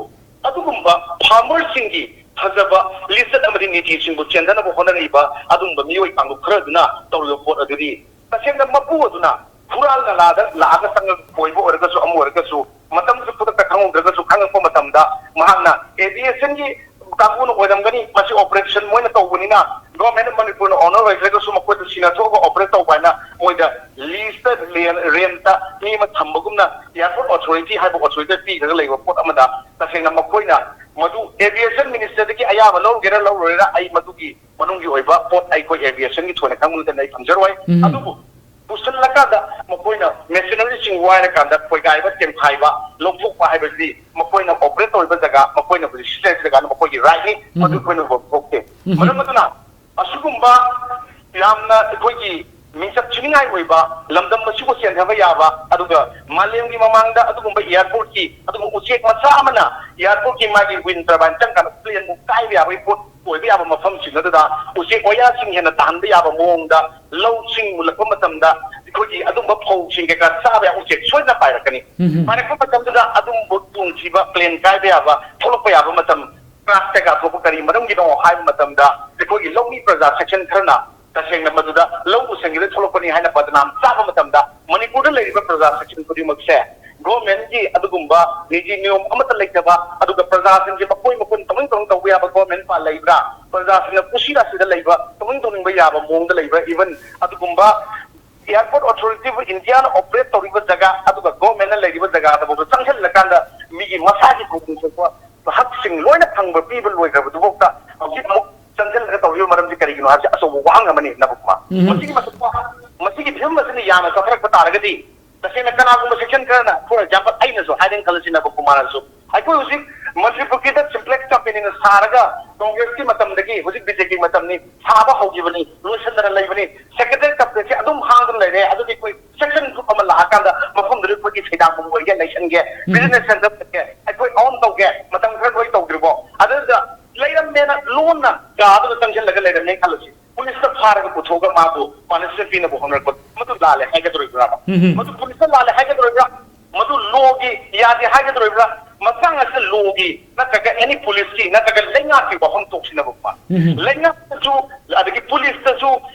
ꯑꯗꯨꯒꯨꯝꯕ ꯐꯥꯔꯃꯔꯁꯤꯡꯒꯤ ꯐꯖꯕ ꯂꯤꯆꯠ ꯑꯃꯗꯤ ꯅꯤꯇꯤꯁꯤꯡꯕꯨ ꯆꯦꯟꯊꯅꯕ ꯍꯣꯠꯅꯔꯛꯏꯕ ꯑꯗꯨꯒꯨꯝꯕ ꯃꯤꯑꯣꯏ ꯀꯥꯡꯂꯨꯞ ꯈꯔꯗꯨꯅ ꯇꯧꯔꯤꯕ ꯄꯣꯠ ꯑꯗꯨꯗꯤ ꯇꯁꯦꯡꯅ ꯃꯄꯨ ꯑꯗꯨꯅ ꯍꯨꯔꯥꯜ ꯅꯂꯥꯗ ꯂꯥꯛꯑꯒ ꯆꯪꯉꯒ ꯀꯣꯏꯕ ꯑꯣꯏꯔꯒꯁꯨ, ꯑꯃ ꯑꯣꯏꯔꯒꯁꯨ, ꯃꯇꯝꯁꯨ ꯈꯨꯗꯛꯇ ꯈꯪꯍꯧꯗ꯭ꯔꯒꯁꯨ, ꯈꯪꯉꯛꯄ ꯃꯇꯝꯗ ꯃꯍꯥꯛꯅ ꯑꯦꯚꯤꯌꯦꯁꯟꯒꯤ ꯀꯥꯡꯕꯨꯅ ꯑꯣꯏꯔꯝꯒꯅꯤ, ꯃꯁꯤ ꯑꯣꯄꯔꯦꯁꯟ ꯃꯣꯏꯅ ꯇꯧꯕꯅꯤꯅ, ꯒꯣꯔꯃꯦꯟ ꯃꯅꯤꯄꯨꯔꯅ ꯑꯣꯅꯔ ꯑꯣꯏꯗ꯭ꯔꯒꯁꯨ ꯃꯈꯣꯏꯗ ꯁꯤꯟꯅꯊꯣꯛꯑꯒ ꯑꯣꯄꯔꯦꯠ ꯇꯧꯕ ꯍꯥꯏꯅ ꯃꯣꯏꯗ ꯂꯤꯁꯇ ꯔꯦꯟ-, ꯔꯦꯟꯇ ꯃꯤ ꯑꯃ ꯊꯝꯕꯒꯨꯝꯅ ꯑꯦꯌꯔꯄꯣꯔꯠ ꯑꯣꯊꯣꯔꯤꯇꯤ ꯍꯥꯏꯕ ꯑꯣꯊꯣꯔꯤꯇꯤ ꯄꯤꯈ꯭ꯔꯒ ꯂꯩꯕ ꯄꯣꯠ ꯑꯃꯗ ꯇꯁꯦꯡꯅ ꯃꯈꯣꯏꯅ ꯃꯗꯨ ꯑꯦꯚꯤꯌꯦꯁꯟ ꯃꯤꯅꯤꯁꯇꯔꯗꯒꯤ ꯑꯌꯥꯕ ꯂꯧꯒꯦꯔꯥ ꯂꯧꯔꯣꯏꯔꯥ ꯑꯩ ꯃꯗꯨꯒꯤ ꯃꯅꯨꯡꯒꯤ ꯑꯣꯏꯕ ꯄꯣꯠ ꯑꯩꯈꯣꯏ ꯑꯦꯚꯤꯌꯦꯁꯟꯒꯤ ꯊꯣꯏꯅ ꯈꯪꯕ ꯅꯠꯇꯅ ꯑꯩ ꯊꯝꯖꯔꯣꯏ꯫ ꯎꯝ꯫ ꯑꯗꯨꯕꯨ ꯄꯨꯁꯤꯜꯂꯀꯥꯟꯗ ꯃꯈꯣꯏꯅ ꯃꯦꯁꯤꯅꯔꯤꯁꯤꯡ ꯋꯥꯏꯔꯀꯥꯟꯗ ꯈꯣꯏꯒꯥꯏꯕ, ꯇꯦꯝꯈꯥꯏꯕ, ꯂꯧꯊꯣꯛꯄ ꯍꯥꯏꯕꯁꯤ ꯃꯈꯣꯏꯅ ꯑꯣꯄꯔꯦꯠ ꯇꯧꯔꯤꯕ ꯖꯒꯥ, ꯃꯈꯣꯏꯅ ꯍꯧꯖꯤꯛ ꯁꯤꯖꯤꯟꯅꯔꯤꯕ ꯖꯒꯥꯗ ꯃꯈꯣꯏꯒꯤ ꯔꯥꯏꯠꯅꯤ, ꯎꯝ꯫ ꯃꯗꯨ ꯑꯩꯈꯣꯏꯅ ꯎꯕ ꯊꯣꯛꯇꯦ꯫ ꯎꯝ꯫ ꯃꯔꯝ ꯑꯗꯨꯅ ꯑꯁꯤꯒꯨꯝꯕ ꯌꯥꯝꯅ ꯑꯩꯈꯣꯏꯒꯤ ꯃꯤꯡꯆꯠ ꯊꯤꯅꯤꯡꯉꯥꯏ ꯑꯣꯏꯕ ꯂꯝꯗꯝ ꯑꯁꯤꯕꯨ ꯆꯦꯟꯊꯕ ꯌꯥꯕ, ꯑꯗꯨꯒ ꯃꯥꯂꯦꯝꯒꯤ ꯃꯃꯥꯡꯗ ꯑꯗꯨꯒꯨꯝꯕ ꯑꯦꯌꯥꯔꯄꯣꯔꯠꯀꯤ, ꯑꯗꯨꯒꯨꯝꯕ ꯎꯆꯦꯛ ꯃꯆꯥ ꯑꯃꯅ ꯑꯦꯌꯥꯔꯄꯣꯔꯠꯀꯤ ꯃꯥꯒꯤ ꯋꯤꯟ ꯇꯔꯕꯥꯏꯟ ꯆꯪꯀꯥꯟꯗ ꯄ꯭ꯂꯦꯟꯕꯨ ꯀꯥꯏꯕ ꯌꯥꯕꯒꯤ ꯄꯣꯠ ꯑꯣꯏꯕ ꯌꯥꯕ ꯃꯐꯝꯁꯤꯡ ꯑꯗꯨꯗ ꯎꯆꯦꯛ ꯋꯥꯌꯥꯁꯤꯡ ꯍꯦꯟꯅ ꯇꯥꯍꯟꯕ ꯌꯥꯕ ꯃꯑꯣꯡꯗ ꯂꯧꯁꯤꯡ ꯃꯨꯜꯂꯛꯄ ꯃꯇꯝꯗ ꯑꯩꯈꯣꯏꯒꯤ ꯑꯗꯨꯝꯕ ꯐꯧꯁꯤꯡ ꯀꯩꯀꯥ ꯆꯥꯕ ꯌꯥꯕ ꯎꯆꯦꯛ ꯁꯣꯏꯗꯅ ꯄꯥꯏꯔꯛꯀꯅꯤ꯫ ꯎꯝ꯫ ꯄꯥꯏꯔꯛꯄ ꯃꯇꯝꯗꯨꯗ ꯑꯗꯨꯝꯕ ꯇꯣꯡꯊꯤꯕ, ꯄ꯭ꯂꯦꯟ ꯀꯥꯏꯕ ꯌꯥꯕ, ꯊꯣꯛꯂꯛꯄ ꯌꯥꯕ ꯃꯇꯝ, ꯀ꯭ꯔꯥꯁ ꯀꯩꯀꯥ ꯊꯣꯛꯄ ꯀꯔꯤ ꯃꯔꯝꯒꯤꯅꯣ ꯍꯥꯏꯕ ꯃꯇꯝꯗ, ꯑꯩꯈꯣꯏꯒꯤ ꯂꯧꯃꯤ ꯄ꯭ꯔꯖꯥ ꯁꯦꯛꯁꯟ ꯈꯔꯅ ꯇꯁꯦꯡꯅ ꯃꯗꯨꯗ ꯂꯧ ꯎꯁꯪꯒꯤꯗ ꯊꯣꯛꯂꯛꯄꯅꯤ ꯍꯥꯏꯅ ꯕꯗꯅꯥꯝ ꯆꯥꯕ ꯃꯇꯝꯗ, ꯃꯅꯤꯄꯨꯔꯗ ꯂꯩꯔꯤꯕ ꯄ꯭ꯔꯖꯥ ꯁꯦꯛꯁꯟ ꯈꯨꯗꯤꯡꯃꯛꯁꯦ ꯒꯣꯔꯃꯦꯟꯒꯤ ꯑꯗꯨꯒꯨꯝꯕ ꯅꯤꯇꯤ ꯅꯤꯌꯣꯝ ꯑꯃꯠꯇ ꯂꯩꯇꯕ, ꯑꯗꯨꯒ ꯄ꯭ꯔꯖꯥꯁꯤꯡꯁꯦ ꯃꯈꯣꯏ ꯃꯈꯣꯏ ꯇꯧꯅꯤꯡ ꯇꯧꯅꯤꯡ ꯇꯧꯕ ꯌꯥꯕ ꯒꯣꯔꯃꯦꯟ ꯄꯥ ꯂꯩꯕ꯭ꯔꯥ? ꯄ꯭ꯔꯖꯥꯁꯤꯡꯅ ꯀꯨꯁꯤ ꯔꯥꯁꯤꯗ ꯂꯩꯕ, ꯇꯧꯅꯤꯡ ꯇꯧꯅꯤꯡꯕ ꯌꯥꯕ ꯃꯑꯣꯡꯗ ꯂꯩꯕ꯭ꯔꯥ? ꯏꯚꯟ ꯑꯗꯨꯒꯨꯝꯕ Airport Authority of India ꯅ ꯑꯣꯄꯔꯦꯠ ꯇꯧꯔꯤꯕ ꯖꯒꯥ, ꯑꯗꯨꯒ ꯒꯣꯔꯃꯦꯟꯅ ꯂꯩꯔꯤꯕ ꯖꯒꯥꯗꯐꯥꯎꯗ ꯆꯪꯁꯤꯜꯂꯀꯥꯟꯗ ꯃꯤꯒꯤ ꯃꯁꯥꯒꯤ ꯈꯨꯗꯣꯡ ꯊꯣꯛꯄ ꯍꯛꯁꯤꯡ ꯂꯣꯏꯅ ꯐꯪꯕ ꯄꯤꯕ ꯂꯣꯏꯈ꯭ꯔꯕꯗꯨꯐꯥꯎꯗ ꯍꯧꯖꯤꯛ ꯑꯃꯨꯛ ꯆꯪꯁꯤꯜꯂꯒ ꯇꯧꯔꯤꯕ ꯃꯔꯝꯁꯤ ꯀꯔꯤꯒꯤꯅꯣ ꯍꯥꯏꯕꯁꯤ ꯑꯆꯧꯕ ꯋꯥꯍꯪ ꯑꯃꯅꯤ, ꯅꯕꯀꯨꯃꯥꯔ꯫ ꯎꯝ꯫ ꯃꯁꯤꯒꯤ ꯃꯊꯛꯇ, ꯃꯁꯤꯒꯤ ꯐꯤꯕꯝ ꯑꯁꯤꯅ ꯌꯥꯝꯅ ꯆꯠꯊꯔꯛꯄ ꯇꯥꯔꯒꯗꯤ, ꯇꯁꯦꯡꯅ ꯀꯅꯥꯒꯨꯝꯕ ꯁꯦꯛꯁꯟ ꯈꯔꯅ, for example, ꯑꯩꯅꯁꯨ ꯍꯥꯏꯔꯦꯅ ꯈꯜꯂꯁꯤ, ꯅꯕꯀꯨꯃꯥꯔꯅꯁꯨ, ꯑꯩꯈꯣꯏ ꯍꯧꯖꯤꯛ ꯃꯟꯇ꯭ꯔꯤ ꯄꯨꯈ꯭ꯔꯤꯗ ꯁꯤꯝꯄ꯭ꯂꯦꯛꯁ ꯀꯝꯄꯦꯅꯤꯅ ꯁꯥꯔꯒ ꯀꯣꯡꯒ꯭ꯔꯦꯁꯀꯤ ꯃꯇꯝꯗꯒꯤ ꯍꯧꯖꯤꯛ ꯕꯤ ꯖꯦ ꯄꯤ ꯃꯇꯝꯅꯤ, ꯁꯥꯕ ꯍꯧꯈꯤꯕꯅꯤ, ꯂꯣꯏꯁꯤꯟꯗꯅ ꯂꯩꯕꯅꯤ, ꯁꯦꯀ꯭ꯔꯦꯇꯦꯔꯤꯌꯦꯠ ꯀꯝꯄ꯭ꯂꯦꯛꯁꯁꯦ ꯑꯗꯨꯝ ꯍꯥꯡꯗꯨꯅ ꯂꯩꯔꯦ꯫ ꯑꯗꯨꯗꯤ ꯑꯩꯈꯣꯏ ꯁꯦꯛꯁꯟ ꯒ꯭ꯔꯨꯞ ꯑꯃ ꯂꯥꯛꯑꯀꯥꯟꯗ ꯃꯐꯝꯗꯨꯗ ꯑꯩꯈꯣꯏꯒꯤ ꯁꯩꯗꯥꯡꯕꯨꯡ ꯑꯣꯏꯒꯦ, ꯂꯩꯁꯟꯒꯦ, ꯎꯝ꯫ ꯕꯤꯖꯤꯅꯦꯁ ꯁꯦꯟꯇꯔ ꯑꯣꯏꯒꯦ, ꯑꯩꯈꯣꯏ ꯑꯣꯟ ꯇꯧꯒꯦ, ꯃꯇꯝ ꯈꯔ ꯂꯣꯏ ꯇꯧꯗ꯭ꯔꯤꯕꯣ? ꯑꯗꯨꯗ ꯂꯩꯔꯝꯃꯦꯅ ꯂꯣꯟꯅ ꯀꯥꯗꯨꯗ ꯆꯪꯁꯤꯜꯂꯒ ꯂꯩꯔꯝꯃꯦ ꯈꯜꯂꯁꯤ, ꯄꯨꯂꯤꯁꯅ ꯐꯥꯔꯒ ꯄꯨꯊꯣꯛꯑꯒ ꯃꯥꯕꯨ ꯄꯥꯅꯤꯁꯃꯦꯟ ꯄꯤꯅꯕ ꯍꯣꯠꯅꯔꯛꯄ, ꯃꯗꯨ ꯂꯥꯜꯂꯦ ꯍꯥꯏꯒꯗꯧꯔꯤꯕ꯭ꯔꯥ? ꯎꯝ꯫ ꯃꯗꯨ ꯄꯨꯂꯤꯁꯅ ꯂꯥꯜꯂꯦ ꯍꯥꯏꯒꯗꯧꯔꯤꯕ꯭ꯔꯥ? ꯃꯗꯨ ꯂꯣꯒꯤ ꯌꯥꯗꯦ ꯍꯥꯏꯒꯗꯧꯔꯤꯕ꯭ꯔꯥ? ꯃꯇꯥꯡ ꯑꯁꯤꯗ ꯂꯣꯒꯤ ꯅꯠꯇ꯭ꯔꯒ ꯑꯦꯅꯤ ꯄꯨꯂꯤꯁꯀꯤ ꯅꯠꯇ꯭ꯔꯒ ꯂꯩꯉꯥꯛꯀꯤ ꯋꯥꯐꯝ ꯊꯣꯛꯁꯤꯟꯅꯕ ꯎꯝ꯫ ꯂꯩꯉꯥꯛꯇꯁꯨ, ꯑꯗꯒꯤ ꯄꯨꯂꯤꯁꯇꯁꯨ,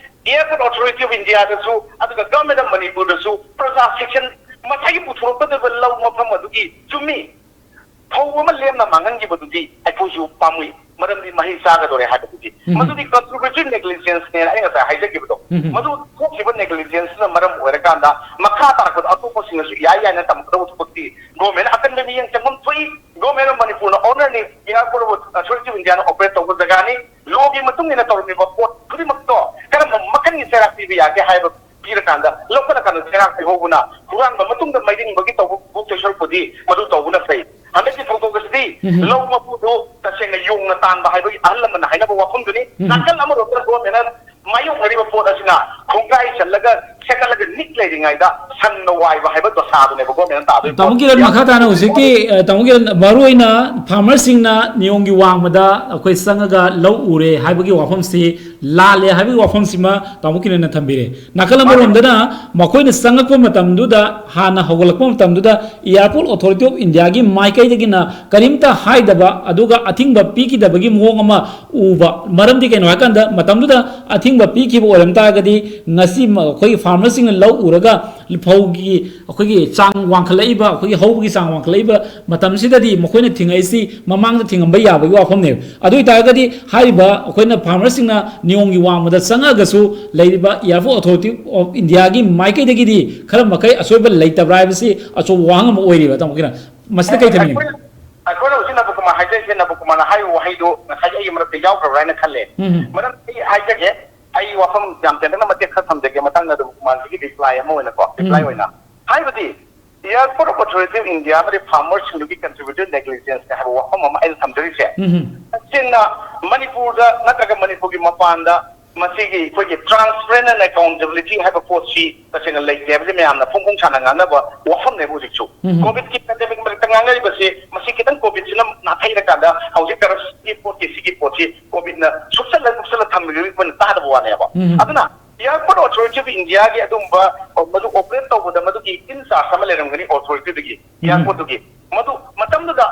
Airport Authority of India ꯗꯁꯨ, ꯑꯗꯨꯒ Government of ꯃꯅꯤꯄꯨꯔꯗꯁꯨ ꯄ꯭ꯔꯖꯥ ꯁꯦꯛꯁꯟ ꯉꯁꯥꯏꯒꯤ ꯄꯨꯊꯣꯔꯛꯀꯗꯕ ꯂꯧ ꯃꯐꯝ ꯑꯗꯨꯒꯤ, ꯆꯨꯝꯃꯤ, ꯐꯧ ꯑꯃ ꯂꯦꯝꯅ ꯃꯥꯡꯍꯟꯈꯤꯕꯗꯨꯗꯤ ꯑꯩꯈꯣꯏꯁꯨ ꯄꯥꯝꯃꯨꯏ, ꯃꯔꯝꯗꯤ ꯃꯍꯩ ꯆꯥꯒꯗꯧꯔꯦ ꯍꯥꯏꯕꯗꯨꯗꯤ꯫ ꯎꯝ꯫ ꯃꯗꯨꯗꯤ ꯀꯟꯇ꯭ꯔꯤꯕ꯭ꯌꯨꯇꯤꯚ ꯅꯦꯒ꯭ꯂꯤꯖꯦꯟꯁꯅꯦꯅ ꯑꯩ ꯉꯁꯥꯏ ꯍꯥꯏꯖꯈꯤꯕꯗꯣ꯫ ꯎꯝ꯫ ꯃꯗꯨ ꯊꯣꯛꯈꯤꯕ ꯅꯦꯒ꯭ꯂꯤꯖꯦꯟꯁꯅ ꯃꯔꯝ ꯑꯣꯏꯔꯀꯥꯟꯗ ꯃꯈꯥ ꯇꯥꯔꯛꯄꯗ ꯑꯇꯣꯞꯄꯁꯤꯡꯅꯁꯨ ꯌꯥꯏ ꯌꯥꯏꯅ ꯇꯝꯒꯗꯧꯕ ꯊꯕꯛꯇꯤ ꯒꯣꯔꯃꯦꯟ ꯑꯀꯟꯕ ꯃꯤꯠꯌꯦꯡ ꯆꯪꯐꯝ ꯊꯣꯛꯏ꯫ Government of ꯃꯅꯤꯄꯨꯔꯅ ꯑꯣꯅꯔꯅꯤ, Airport Authority of India ꯅ ꯑꯣꯄꯔꯦꯠ ꯇꯧꯕ ꯖꯒꯥꯅꯤ꯫ ꯂꯣꯒꯤ ꯃꯇꯨꯡ ꯏꯟꯅ ꯇꯧꯔꯝꯃꯤꯕ ꯄꯣꯠ ꯈꯨꯗꯤꯡꯃꯛꯇꯣ ꯀꯔꯝꯕ ꯃꯈꯜꯒꯤ ꯆꯩꯔꯥꯛ ꯄꯤꯕ ꯌꯥꯒꯦ ꯍꯥꯏꯕ ꯄꯤꯔꯀꯥꯟꯗ, ꯂꯧꯈꯠꯂꯀꯥꯟꯗ ꯆꯩꯔꯥꯛ ꯄꯤꯍꯧꯕꯅ, ꯍꯨꯔꯥꯟꯕ ꯃꯇꯨꯡꯗ ꯃꯩꯗꯤꯡꯕꯒꯤ ꯇꯧꯕ ꯀꯣꯛ ꯇꯩ ꯁꯔꯨꯛꯄꯨꯗꯤ ꯃꯗꯨ ꯇꯧꯕꯅ ꯐꯩ꯫ ꯍꯟꯗꯛꯀꯤ ꯊꯧꯗꯣꯛ ꯑꯁꯤꯗꯤ ꯎꯝ꯫ ꯂꯧ ꯃꯄꯨꯗꯨ ꯇꯁꯦꯡꯅ ꯌꯣꯡꯅ ꯇꯥꯟꯕ ꯍꯥꯏꯕꯒꯤ ꯑꯍꯜ ꯂꯃꯟꯅ ꯍꯥꯏꯅꯕ ꯋꯥꯐꯝꯗꯨꯅꯤ꯫ ꯎꯝ꯫ ꯅꯥꯀꯜ ꯑꯃꯔꯣꯝꯗ ꯒꯣꯔꯃꯦꯟꯅ ꯃꯥꯌꯣꯛꯅꯔꯤꯕ ꯄꯣꯠ ꯑꯁꯤꯅ ꯈꯣꯡꯒꯥꯏ ꯆꯜꯂꯒ ꯁꯦꯀꯠꯂꯒ ꯅꯤꯛ ꯂꯩꯔꯤꯉꯩꯗ, ꯁꯪꯅ ꯋꯥꯏꯕ ꯍꯥꯏꯕ ꯗꯣꯁꯥꯗꯨꯅꯦꯕ ꯒꯣꯔꯃꯦꯟꯅ ꯇꯥꯗꯣꯏ ꯇꯥꯃꯣ ꯀꯤꯔꯟ, ꯃꯈꯥ ꯇꯥꯅ ꯍꯧꯖꯤꯛꯀꯤ ꯑ, ꯇꯥꯃꯣ ꯀꯤꯔꯟ, ꯃꯔꯨꯑꯣꯏꯅ ꯐꯥꯔꯃꯔꯁꯤꯡꯅ ꯅꯤꯌꯣꯝꯒꯤ ꯋꯥꯡꯃꯗ ꯑꯩꯈꯣꯏ ꯆꯪꯉꯒ ꯂꯧ ꯎꯔꯦ ꯍꯥꯏꯕꯒꯤ ꯋꯥꯐꯝꯁꯤ ꯂꯥꯜꯂꯦ ꯍꯥꯏꯕꯒꯤ ꯋꯥꯐꯝꯁꯤꯃ ꯇꯥꯃꯣ ꯀꯤꯔꯟꯅ ꯊꯝꯕꯤꯔꯦ꯫ ꯅꯥꯀꯜ ꯑꯃꯔꯣꯝꯗꯅ ꯃꯈꯣꯏꯅ ꯆꯪꯉꯛꯄ ꯃꯇꯝꯗꯨꯗ, ꯍꯥꯟꯅ ꯍꯧꯒꯠꯂꯛꯄ ꯃꯇꯝꯗꯨꯗ Airport Authority of Indiaꯒꯤ ꯃꯥꯏꯀꯩꯗꯒꯤꯅ ꯀꯔꯤꯝꯇ ꯍꯥꯏꯗꯕ, ꯑꯗꯨꯒ ꯑꯊꯤꯡꯕ ꯄꯤꯈꯤꯗꯕꯒꯤ ꯃꯑꯣꯡ ꯑꯃ ꯎꯕ꯫ ꯃꯔꯝꯗꯤ ꯀꯩꯅꯣ ꯍꯥꯏꯀꯥꯟꯗ, ꯃꯇꯝꯗꯨꯗ ꯑꯊꯤꯡꯕ ꯄꯤꯈꯤꯕ ꯑꯣꯏꯔꯝ ꯇꯥꯔꯒꯗꯤ ꯉꯁꯤ ꯃ-, ꯑꯩꯈꯣꯏꯒꯤ ꯐꯥꯔꯃꯔꯁꯤꯡꯅ ꯂꯧ ꯎꯔꯒ ꯐꯧꯒꯤ ꯑꯩꯈꯣꯏꯒꯤ ꯆꯥꯡ ꯋꯥꯡꯈꯠꯂꯛꯏꯕ, ꯑꯩꯈꯣꯏꯒꯤ ꯍꯧꯕꯒꯤ ꯆꯥꯡ ꯋꯥꯡꯈꯠꯂꯛꯏꯕ ꯃꯇꯝꯁꯤꯗꯗꯤ ꯃꯈꯣꯏꯅ ꯊꯤꯡꯉꯛꯏꯁꯤ ꯃꯃꯥꯡꯗ ꯊꯤꯡꯉꯝꯕ ꯌꯥꯕꯒꯤ ꯋꯥꯐꯝꯅꯦꯕ꯫ ꯑꯗꯨ ꯑꯣꯏꯇꯥꯔꯒꯗꯤ ꯍꯥꯏꯔꯤꯕ ꯑꯩꯈꯣꯏꯅ ꯐꯥꯔꯃꯔꯁꯤꯡꯅ ꯅꯤꯌꯣꯝꯒꯤ ꯋꯥꯡꯃꯗ ꯆꯪꯉꯛꯑꯒꯁꯨ ꯂꯩꯔꯤꯕ Airport Authority of Indiaꯒꯤ ꯃꯥꯏꯀꯩꯗꯒꯤꯗꯤ ꯈꯔ ꯃꯈꯩ ꯑꯁꯣꯏꯕ ꯂꯩꯇꯕ꯭ꯔꯥ ꯍꯥꯏꯕꯁꯤ ꯑꯆꯧꯕ ꯋꯥꯍꯪ ꯑꯃ ꯑꯣꯏꯔꯤꯕ꯫ ꯇꯥꯃꯣ ꯀꯤꯔꯟ, ꯃꯁꯤꯗ ꯀꯩ ꯊꯝꯕꯤꯅꯤꯡꯉꯤ? ꯑꯩꯈꯣꯏꯅ ꯑꯩꯈꯣꯏꯅ ꯍꯧꯖꯤꯛ ꯅꯕꯀꯨꯃꯥꯔ ꯍꯥꯏꯖꯔꯤꯁꯦ, ꯅꯕꯀꯨꯃꯥꯔꯅ ꯍꯥꯏꯔꯤꯕ ꯋꯥꯍꯩꯗꯣ ꯉꯁꯥꯏꯒꯤ ꯑꯩꯒꯤ ꯃꯔꯛꯇ ꯌꯥꯎꯈ꯭ꯔꯕ꯭ꯔꯥ ꯍꯥꯏꯅ ꯈꯜꯂꯦ꯫ ꯎꯝ꯫ ꯃꯔꯝ ꯑꯩ ꯍꯥꯏꯖꯒꯦ, ꯑꯩ ꯋꯥꯐꯝ ꯌꯥꯝ ꯇꯦꯟꯇꯛꯅ ꯃꯇꯦꯛ ꯈꯔ ꯊꯝꯖꯒꯦ ꯃꯇꯥꯡꯗ ꯅꯕꯀꯨꯃꯥꯔꯁꯤꯒꯤ ꯔꯤꯄ꯭ꯂꯥꯏ ꯑꯃ ꯑꯣꯏꯅꯀꯣ, ꯔꯤꯄ꯭ꯂꯥꯏ ꯎꯝ꯫ ꯑꯣꯏꯅ꯫ ꯍꯥꯏꯕꯗꯤ, Airport Authority of India ꯑꯃꯗꯤ ꯐꯥꯔꯃꯔꯁꯤꯡꯗꯨꯒꯤ ꯀꯟꯇ꯭ꯔꯤꯕ꯭ꯌꯨꯇꯔ ꯅꯦꯒ꯭ꯂꯤꯖꯦꯟꯁꯅꯦ ꯍꯥꯏꯕ ꯋꯥꯐꯝ ꯑꯃ ꯑꯩꯅ ꯊꯝꯖꯔꯤꯁꯦ꯫ ꯎꯝ꯫ ꯇꯁꯦꯡꯅ ꯃꯅꯤꯄꯨꯔꯗ ꯅꯠꯇ꯭ꯔꯒ ꯃꯅꯤꯄꯨꯔꯒꯤ ꯃꯄꯥꯟꯗ ꯃꯁꯤꯒꯤ ꯑꯩꯈꯣꯏꯒꯤ transparent and accountability ꯍꯥꯏꯕ ꯄꯣꯠꯁꯤ ꯇꯁꯦꯡꯅ ꯂꯩꯇꯦ ꯍꯥꯏꯕꯁꯤ ꯃꯌꯥꯝꯅ ꯐꯣꯡ ꯐꯣꯡ ꯁꯥꯅ ꯉꯥꯡꯅꯕ ꯋꯥꯐꯝꯅꯦꯕ ꯍꯧꯖꯤꯛꯁꯨ꯫ ꯎꯝ꯫ ꯀꯣꯚꯤꯗꯀꯤ ꯄꯦꯟꯗꯦꯃꯤꯛ ꯃꯔꯛꯇ ꯉꯥꯡꯅꯔꯤꯕꯁꯤ ꯃꯁꯤ ꯈꯤꯇꯪ ꯀꯣꯚꯤꯗꯁꯤꯅ ꯅꯥꯊꯩꯔꯀꯥꯟꯗ ꯍꯧꯖꯤꯛ ꯀꯔꯞꯁꯟꯒꯤ ꯄꯣꯠꯀꯤ ꯁꯤꯒꯤ ꯄꯣꯠꯁꯤ ꯀꯣꯚꯤꯗꯅ ꯁꯨꯞꯆꯜꯂ ꯁꯨꯞꯆꯜꯂ ꯊꯝꯕꯤꯕꯒꯤ ꯑꯩꯈꯣꯏꯅ ꯇꯥꯗꯕ ꯋꯥꯅꯦꯕ꯫ ꯎꯝ꯫ ꯑꯗꯨꯅ Airport Authority of Indiaꯒꯤ ꯑꯗꯨꯒꯨꯝꯕ ꯃꯗꯨ ꯑꯣꯄꯔꯦꯠ ꯇꯧꯕꯗ ꯃꯗꯨꯒꯤ in charge ꯑꯃ ꯂꯩꯔꯝꯒꯅꯤ ꯑꯣꯊꯣꯔꯤꯇꯤꯗꯨꯒꯤ, ꯎꯝ꯫ ꯑꯦꯌꯥꯔꯄꯣꯔꯠꯇꯨꯒꯤ꯫ ꯃꯗꯨ ꯃꯇꯝꯗꯨꯗ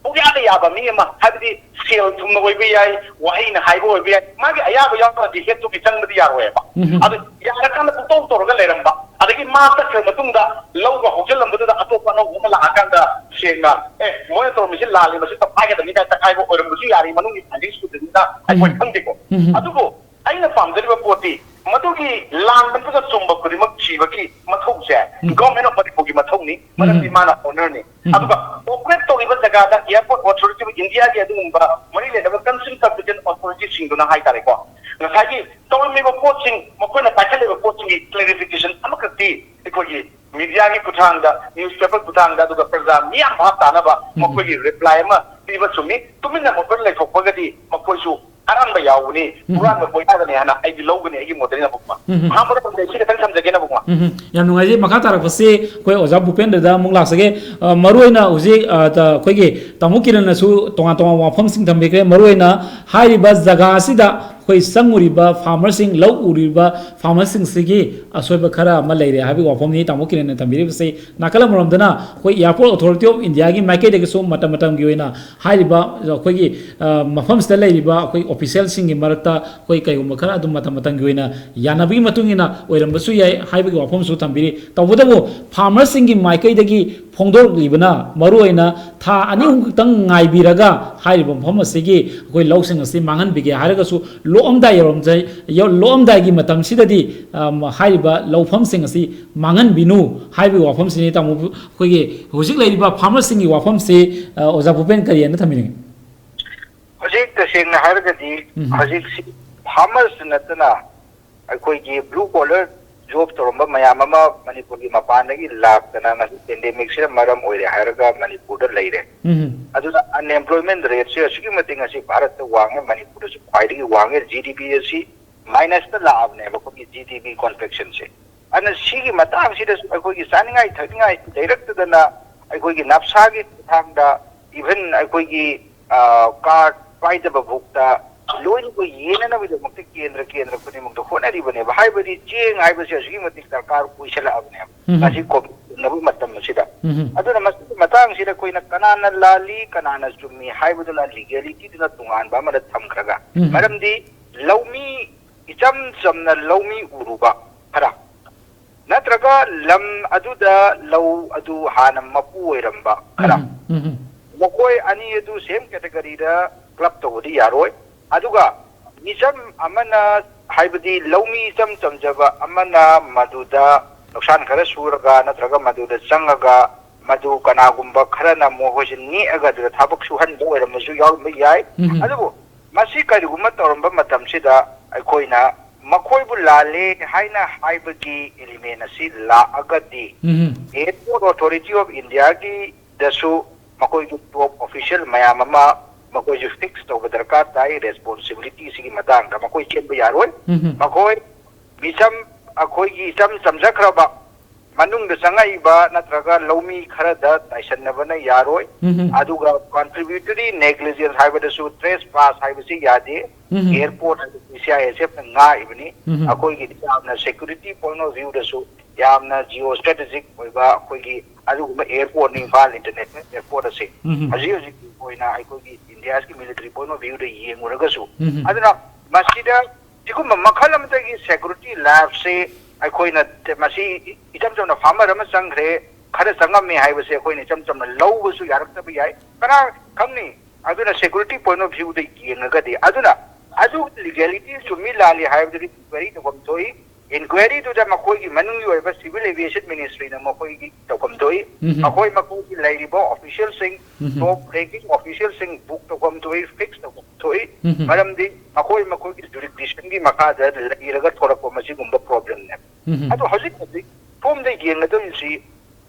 ꯄꯨꯡꯌꯥꯗ ꯌꯥꯕ ꯃꯤ ꯑꯃ, ꯍꯥꯏꯕꯗꯤ ꯁꯦꯜ ꯊꯨꯝꯅ ꯑꯣꯏꯕ ꯌꯥꯏ, ꯋꯥꯍꯩꯅ ꯍꯥꯏꯕ ꯑꯣꯏꯕ ꯌꯥꯏ, ꯃꯥꯒꯤ ꯑꯌꯥꯕ ꯌꯥꯎꯗ꯭ꯔꯗꯤ ꯍꯦꯠꯇꯨꯒꯤ ꯆꯪꯕꯗꯤ ꯌꯥꯔꯣꯏꯕ꯫ ꯎꯝ꯫ ꯑꯗꯨ ꯌꯥꯔꯀꯥꯟꯗ ꯄꯨꯡꯇꯧ ꯇꯧꯔꯒ ꯂꯩꯔꯝꯕ, ꯑꯗꯒꯤ ꯃꯥ ꯆꯠꯈ꯭ꯔ ꯃꯇꯨꯡꯗ ꯂꯧꯒ ꯍꯧꯖꯤꯜꯂꯝꯕꯗꯨꯗ ꯑꯇꯣꯞꯄ ꯑꯅꯧꯕ ꯑꯃ ꯂꯥꯛꯑꯀꯥꯟꯗ ꯁꯦꯡꯅ, "ꯑꯦ, ꯃꯣꯏꯅ ꯇꯧꯔꯝꯃꯤꯁꯤ ꯂꯥꯜꯂꯤ, ꯃꯁꯤ ꯇꯞ ꯍꯥꯏꯒꯗꯕꯅꯤ" ꯀꯥꯏꯅ ꯇꯛꯈꯥꯏꯕ ꯑꯣꯏꯔꯝꯕꯁꯨ ꯌꯥꯔꯤ, ꯃꯅꯨꯡꯒꯤ ꯐꯥꯏꯟꯗꯤꯡꯁ ꯁꯨꯗ꯭ꯔꯤꯕꯅꯤꯅ ꯑꯩꯈꯣꯏ ꯎꯝ꯫ ꯈꯪꯗꯦꯀꯣ꯫ ꯎꯝ꯫ ꯑꯗꯨꯕꯨ ꯑꯩꯅ ꯄꯥꯝꯖꯔꯤꯕ ꯄꯣꯠꯇꯤ ꯃꯗꯨꯒꯤ ꯂꯥꯟꯕꯗꯨꯒ ꯆꯨꯝꯕ ꯈꯨꯗꯤꯡꯃꯛ ꯊꯤꯕꯒꯤ ꯃꯊꯧꯁꯦ ꯎꯝ꯫ ꯒꯣꯔꯃꯦꯟ ꯑꯣꯐ ꯃꯅꯤꯄꯨꯔꯒꯤ ꯃꯊꯧꯅꯤ, ꯃꯔꯝꯗꯤ ꯎꯝ꯫ ꯃꯥꯅ ꯑꯣꯅꯔꯅꯤ꯫ ꯎꯝ꯫ ꯑꯗꯨꯒ ꯑꯣꯄꯔꯦꯠ ꯇꯧꯔꯤꯕ ꯖꯒꯥꯗ ꯑꯦꯌꯥꯔꯄꯣꯔꯠ ꯑꯣꯊꯣꯔꯤꯇꯤ ꯑꯣꯐ ꯏꯟꯗꯤꯌꯥꯒꯤ ꯑꯗꯨꯒꯨꯝꯕ ꯃꯔꯤ ꯂꯩꯅꯕ ꯀꯟꯁꯔꯟ ꯀꯝꯄꯤꯇꯦꯟ ꯑꯣꯊꯣꯔꯤꯇꯤꯁꯤꯡꯗꯨꯅ ꯍꯥꯏꯇꯥꯔꯦꯀꯣ, ꯉꯁꯥꯏꯒꯤ ꯇꯧꯔꯝꯃꯤꯕ ꯄꯣꯠꯁꯤꯡ, ꯃꯈꯣꯏꯅ ꯄꯥꯏꯈꯠꯂꯤꯕ ꯄꯣꯠꯁꯤꯡꯒꯤ ꯀ꯭ꯂꯦꯔꯤꯐꯤꯀꯦꯁꯟ ꯑꯃꯈꯛꯇꯤ ꯑꯩꯈꯣꯏꯒꯤ ꯃꯤꯗꯤꯌꯥꯒꯤ ꯈꯨꯠꯊꯥꯡꯗ, ꯅ꯭ꯌꯨꯁꯄꯦꯄꯔ ꯈꯨꯠꯊꯥꯡꯗ, ꯑꯗꯨꯒ ꯄ꯭ꯔꯖꯥ ꯃꯤꯌꯥꯝ ꯚꯥꯞ ꯇꯥꯅꯕ ꯎꯝ꯫ ꯃꯈꯣꯏꯒꯤ ꯔꯤꯄ꯭ꯂꯥꯏ ꯑꯃ ꯄꯤꯕ ꯆꯨꯝꯃꯤ꯫ ꯇꯨꯃꯤꯟꯅ ꯃꯈꯣꯏ ꯂꯩꯊꯣꯛꯄꯒꯗꯤ ꯃꯈꯣꯏꯁꯨ ꯑꯔꯥꯟꯕ ꯌꯥꯎꯒꯅꯤ, ꯎꯝ꯫ ꯍꯨꯔꯥꯟꯕ ꯀꯣꯏꯅꯒꯅꯤ ꯍꯥꯏꯅ ꯑꯩꯗꯤ ꯂꯧꯒꯅꯤ ꯑꯩꯒꯤ ꯃꯣꯠꯇꯗꯤ ꯅꯕꯨꯡꯃ꯫ ꯎꯝ꯫ ꯑꯍꯥꯟꯕꯗ ꯁꯤ ꯈꯤꯇꯪ ꯊꯝꯖꯒꯦ ꯅꯕꯨꯡꯃ꯫ ꯎꯝ꯫ ꯌꯥꯝ ꯅꯨꯡꯉꯥꯏꯖꯩ꯫ ꯃꯈꯥ ꯇꯥꯔꯛꯄꯁꯤ ꯑꯩꯈꯣꯏ ꯑꯣꯖꯥ ꯚꯨꯄꯦꯟꯗ꯭ꯔꯗ ꯑꯃꯨꯛ ꯂꯥꯛꯆꯒꯦ꯫ ꯑ, ꯃꯔꯨꯑꯣꯏꯅ ꯍꯧꯖꯤꯛ, ꯑ, ꯇ-, ꯑꯩꯈꯣꯏꯒꯤ ꯇꯥꯃꯣ ꯀꯤꯔꯟꯅꯁꯨ ꯇꯣꯉꯥꯟ ꯇꯣꯉꯥꯟꯕ ꯋꯥꯐꯝꯁꯤꯡ ꯊꯝꯕꯤꯈ꯭ꯔꯦ꯫ ꯃꯔꯨꯑꯣꯏꯅ ꯍꯥꯏꯔꯤꯕ ꯖꯒꯥ ꯑꯁꯤꯗ ꯑꯩꯈꯣꯏ ꯆꯪꯉꯨꯔꯤꯕ farmerꯁꯤꯡ, ꯂꯧ ꯎꯔꯤꯕ farmerꯁꯤꯡꯁꯤꯒꯤ ꯑꯁꯣꯏꯕ ꯈꯔ ꯑꯃ ꯂꯩꯔꯦ ꯍꯥꯏꯕꯒꯤ ꯋꯥꯐꯝꯅꯤ ꯇꯥꯃꯣ ꯀꯤꯔꯟꯅ ꯊꯝꯕꯤꯔꯤꯕꯁꯤ꯫ ꯅꯥꯀꯜ ꯑꯃꯔꯣꯝꯗꯅ ꯑꯩꯈꯣꯏ Airport Authority of Indiaꯒꯤ ꯃꯥꯏꯀꯩꯗꯒꯤꯁꯨ ꯃꯇꯝ ꯃꯇꯝꯒꯤ ꯑꯣꯏꯅ ꯍꯥꯏꯔꯤꯕ ꯑꯩꯈꯣꯏꯒꯤ, ꯑ, ꯃꯐꯝꯁꯤꯗ ꯂꯩꯔꯤꯕ ꯑꯩꯈꯣꯏ officialꯁꯤꯡꯒꯤ ꯃꯔꯛꯇ ꯑꯩꯈꯣꯏ ꯀꯩꯒꯨꯝꯕ ꯈꯔ ꯑꯗꯨꯝ ꯃꯇꯝ ꯃꯇꯝꯒꯤ ꯑꯣꯏꯅ ꯌꯥꯅꯕꯒꯤ ꯃꯇꯨꯡ ꯏꯟꯅ ꯑꯣꯏꯔꯝꯕꯁꯨ ꯌꯥꯏ ꯍꯥꯏꯕꯒꯤ ꯋꯥꯐꯝꯁꯨ ꯊꯝꯕꯤꯔꯤ꯫ ꯇꯧꯕꯇꯕꯨ farmerꯁꯤꯡꯒꯤ ꯃꯥꯏꯀꯩꯗꯒꯤ ꯐꯣꯡꯗꯣꯔꯛꯂꯤꯕꯅ ꯃꯔꯨꯑꯣꯏꯅ ꯊꯥ ꯑꯅꯤ ꯑꯍꯨꯝ ꯈꯛꯇꯪ ꯉꯥꯏꯕꯤꯔꯒ ꯍꯥꯏꯔꯤꯕ ꯃꯐꯝ ꯑꯁꯤꯒꯤ ꯑꯩꯈꯣꯏ ꯂꯧꯁꯤꯡ ꯑꯁꯤ ꯃꯥꯡꯍꯟꯕꯤꯒꯦ ꯍꯥꯏꯔꯒꯁꯨ ꯂꯣꯛꯑꯝꯗꯥꯏ ꯌꯧꯔꯝꯗꯥꯏ-, ꯌꯧ-, ꯂꯣꯛꯑꯝꯗꯥꯏꯒꯤ ꯃꯇꯝꯁꯤꯗꯗꯤ, ꯑ, ꯍꯥꯏꯔꯤꯕ ꯂꯧꯐꯝꯁꯤꯡ ꯑꯁꯤ ꯃꯥꯡꯍꯟꯕꯤꯅꯨ ꯍꯥꯏꯕꯒꯤ ꯋꯥꯐꯝꯁꯤꯅꯤ꯫ ꯇꯥꯃꯣ, ꯑꯩꯈꯣꯏꯒꯤ ꯍꯧꯖꯤꯛ ꯂꯩꯔꯤꯕ farmerꯁꯤꯡꯒꯤ ꯋꯥꯐꯝꯁꯤ, ꯑ, ꯑꯣꯖꯥ ꯚꯨꯄꯦꯟ ꯀꯔꯤ ꯍꯥꯏꯅ ꯊꯝꯕꯤꯅꯤꯡꯉꯤ? ꯍꯧꯖꯤꯛ ꯇꯁꯦꯡꯅ ꯍꯥꯏꯔꯒꯗꯤ ꯎꯝ꯫ ꯍꯧꯖꯤꯛꯁꯤ farmers ꯅꯠꯇꯅ ꯑꯩꯈꯣꯏꯒꯤ blue collar job ꯇꯧꯔꯝꯕ ꯃꯌꯥꯝ ꯑꯃ ꯃꯅꯤꯄꯨꯔꯒꯤ ꯃꯄꯥꯟꯗꯒꯤ ꯂꯥꯛꯇꯅ ꯉꯁꯤ pandemicꯁꯤꯅ ꯃꯔꯝ ꯑꯣꯏꯔꯦ ꯍꯥꯏꯔꯒ ꯃꯅꯤꯄꯨꯔꯗ ꯂꯩꯔꯦ꯫ ꯎꯝ꯫ ꯑꯗꯨꯅ unemployment rateꯁꯦ ꯑꯁꯨꯛꯀꯤ ꯃꯇꯤꯛ ꯉꯁꯤ ꯚꯥꯔꯠꯇ ꯋꯥꯡꯉꯦ, ꯃꯅꯤꯄꯨꯔꯗꯁꯨ ꯈ꯭ꯋꯥꯏꯗꯒꯤ ꯋꯥꯡꯉꯦ꯫ GDP ꯑꯁꯤ minusꯇ ꯂꯥꯛꯑꯕꯅꯦꯕ, ꯑꯩꯈꯣꯏꯒꯤ GDP contractionꯁꯦ꯫ ꯑꯗꯨꯅ ꯁꯤꯒꯤ ꯃꯇꯥꯡꯁꯤꯗꯁꯨ ꯑꯩꯈꯣꯏꯒꯤ ꯆꯥꯅꯤꯡꯉꯥꯏ ꯊꯛꯅꯤꯡꯉꯥꯏ ꯂꯩꯔꯛꯇꯗꯅ ꯑꯩꯈꯣꯏꯒꯤ ꯅꯞꯁꯥꯒꯤ ꯈꯨꯠꯊꯥꯡꯗ even ꯑꯩꯈꯣꯏꯒꯤ, ꯑ, card ꯄꯥꯏꯗꯕ ꯐꯥꯎꯗ ꯂꯣꯏꯅ ꯑꯩꯈꯣꯏ ꯌꯦꯟꯅꯅꯕꯒꯤꯗꯃꯛꯇ ꯀꯦꯟꯗ꯭ꯔ ꯀꯦꯟꯗ꯭ꯔ ꯈꯨꯗꯤꯡꯃꯛꯇ ꯍꯣꯠꯅꯔꯤꯕꯅꯦꯕ꯫ ꯍꯥꯏꯕꯗꯤ ꯆꯦꯡ ꯍꯥꯏꯕꯁꯦ ꯑꯁꯨꯛꯀꯤ ꯃꯇꯤꯛ ꯗꯔꯀꯥꯔ ꯑꯣꯏꯁꯜꯂꯛꯑꯕꯅꯦꯕ ꯎꯝ꯫ ꯉꯁꯤ COVID ꯅꯕ ꯃꯇꯝ ꯑꯁꯤꯗ꯫ ꯎꯝ꯫ ꯑꯗꯨꯅ ꯃꯁꯤꯒꯤ ꯃꯇꯥꯡꯁꯤꯗ ꯑꯩꯈꯣꯏꯅ ꯀꯅꯥꯅ ꯂꯥꯜꯂꯤ, ꯀꯅꯥꯅ ꯆꯨꯝꯃꯤ ꯍꯥꯏꯕꯗꯨꯅ legalityꯗꯨꯅ ꯇꯣꯉꯥꯟꯕ ꯑꯃꯗ ꯊꯝꯈ꯭ꯔꯒ, ꯎꯝ꯫ ꯃꯔꯝꯗꯤ ꯂꯧꯃꯤ, ꯏꯆꯝ ꯆꯝꯅ ꯂꯧꯃꯤ ꯎꯔꯨꯕ ꯈꯔ ꯅꯠꯇ꯭ꯔꯒ ꯂꯝ ꯑꯗꯨꯗ ꯂꯧ ꯑꯗꯨ ꯍꯥꯟꯅ ꯃꯄꯨ ꯑꯣꯏꯔꯝꯕ ꯈꯔ, ꯎꯝ, ꯎꯝ, ꯎꯝ꯫ ꯃꯈꯣꯏ ꯑꯅꯤ ꯑꯗꯨ same categoryꯗ club ꯇꯧꯕꯗꯤ ꯌꯥꯔꯣꯏ꯫ ꯑꯗꯨꯒ ꯃꯤꯆꯝ ꯑꯃꯅ, ꯍꯥꯏꯕꯗꯤ ꯂꯧꯃꯤ ꯏꯆꯝ ꯆꯝꯖꯕ ꯑꯃꯅ ꯃꯗꯨꯗ ꯂꯧꯁꯥꯟ ꯈꯔ ꯁꯨꯔꯒ ꯅꯠꯇ꯭ꯔꯒ ꯃꯗꯨꯗ ꯆꯪꯉꯒ ꯃꯗꯨ ꯀꯅꯥꯒꯨꯝꯕ ꯈꯔꯅ ꯃꯈꯣꯏꯁꯦ ꯅꯦꯛꯑꯒ ꯑꯗꯨꯗ ꯊꯕꯛ ꯁꯨꯍꯟꯕ ꯑꯣꯏꯔꯝꯕꯁꯨ ꯌꯥꯎꯔꯝꯕ ꯌꯥꯏ꯫ ꯎꯝ꯫ ꯑꯗꯨꯕꯨ ꯃꯁꯤ ꯀꯔꯤꯒꯨꯝꯕ ꯇꯧꯔꯝꯕ ꯃꯇꯝꯁꯤꯗ ꯑꯩꯈꯣꯏꯅ ꯃꯈꯣꯏꯕꯨ ꯂꯥꯜꯂꯦ ꯍꯥꯏꯅ ꯍꯥꯏꯕꯒꯤ element ꯑꯁꯤ ꯂꯥꯛꯑꯒꯗꯤ, ꯎꯝ꯫ Airport Authority of Indiaꯒꯤꯗꯁꯨ ꯃꯈꯣꯏꯒꯤ top official ꯃꯌꯥꯝ ꯑꯃ ꯃꯈꯣꯏꯁꯨ ꯐꯤꯛꯁ ꯇꯧꯕ ꯗꯔꯀꯥꯔ ꯇꯥꯏ꯫ ꯔꯦꯁꯄꯣꯟꯁꯤꯕꯤꯂꯤꯇꯤꯁꯤꯒꯤ ꯃꯇꯥꯡꯗ ꯃꯈꯣꯏ ꯆꯦꯟꯕ ꯌꯥꯔꯣꯏ꯫ ꯃꯈꯣꯏ ꯃꯤꯆꯝ, ꯑꯩꯈꯣꯏꯒꯤ ꯏꯆꯝ ꯆꯝꯖꯈ꯭ꯔꯕ ꯃꯅꯨꯡꯗ ꯆꯪꯉꯛꯏꯕ ꯅꯠꯇ꯭ꯔꯒ ꯂꯧꯃꯤ ꯈꯔꯗ ꯇꯥꯏꯁꯟꯅꯕꯅ ꯌꯥꯔꯣꯏ꯫ ꯑꯗꯨꯒ ꯀꯟꯇ꯭ꯔꯤꯕ꯭ꯌꯨꯇꯔꯤ ꯅꯦꯒ꯭ꯂꯤꯖꯦꯟꯁ ꯍꯥꯏꯕꯗꯁꯨ ꯇ꯭ꯔꯦꯁ ꯄꯥꯁ ꯍꯥꯏꯕꯁꯤ ꯌꯥꯗꯦ꯫ ꯑꯦꯌꯔꯄꯣꯔꯠ ꯍꯥꯏꯕꯁꯤ ꯁꯤ ꯑꯥꯏ ꯑꯦꯁ ꯑꯦꯐꯅ ꯉꯥꯛꯏꯕꯅꯤ꯫ ꯑꯩꯈꯣꯏꯒꯤꯗꯤ ꯌꯥꯝꯅ ꯁꯦꯀ꯭ꯌꯨꯔꯤꯇꯤ ꯄꯣꯏꯟ ꯑꯣꯐ ꯚ꯭ꯌꯨꯗꯁꯨ ꯌꯥꯝꯅ ꯖꯤꯑꯣ ꯁ꯭ꯇ꯭ꯔꯦꯇꯦꯖꯤꯛ ꯑꯣꯏꯕ ꯑꯩꯈꯣꯏꯒꯤ ꯑꯗꯨꯒꯨꯝꯕ ꯑꯦꯌꯔꯄꯣꯔꯠꯅꯤ ꯏꯝꯐꯥꯜ ꯏꯟꯇꯔꯅꯦꯁꯅꯦꯜ ꯑꯦꯌꯔꯄꯣꯔꯠ ꯑꯁꯤ꯫ ꯍꯧꯖꯤꯛ ꯍꯧꯖꯤꯛꯀꯤ ꯑꯣꯏꯅ ꯑꯩꯈꯣꯏꯒꯤ ꯏꯟꯗꯤꯌꯥꯒꯤ ꯃꯤꯂꯤꯇꯔꯤ ꯄꯣꯏꯟ ꯑꯣꯐ ꯚ꯭ꯌꯨꯗ ꯌꯦꯡꯉꯨꯔꯒꯁꯨ꯫ ꯑꯗꯨꯅ ꯃꯁꯤꯗ ꯁꯤꯒꯨꯝꯕ ꯃꯈꯜ ꯑꯃꯇꯒꯤ ꯁꯦꯀ꯭ꯌꯨꯔꯤꯇꯤ ꯂꯦꯞꯁꯦ ꯑꯩꯈꯣꯏꯅ ꯃꯁꯤ ꯏꯆꯝ ꯆꯝꯅ ꯐꯥꯔꯃꯔ ꯑꯃ ꯆꯪꯈ꯭ꯔꯦ, ꯈꯔ ꯆꯪꯉꯝꯃꯦ ꯍꯥꯏꯕꯁꯦ ꯑꯩꯈꯣꯏꯅ ꯏꯆꯝ ꯆꯝꯅ ꯂꯧꯕꯁꯨ ꯌꯥꯔꯛꯇꯕ ꯌꯥꯏ, ꯀꯅꯥ ꯈꯪꯅꯤ? ꯑꯗꯨꯅ ꯁꯦꯀ꯭ꯌꯨꯔꯤꯇꯤ ꯄꯣꯏꯟ ꯑꯣꯐ ꯚ꯭ꯌꯨꯗ ꯌꯦꯡꯉꯒꯗꯤ, ꯑꯗꯨꯅ ꯑꯗꯨ ꯂꯤꯒꯦꯂꯤꯇꯤ ꯆꯨꯝꯃꯤ ꯂꯥꯜꯂꯤ ꯍꯥꯏꯕꯗꯨꯗꯤ ꯏꯟꯀ꯭ꯋꯥꯏꯔꯤ ꯇꯧꯐꯝ ꯊꯣꯛꯏ꯫ ꯏꯟꯀ꯭ꯋꯥꯏꯔꯤꯗꯨꯗ ꯃꯈꯣꯏꯒꯤ ꯃꯅꯨꯡꯒꯤ ꯑꯣꯏꯕ ꯁꯤꯚꯤꯜ ꯑꯦꯚꯤꯌꯦꯁꯟ ꯃꯤꯅꯤꯁꯇ꯭ꯔꯤꯅ ꯃꯈꯣꯏꯒꯤ ꯇꯧꯐꯝ ꯊꯣꯛꯏ꯫ ꯃꯈꯣꯏ ꯃꯈꯣꯏꯒꯤ ꯂꯩꯔꯤꯕ ꯑꯣꯐꯤꯁꯤꯌꯦꯜꯁꯤꯡ, ꯇꯣꯞ ꯔꯦꯡꯀꯤꯡ ꯑꯣꯐꯤꯁꯤꯌꯦꯜꯁꯤꯡ ꯕꯨꯛ ꯇꯧꯐꯝ ꯊꯣꯛꯏ, ꯐꯤꯛꯁ ꯇꯧꯐꯝ ꯊꯣꯛꯏ꯫ ꯃꯔꯝꯗꯤ ꯃꯈꯣꯏ ꯃꯈꯣꯏꯒꯤ ꯖꯨꯔꯤꯗꯤꯛꯁꯟꯒꯤ ꯃꯈꯥꯗ ꯂꯩꯔꯒ ꯊꯣꯔꯛꯄ ꯃꯁꯤꯒꯨꯝꯕ ꯄ꯭ꯔꯣꯕ꯭ꯂꯦꯝꯅꯦꯕ꯫ ꯑꯗꯣ ꯍꯧꯖꯤꯛ ꯍꯧꯖꯤꯛ ꯁꯣꯝꯗ ꯌꯦꯡꯒꯗꯧꯔꯤꯁꯤ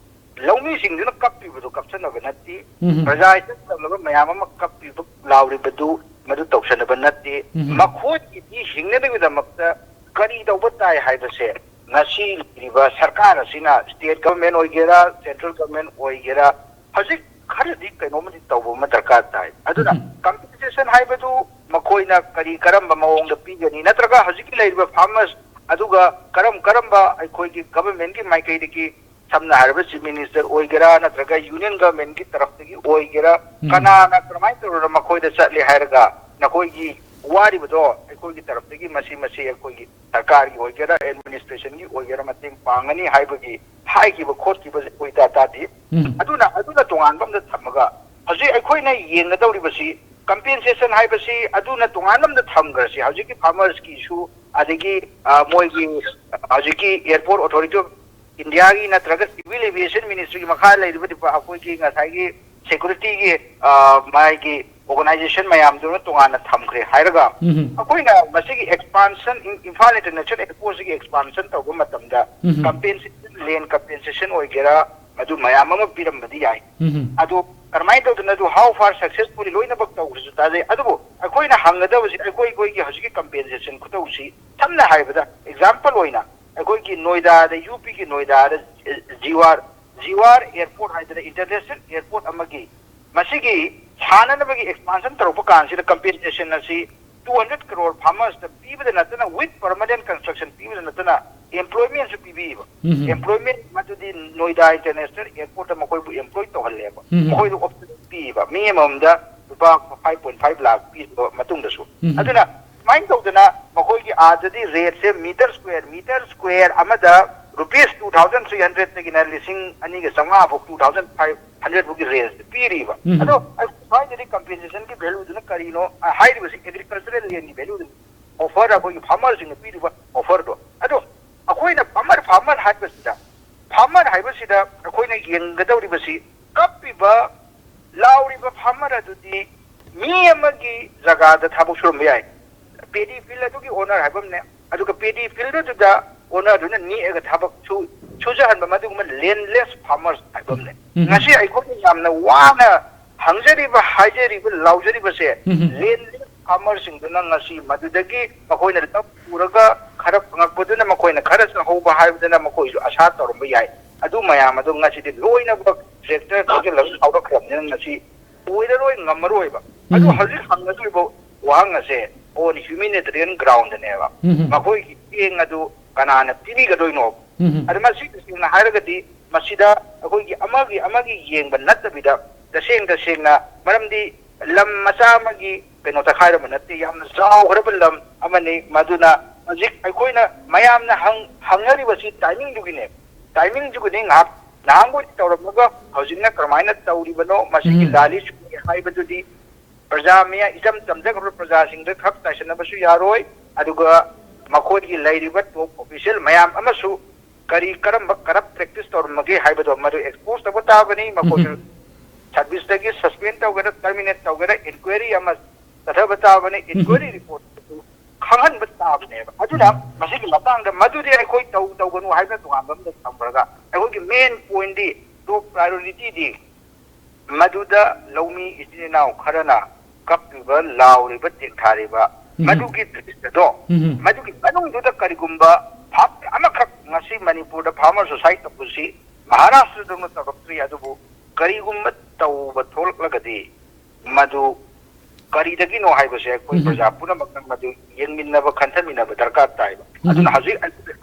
ꯂꯧꯃꯤꯁꯤꯡꯗꯨꯅ ꯀꯞꯄꯤꯕꯗꯨ ꯀꯞꯁꯟꯅꯕ ꯅꯠꯇꯦ꯫ ꯄ꯭ꯔꯖꯥ ꯏꯆꯝ ꯆꯝꯂꯕ ꯃꯌꯥꯝ ꯑꯃ ꯀꯞꯄꯤꯕ ꯂꯥꯎꯔꯤꯕꯗꯨ ꯃꯗꯨ ꯇꯧꯁꯟꯅꯕ ꯅꯠꯇꯦ꯫ ꯃꯈꯣꯏꯒꯤꯗꯤ ꯍꯤꯡꯅꯕꯒꯤꯗꯃꯛꯇ ꯀꯔꯤ ꯇꯧꯕ ꯇꯥꯏ ꯍꯥꯏꯕꯁꯦ ꯉꯁꯤ ꯂꯩꯔꯤꯕ ꯁꯔꯀꯥꯔ ꯑꯁꯤꯅ, ꯁ꯭ꯇꯦꯠ ꯒꯚꯔꯟꯃꯦꯟ ꯑꯣꯏꯒꯦꯔꯥ, ꯁꯦꯟꯇ꯭ꯔꯦꯜ ꯒꯚꯔꯟꯃꯦꯟ ꯑꯣꯏꯒꯦꯔꯥ, ꯍꯧꯖꯤꯛ ꯈꯔꯗꯤ ꯀꯩꯅꯣꯝꯃꯗꯤ ꯇꯧꯕ ꯑꯃ ꯗꯔꯀꯥꯔ ꯇꯥꯏ꯫ ꯑꯗꯨꯅ ꯀꯝꯄꯦꯟꯁꯦꯁꯟ ꯍꯥꯏꯕꯗꯨ ꯃꯈꯣꯏꯅ ꯀꯔꯤ ꯀꯔꯝꯕ ꯃꯑꯣꯡꯗ ꯄꯤꯒꯅꯤ, ꯅꯠꯇ꯭ꯔꯒ ꯍꯧꯖꯤꯛꯀꯤ ꯂꯩꯔꯤꯕ ꯐꯥꯔꯃꯔꯁ ꯑꯗꯨꯒ ꯀꯔꯝ ꯀꯔꯝꯕ ꯑꯩꯈꯣꯏꯒꯤ ꯒꯚꯔꯟꯃꯦꯟꯒꯤ ꯃꯥꯏꯀꯩꯗꯒꯤ, ꯁꯝꯅ ꯍꯥꯏꯔꯕ ꯆꯤꯐ ꯃꯤꯅꯤꯁꯇꯔ ꯑꯣꯏꯒꯦꯔꯥ ꯅꯠꯇ꯭ꯔꯒ ꯌꯨꯅꯤꯌꯟ ꯒꯚꯔꯟꯃꯦꯟꯒꯤ ꯇꯔꯐꯇꯒꯤ ꯑꯣꯏꯒꯦꯔꯥ, ꯀꯅꯥꯅ ꯀꯔꯝꯍꯥꯏꯅ ꯇꯧꯔꯒ ꯃꯈꯣꯏꯗ ꯆꯠꯂꯦ ꯍꯥꯏꯔꯒ ꯅꯈꯣꯏꯒꯤ ꯋꯥꯔꯤꯕꯗꯣ ꯑꯩꯈꯣꯏꯒꯤ ꯇꯔꯐꯇꯒꯤ ꯃꯁꯤ ꯃꯁꯤ ꯑꯩꯈꯣꯏꯒꯤ ꯁꯔꯀꯥꯔꯒꯤ ꯑꯣꯏꯒꯦꯔꯥ ꯑꯦꯗꯃꯤꯅꯤꯁꯇ꯭ꯔꯦꯁꯟꯒꯤ ꯑꯣꯏꯒꯦꯔꯥ ꯃꯇꯦꯡ ꯄꯥꯡꯒꯅꯤ ꯍꯥꯏꯕꯒꯤ ꯍꯥꯏꯈꯤꯕ ꯈꯣꯠꯈꯤꯕꯁꯦ ꯑꯩꯈꯣꯏ ꯏꯇꯥ ꯇꯥꯗꯦ꯫ ꯑꯗꯨꯅ ꯑꯗꯨꯅ ꯇꯣꯉꯥꯟꯕ ꯑꯃꯗ ꯊꯝꯃꯒ ꯍꯧꯖꯤꯛ ꯑꯩꯈꯣꯏꯅ ꯌꯦꯡꯒꯗꯧꯔꯤꯕꯁꯤ ꯀꯝꯄꯦꯟꯁꯦꯁꯟ ꯍꯥꯏꯕꯁꯤ ꯑꯗꯨꯅ ꯇꯣꯉꯥꯟꯕ ꯑꯃꯗ ꯊꯝꯈ꯭ꯔꯁꯤ꯫ ꯍꯧꯖꯤꯛꯀꯤ ꯐꯥꯔꯃꯔꯁꯀꯤ ꯏꯁꯨ, ꯑꯗꯒꯤ ꯑ, ꯃꯣꯏꯒꯤ ꯍꯧꯖꯤꯛꯀꯤ ꯑꯦꯌꯔꯄꯣꯔꯠ ꯑꯣꯊꯣꯔꯤꯇꯤ ꯑꯣꯐ ꯏꯟꯗꯤꯌꯥꯒꯤ ꯅꯠꯇ꯭ꯔꯒ ꯁꯤꯚꯤꯜ ꯑꯦꯚꯤꯌꯦꯁꯟ ꯃꯤꯅꯤꯁꯇ꯭ꯔꯤꯒꯤ ꯃꯈꯥ ꯂꯩꯔꯤꯕ ꯗꯤꯄꯥ-, ꯑꯩꯈꯣꯏꯒꯤ ꯉꯁꯥꯏꯒꯤ ꯁꯦꯀ꯭ꯌꯨꯔꯤꯇꯤꯒꯤ, ꯑ, ꯃꯥꯒꯤ ꯑꯣꯔꯒꯅꯥꯏꯖꯦꯁꯟ ꯃꯌꯥꯝꯗꯨꯅ ꯇꯣꯉꯥꯟꯅ ꯊꯝꯈ꯭ꯔꯦ ꯍꯥꯏꯔꯒ, ꯑꯩꯈꯣꯏꯅ ꯃꯁꯤꯒꯤ ꯑꯦꯛꯁꯄꯥꯟꯁꯟ, ꯏꯝ-, ꯏꯝꯐꯥꯜ ꯏꯟꯇꯔꯅꯦꯁꯅꯦꯜ ꯑꯦꯌꯔꯄꯣꯔꯠꯁꯤꯒꯤ ꯑꯦꯛꯁꯄꯥꯟꯁꯟ ꯇꯧꯕ ꯃꯇꯝꯗ ꯀꯝꯄꯦꯟꯁꯦꯁꯟ, ꯂꯦꯟ ꯀꯝꯄꯦꯟꯁꯦꯁꯟ ꯑꯣꯏꯒꯦꯔꯥ, ꯃꯗꯨ ꯃꯌꯥꯝ ꯑꯃ ꯄꯤꯔꯝꯕꯗꯤ ꯌꯥꯏ꯫ ꯑꯗꯣ ꯀꯔꯝꯍꯥꯏꯅ ꯇꯧꯗꯅ ꯑꯗꯨ how far successfully ꯂꯣꯏꯅꯃꯛ ꯇꯧꯈ꯭ꯔꯁꯨ ꯇꯥꯖꯩ꯫ ꯑꯗꯨꯕꯨ ꯑꯩꯈꯣꯏꯅ ꯍꯪꯒꯗꯕꯁꯤ ꯑꯩꯈꯣꯏ ꯑꯩꯈꯣꯏꯒꯤ ꯍꯧꯖꯤꯛꯀꯤ compensation ꯈꯨꯇꯧꯁꯤ, ꯁꯝꯅ ꯍꯥꯏꯔꯕꯗ example ꯑꯣꯏꯅ ꯑꯩꯈꯣꯏꯒꯤ ꯅꯣꯏꯗꯥꯗ, ꯌꯨ ꯄꯤꯒꯤ ꯅꯣꯏꯗꯥꯗ ꯖꯤꯋꯥꯔ ꯖꯤꯋꯥꯔ airport ꯍꯥꯏꯗꯅ international airport ꯑꯃꯒꯤ ꯃꯁꯤꯒꯤ ꯁꯥꯟꯅꯅꯕꯒꯤ expansion ꯇꯧꯔꯛꯄ ꯀꯥꯟꯁꯤꯗ compensation ꯑꯁꯤ two hundred crore farmers ꯇ ꯄꯤꯕꯗ ꯅꯠꯇꯅ with permanent construction ꯄꯤꯕꯗ ꯅꯠꯇꯅ employment ꯁꯨ ꯄꯤꯕꯤꯕ꯫ ꯎꯝ꯫ Employment ꯃꯗꯨꯗꯤ ꯅꯣꯏꯗꯥ international airport ꯇ ꯃꯈꯣꯏꯕꯨ employ ꯇꯧꯍꯜꯂꯦꯕ꯫ ꯎꯝ꯫ ꯃꯈꯣꯏꯗ option ꯄꯤꯕ, ꯃꯤ ꯑꯃꯃꯝꯗ ꯂꯨꯄꯥ five point five ꯂꯥꯈ ꯄꯤꯔꯕ ꯃꯇꯨꯡꯗꯁꯨ꯫ ꯎꯝ꯫ ꯑꯗꯨꯅ ꯁꯨꯃꯥꯏꯅ ꯇꯧꯗꯅ ꯃꯈꯣꯏꯒꯤ ꯑꯥꯗꯗꯤ rate ꯁꯦ meter square meter square ꯑꯃꯗ rupees two thousand three hundred ꯗꯒꯤꯅ ꯂꯤꯁꯤꯡ ꯑꯅꯤꯒ ꯆꯥꯝꯃꯉꯥ ꯐꯥꯎ, two thousand five hundred ꯐꯥꯎꯒꯤ range ꯄꯤꯔꯤꯕ꯫ ꯎꯝ꯫ ꯑꯗꯣ ꯑꯩ ꯁ꯭ꯋꯥꯏꯗꯗꯤ compensation ꯒꯤ value ꯗꯨꯅ ꯀꯔꯤꯅꯣ? ꯑ, ꯍꯥꯏꯔꯤꯕꯁꯤ agricultural land ꯒꯤ value ꯗꯨꯅꯤ꯫ Offer, ꯑꯩꯈꯣꯏꯒꯤ farmer ꯁꯤꯡꯅ ꯄꯤꯔꯤꯕ offer ꯗꯣ꯫ ꯑꯗꯣ ꯑꯩꯈꯣꯏꯅ farmer farmer ꯍꯥꯏꯕꯁꯤꯗ, farmer ꯍꯥꯏꯕꯁꯤꯗ ꯑꯩꯈꯣꯏꯅ ꯌꯦꯡꯒꯗꯧꯔꯤꯕꯁꯤ ꯀꯞꯄꯤꯕ, ꯂꯥꯎꯔꯤꯕ farmer ꯑꯗꯨꯗꯤ ꯃꯤ ꯑꯃꯒꯤ ꯖꯒꯥꯗ ꯊꯕꯛ ꯁꯨꯔꯝꯕ ꯌꯥꯏ꯫ Paddy field ꯑꯗꯨꯒꯤ owner ꯍꯥꯏꯕ ꯑꯃꯅꯦ, ꯑꯗꯨꯒ paddy field ꯑꯗꯨꯗ owner ꯗꯨꯅ ꯅꯦꯛꯑꯒ ꯊꯕꯛ ꯁꯨ-, ꯁꯨꯖꯍꯟꯕ, ꯃꯗꯨꯒꯨꯝꯕ landless farmers ꯍꯥꯏꯕ ꯑꯃꯅꯦ꯫ ꯎꯝ꯫ ꯉꯁꯤ ꯑꯩꯈꯣꯏꯅ ꯌꯥꯝꯅ ꯋꯥꯅ ꯍꯪꯖꯔꯤꯕ, ꯍꯥꯏꯖꯔꯤꯕ, ꯂꯥꯎꯖꯔꯤꯕꯁꯦ ꯎꯝ꯫ Landless farmer ꯁꯤꯡꯗꯨꯅ ꯉꯁꯤ ꯃꯗꯨꯗꯒꯤ ꯃꯈꯣꯏꯅ ꯂꯧ ꯎꯔꯒ ꯈꯔ ꯐꯪꯉꯛꯄꯗꯨꯅ ꯃꯈꯣꯏꯅ ꯈꯔ ꯆꯥꯍꯧꯕ ꯍꯥꯏꯕꯗꯨꯅ ꯃꯈꯣꯏꯁꯨ ꯑꯁꯥ ꯇꯧꯔꯝꯕ ꯌꯥꯏ꯫ ꯑꯗꯨ ꯃꯌꯥꯝ ꯑꯗꯨ ꯉꯁꯤꯗꯤ ꯂꯣꯏꯅꯃꯛ tractor ꯊꯧꯖꯤꯜꯂꯒ ꯂꯧꯔꯛꯈ꯭ꯔꯕꯅꯤꯅ ꯉꯁꯤ ꯑꯣꯏꯔꯔꯣꯏ, ꯉꯝꯃꯔꯣꯏꯕ꯫ ꯑꯗꯨ ꯎꯝ꯫ ꯍꯧꯖꯤꯛ ꯍꯪꯒꯗꯧꯔꯤꯕ ꯋꯥꯍꯪ ꯑꯁꯦ on humanitarian ground ꯅꯦꯕ꯫ ꯎꯝ꯫ ꯃꯈꯣꯏꯒꯤ ꯆꯦꯡ ꯑꯗꯨ ꯀꯅꯥꯅ ꯄꯤꯕꯤꯒꯗꯣꯏꯅꯣ? ꯎꯝ꯫ ꯑꯗꯨ ꯃꯁꯤ ꯇꯁꯦꯡꯅ ꯍꯥꯏꯔꯒꯗꯤ ꯃꯁꯤꯗ ꯑꯩꯈꯣꯏꯒꯤ ꯑꯃꯒꯤ ꯑꯃꯒꯤ ꯌꯦꯡꯕ ꯅꯠꯇꯕꯤꯗ, ꯇꯁꯦꯡ ꯇꯁꯦꯡꯅ, ꯃꯔꯝꯗꯤ ꯂꯝ ꯃꯆꯥ ꯑꯃꯒꯤ ꯀꯩꯅꯣ ꯇꯛꯈꯥꯏꯔꯝꯕ ꯅꯠꯇꯦ, ꯌꯥꯝꯅ ꯆꯥꯎꯈ꯭ꯔꯕ ꯂꯝ ꯑꯃꯅꯤ꯫ ꯃꯗꯨꯅ ꯍꯧꯖꯤꯛ ꯑꯩꯈꯣꯏꯅ ꯃꯌꯥꯝꯅ ꯍꯪ-, ꯍꯪꯅꯔꯤꯕꯁꯤ timing ꯗꯨꯒꯤꯅꯦ꯫ Timing ꯗꯨꯒꯤꯅꯤ꯫ ꯉꯥꯏꯍꯥꯛ ꯅꯍꯥꯟꯈꯣꯏ ꯇꯧꯔꯝꯃꯒ ꯍꯧꯖꯤꯛꯅ ꯀꯔꯝꯍꯥꯏꯅ ꯇꯧꯔꯤꯕꯅꯣ, ꯃꯁꯤꯒꯤ ꯎꯝ꯫ ꯂꯥꯜꯂꯤ ꯁꯨꯝꯂꯤ ꯍꯥꯏꯕꯗꯨꯗꯤ ꯄ꯭ꯔꯖꯥ ꯃꯤꯌꯥ-, ꯏꯆꯝ ꯆꯝꯖꯈ꯭ꯔꯕ ꯄ꯭ꯔꯖꯥꯁꯤꯡꯗ ꯈꯛ ꯇꯥꯏꯁꯟꯅꯕꯁꯨ ꯌꯥꯔꯣꯏ꯫ ꯑꯗꯨꯒ ꯃꯈꯣꯏꯒꯤ ꯂꯩꯔꯤꯕ top official ꯃꯌꯥꯝ ꯑꯃꯁꯨ ꯀꯔꯤ, ꯀꯔꯝꯕ corrupt practice ꯇꯧꯔꯝꯃꯒꯦ ꯍꯥꯏꯕꯗꯣ ꯃꯗꯨ expose ꯇꯧꯕ ꯇꯥꯕꯅꯤ꯫ ꯃꯈꯣꯏꯁꯨ ꯎꯝ꯫ service ꯇꯒꯤ suspend ꯇꯧꯒꯦꯔꯥ, terminate ꯇꯧꯒꯦꯔꯥ, inquiry ꯑꯃ ꯆꯠꯊꯕ ꯇꯥꯕꯅꯤ꯫ Inquiry report ꯈꯪꯍꯟꯕ ꯇꯥꯕꯅꯦꯕ꯫ ꯑꯗꯨꯅ ꯎꯝ꯫ ꯃꯁꯤꯒꯤ ꯃꯇꯥꯡꯗ ꯃꯗꯨꯗꯤ ꯑꯩꯈꯣꯏ ꯇꯧ, ꯇꯧꯒꯅꯨ ꯍꯥꯏꯕꯅ ꯇꯣꯉꯥꯟꯕ ꯑꯃꯗ ꯊꯝꯈ꯭ꯔꯒ, ꯑꯩꯈꯣꯏꯒꯤ main point ꯗꯤ, top priority ꯗꯤ ꯃꯗꯨꯗ ꯂꯧꯃꯤ ꯏꯆꯤꯟ ꯏꯅꯥꯎ ꯈꯔꯅ ꯀꯞꯂꯤꯕ, ꯂꯥꯎꯔꯤꯕ, ꯇꯦꯟꯊꯥꯔꯤꯕ, ꯎꯝ꯫ ꯃꯗꯨꯒꯤ ꯗ꯭ꯔꯤꯁ꯭ꯌꯗꯣ, ꯎꯝ꯫ ꯃꯗꯨꯒꯤ ꯃꯅꯨꯡꯗꯨꯗ ꯀꯔꯤꯒꯨꯝꯕ ꯐꯥꯛꯇ ꯑꯃꯈꯛ ꯉꯁꯤ ꯃꯅꯤꯄꯨꯔꯗ farmer suicide ꯇꯧꯕꯁꯤ ꯃꯍꯥꯔꯥꯁꯇ꯭ꯔꯗꯧꯅ ꯇꯧꯔꯛꯇ꯭ꯔꯤ, ꯑꯗꯨꯕꯨ ꯀꯔꯤꯒꯨꯝꯕ ꯇꯧꯕ ꯊꯣꯛꯂꯛꯂꯒꯗꯤ ꯃꯗꯨ ꯀꯔꯤꯗꯒꯤꯅꯣ ꯍꯥꯏꯕꯁꯦ ꯑꯩꯈꯣꯏ ꯎꯝ꯫ ꯄ꯭ꯔꯖꯥ ꯄꯨꯝꯅꯃꯛꯅ ꯃꯗꯨ ꯌꯦꯡꯃꯤꯟꯅꯕ, ꯈꯟꯊꯃꯤꯟꯅꯕ ꯗꯔꯀꯥꯔ ꯇꯥꯏꯕ꯫ ꯎꯝ꯫ ꯑꯗꯨꯅ ꯍꯧꯖꯤꯛ,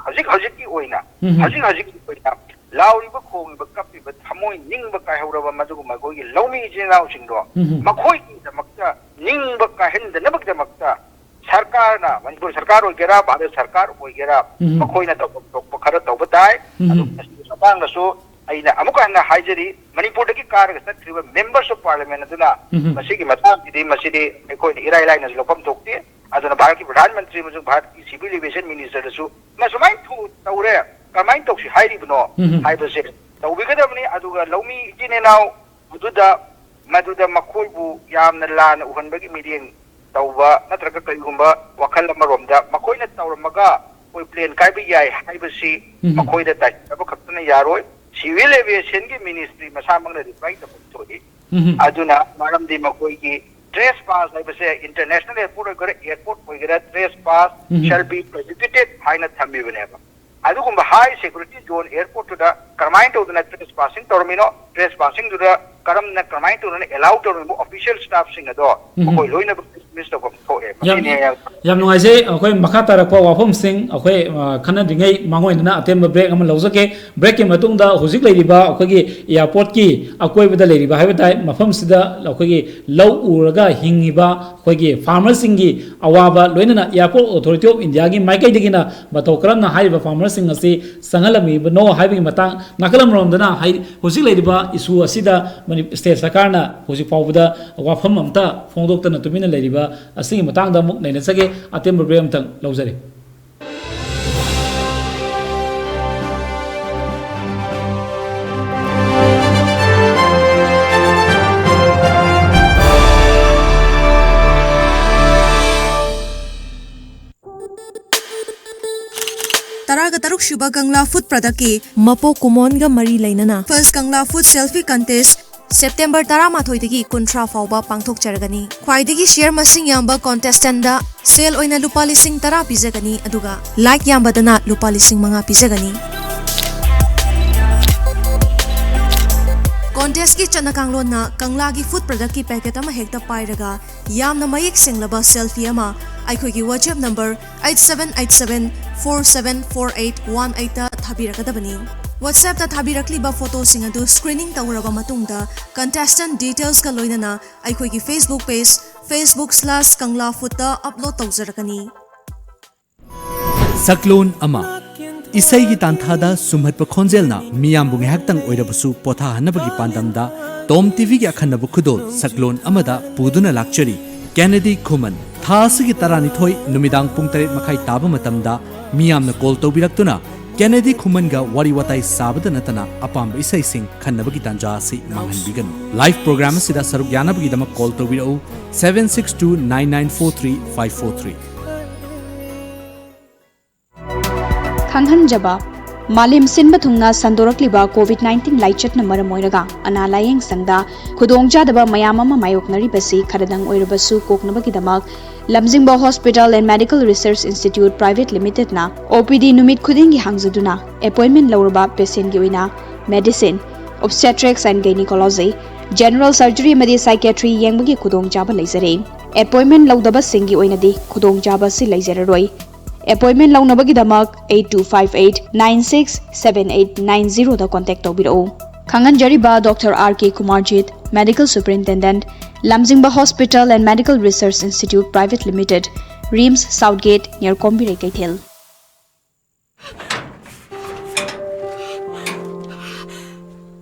ꯍꯧꯖꯤꯛ ꯍꯧꯖꯤꯛꯀꯤ ꯑꯣꯏꯅ, ꯎꯝ꯫ ꯍꯧꯖꯤꯛ ꯍꯧꯖꯤꯛꯀꯤ ꯑꯣꯏꯅ ꯂꯥꯎꯔꯤꯕ, ꯈꯣꯡꯂꯤꯕ, ꯀꯞꯂꯤꯕ, ꯊꯃꯣꯏ ꯅꯤꯡꯕ ꯀꯥꯏꯍꯧꯔꯕ ꯃꯗꯨꯒꯨꯝꯕ ꯑꯩꯈꯣꯏꯒꯤ ꯂꯧꯃꯤ ꯏꯆꯤꯟ ꯏꯅꯥꯎꯁꯤꯡꯗꯣ ꯎꯝ꯫ ꯃꯈꯣꯏꯒꯤꯗꯃꯛꯇ ꯅꯤꯡꯕ ꯀꯥꯏꯍꯟꯗꯅꯕꯒꯤꯗꯃꯛꯇ ꯁꯔꯀꯥꯔꯅ, ꯃꯅꯤꯄꯨꯔ ꯁꯔꯀꯥꯔ ꯑꯣꯏꯒꯦꯔꯥ, ꯚꯥꯔꯠ ꯁꯔꯀꯥꯔ ꯑꯣꯏꯒꯦꯔꯥ, ꯎꯝ꯫ ꯃꯈꯣꯏꯅ ꯇꯧꯐꯝ ꯊꯣꯛꯄ ꯈꯔ ꯇꯧꯕ ꯇꯥꯏ꯫ ꯎꯝ꯫ ꯑꯗꯨ ꯃꯁꯤꯒꯤ ꯃꯇꯥꯡꯗꯁꯨ ꯑꯩꯅ ꯑꯃꯨꯛꯀ ꯍꯟꯅ ꯍꯥꯏꯖꯔꯤ, ꯃꯅꯤꯄꯨꯔꯗꯒꯤ ꯀꯥꯔꯒ ꯆꯠꯈ꯭ꯔꯤꯕ members of parliament ꯑꯗꯨꯅ ꯎꯝ꯫ ꯃꯁꯤꯒꯤ ꯃꯇꯥꯡꯁꯤꯗꯤ, ꯃꯁꯤꯗꯤ ꯑꯩꯈꯣꯏꯅ ꯏꯔꯥꯏ ꯂꯥꯏꯅꯁꯨ ꯂꯧꯐꯝ ꯊꯣꯛꯇꯦ꯫ ꯑꯗꯨꯅ ꯚꯥꯔꯠꯀꯤ ꯄ꯭ꯔꯙꯥꯟ ꯃꯟꯇ꯭ꯔꯤ ꯑꯃꯁꯨꯡ ꯚꯥꯔꯠꯀꯤ civil aviation ministerꯗꯁꯨ ꯃꯁꯨꯃꯥꯏꯅ ꯊꯨ-, ꯇꯧꯔꯦ, ꯀꯔꯝꯍꯥꯏꯅ ꯇꯧꯁꯤ ꯍꯥꯏꯔꯤꯕꯅꯣ ꯎꯝ꯫ ꯍꯥꯏꯕꯁꯦ ꯇꯧꯕꯤꯒꯗꯕꯅꯤ꯫ ꯑꯗꯨꯒ ꯂꯧꯃꯤ ꯏꯆꯤꯟ ꯏꯅꯥꯎ ꯑꯗꯨꯗ, ꯃꯗꯨꯗ ꯃꯈꯣꯏꯕꯨ ꯌꯥꯝꯅ ꯂꯥꯟꯅ ꯎꯍꯟꯕꯒꯤ ꯃꯤꯠꯌꯦꯡ ꯇꯧꯕ ꯅꯠꯇ꯭ꯔꯒ ꯀꯔꯤꯒꯨꯝꯕ ꯋꯥꯈꯜ ꯑꯃꯔꯣꯝꯗ ꯃꯈꯣꯏꯅ ꯇꯧꯔꯝꯃꯒ ꯑꯩꯈꯣꯏ plane ꯀꯥꯏꯕ ꯌꯥꯏ ꯍꯥꯏꯕꯁꯤ ꯎꯝ꯫ ꯃꯈꯣꯏꯗ ꯇꯥꯏꯁꯤꯟꯅꯕ ꯈꯛꯇꯅ ꯌꯥꯔꯣꯏ꯫ Civil aviationꯒꯤ ministry ꯃꯁꯥꯃꯛꯅ reply ꯇꯧꯐꯝ ꯊꯣꯛꯏ꯫ ꯎꯝ꯫ ꯑꯗꯨꯅ ꯃꯔꯝꯗꯤ ꯃꯈꯣꯏꯒꯤ trespass ꯍꯥꯏꯕꯁꯦ international airport ꯑꯣꯏꯒꯦꯔꯥ, airport ꯑꯣꯏꯒꯦꯔꯥ, trespass um. shall be prohibited ꯍꯥꯏꯅ ꯊꯝꯃꯤꯕꯅꯦꯕ꯫ ꯑꯗꯨꯒꯨꯝꯕ high security zone airportꯇꯨꯗ ꯀꯔꯝꯍꯥꯏꯅ ꯇꯧꯗꯅ trespassing ꯇꯧꯔꯝꯃꯤꯅꯣ, trespassingꯗꯨꯗ ꯀꯔꯝꯅ, ꯀꯔꯝꯍꯥꯏꯅ ꯇꯧꯗꯅ allow ꯇꯧꯔꯝꯃꯤꯕ official staffꯁꯤꯡ ꯑꯗꯣ ꯎꯝ꯫ ꯃꯈꯣꯏ ꯂꯣꯏꯅꯃꯛ dismiss ꯇꯧꯐꯝ ꯊꯣꯛꯑꯦ꯫ ꯌꯥꯝ, ꯃꯁꯤꯅꯤ ꯑꯩꯅ ꯌꯥꯝ ꯅꯨꯡꯉꯥꯏꯖꯩ꯫ ꯑꯩꯈꯣꯏ ꯃꯈꯥ ꯇꯥꯔꯛꯄ ꯋꯥꯐꯝꯁꯤꯡ ꯑꯩꯈꯣꯏ, ꯑ, ꯈꯟꯅꯗ꯭ꯔꯤꯉꯩ ꯃꯥꯡꯑꯣꯏꯅꯅ ꯑꯇꯦꯟꯕ break ꯑꯃ ꯂꯧꯖꯒꯦ꯫ Breakꯀꯤ ꯃꯇꯨꯡꯗ ꯍꯧꯖꯤꯛ ꯂꯩꯔꯤꯕ ꯑꯩꯈꯣꯏꯒꯤ airportꯀꯤ ꯑꯀꯣꯏꯕꯗ ꯂꯩꯔꯤꯕ ꯍꯥꯏꯕ ꯇꯥꯏ, ꯃꯐꯝꯁꯤꯗ ꯑꯩꯈꯣꯏꯒꯤ ꯂꯧ ꯎꯔꯒ ꯍꯤꯡꯉꯤꯕ ꯑꯩꯈꯣꯏꯒꯤ farmerꯁꯤꯡꯒꯤ ꯑꯋꯥꯕ, ꯂꯣꯏꯅꯅ Airport Authority of Indiaꯒꯤ ꯃꯥꯏꯀꯩꯗꯒꯤꯅ ꯃꯇꯧ ꯀꯔꯝꯅ ꯍꯥꯏꯔꯤꯕ farmerꯁꯤꯡ ꯑꯁꯤ ꯆꯪꯍꯜꯂꯝꯃꯤꯕꯅꯣ ꯍꯥꯏꯕꯒꯤ ꯃꯇꯥꯡ, ꯅꯥꯀꯜ ꯑꯃꯔꯣꯝꯗꯅ ꯍꯥꯏ-, ꯍꯧꯖꯤꯛ ꯂꯩꯔꯤꯕ issue ꯑꯁꯤꯗ ꯃꯅꯤ-, state ꯁꯔꯀꯥꯔꯅ ꯍꯧꯖꯤꯛ ꯐꯥꯎꯕꯗ ꯋꯥꯐꯝ ꯑꯝꯇ ꯐꯣꯡꯗꯣꯛꯇꯅ ꯇꯨꯃꯤꯟꯅ ꯂꯩꯔꯤꯕ ꯑꯁꯤꯒꯤ ꯃꯇꯥꯡꯗ ꯑꯃꯨꯛ ꯅꯩꯅꯖꯒꯦ꯫ ꯑꯇꯦꯟꯕ break ꯑꯃꯇꯪ ꯂꯧꯖꯔꯤ꯫ ꯇꯔꯥꯒ ꯇꯔꯨꯛ ꯁꯨꯕ ꯀꯪꯂꯥ ꯐꯨꯗ ꯄ꯭ꯔꯗꯛꯀꯤ ꯃꯄꯣꯛ ꯀꯨꯝꯑꯣꯟꯒ ꯃꯔꯤ ꯂꯩꯅꯅ First Kangla Food Selfie Contest September ꯇꯔꯥꯃꯥꯊꯣꯏꯗꯒꯤ ꯀꯨꯟꯊ꯭ꯔꯥ ꯐꯥꯎꯕ ꯄꯥꯡꯊꯣꯛꯆꯔꯒꯅꯤ꯫ ꯈ꯭ꯋꯥꯏꯗꯒꯤ share ꯃꯁꯤꯡ ꯌꯥꯝꯕ contestant ꯗ ꯁꯦꯜ ꯑꯣꯏꯅ ꯂꯨꯄꯥ ꯂꯤꯁꯤꯡ ꯇꯔꯥ ꯄꯤꯖꯒꯅꯤ, ꯑꯗꯨꯒ like ꯌꯥꯝꯕꯗꯅ ꯂꯨꯄꯥ ꯂꯤꯁꯤꯡ ꯃꯉꯥ ꯄꯤꯖꯒꯅꯤ꯫ Contest ꯀꯤ ꯆꯠꯅ ꯀꯥꯡꯂꯣꯟꯅ ꯀꯪꯂꯥꯒꯤ food product ꯀꯤ packet ꯑꯃ ꯍꯦꯛꯇ ꯄꯥꯏꯔꯒ ꯌꯥꯝꯅ ꯃꯌꯦꯛ ꯁꯦꯡꯂꯕ selfie ꯑꯃ ꯑꯩꯈꯣꯏꯒꯤ WhatsApp number eight seven eight seven four seven four eight one eight ꯇ ꯊꯥꯕꯤꯔꯛꯀꯗꯕꯅꯤ꯫ WhatsApp ꯇ ꯊꯥꯕꯤꯔꯛꯂꯤꯕ photo ꯁꯤꯡ ꯑꯗꯨ screening ꯇꯧꯔꯕ ꯃꯇꯨꯡꯗ contestant details ꯀ ꯂꯣꯏꯅꯅ ꯑꯩꯈꯣꯏꯒꯤ Facebook page facebook slash kangla food ꯇ upload ꯇꯧꯖꯔꯛꯀꯅꯤ꯫ ꯁꯛꯂꯣꯟ ꯑꯃ꯫ ꯏꯁꯩꯒꯤ ꯇꯥꯟꯊꯥꯗ ꯁꯨꯝꯍꯠꯄ ꯈꯣꯟꯖꯦꯜꯅ ꯃꯤꯌꯥꯝꯕꯨ ꯉꯥꯏꯍꯥꯛꯇꯪ ꯑꯣꯏꯔꯕꯁꯨ ꯄꯣꯊꯥꯍꯟꯅꯕꯒꯤ ꯄꯥꯟꯗꯝꯗ ꯇꯣꯝ ꯇꯤꯚꯤꯒꯤ ꯑꯈꯟꯅꯕ ꯈꯨꯗꯣꯜ ꯁꯛꯂꯣꯟ ꯑꯃꯗ ꯄꯨꯗꯨꯅ ꯂꯥꯛꯆꯔꯤ꯫ ꯀꯦꯅꯦꯗꯤ ꯈꯨꯃꯟ꯫ ꯊꯥ ꯑꯁꯤꯒꯤ ꯇꯔꯥꯅꯤꯊꯣꯏ ꯅꯨꯃꯤꯗꯥꯡ ꯄꯨꯡ ꯇꯔꯦꯠ ꯃꯈꯥꯏ ꯇꯥꯕ ꯃꯇꯝꯗ ꯃꯤꯌꯥꯝꯅ call ꯇꯧꯕꯤꯔꯛꯇꯨꯅ ꯀꯦꯅꯦꯗꯤ ꯈꯨꯃꯟꯒ ꯋꯥꯔꯤ ꯋꯥꯇꯥꯏ ꯁꯥꯕꯗ ꯅꯠꯇꯅ ꯑꯄꯥꯝꯕ ꯏꯁꯩꯁꯤꯡ ꯈꯟꯅꯕꯒꯤ ꯇꯥꯟꯖꯥ ꯑꯁꯤ ꯃꯥꯡꯍꯟꯕꯤꯒꯅꯨ꯫ Live program ꯑꯁꯤꯗ ꯁꯔꯨꯛ ꯌꯥꯅꯕꯒꯤꯗꯃꯛ call ꯇꯧꯕꯤꯔꯛꯎ, seven six two nine nine four three five four three꯫ ꯈꯪꯍꯟꯖꯕ, ꯃꯥꯂꯦꯝ ꯁꯤꯟꯕ ꯊꯨꯡꯅ ꯁꯟꯗꯣꯔꯛꯂꯤꯕ COVID nineteen ꯂꯥꯏꯆꯠꯅ ꯃꯔꯝ ꯑꯣꯏꯔꯒ ꯑꯅꯥ ꯂꯥꯌꯦꯡ ꯁꯪꯗ ꯈꯨꯗꯣꯡꯆꯥꯗꯕ ꯃꯌꯥꯝ ꯑꯃ ꯃꯥꯌꯣꯛꯅꯔꯤꯕꯁꯤ ꯈꯔꯗꯪ ꯑꯣꯏꯔꯕꯁꯨ ꯀꯣꯛꯅꯕꯒꯤꯗꯃꯛ ꯂꯝꯖꯤꯡꯕ Hospital and Medical Research Institute Private Limited ꯅ OPD ꯅꯨꯃꯤꯠ ꯈꯨꯗꯤꯡꯒꯤ ꯍꯥꯡꯖꯗꯨꯅ appointment ꯂꯧꯔꯕ patient ꯀꯤ ꯑꯣꯏꯅ medicine, obstetrics and gynecology, general surgery ꯑꯃꯗꯤ psychiatry ꯌꯦꯡꯕꯒꯤ ꯈꯨꯗꯣꯡꯆꯥꯕ ꯂꯩꯖꯔꯦ꯫ Appointment ꯂꯧꯗꯕꯁꯤꯡꯒꯤ ꯑꯣꯏꯅꯗꯤ ꯈꯨꯗꯣꯡꯆꯥꯕ ꯑꯁꯤ ꯂꯩꯖꯔꯔꯣꯏ꯫ Appointment ꯂꯧꯅꯕꯒꯤꯗꯃꯛ eight two five eight nine six seven eight nine zero ꯗ contact ꯇꯧꯕꯤꯔꯛꯎ꯫ ꯈꯪꯍꯟꯖꯔꯤꯕ Doctor R K Kumarjit, Medical Superintendent, Lamjingba Hospital and Medical Research Institute Private Limited, RIMS South Gate, near ꯀꯣꯝꯕꯤꯔꯩ ꯀꯩꯊꯦꯜ꯫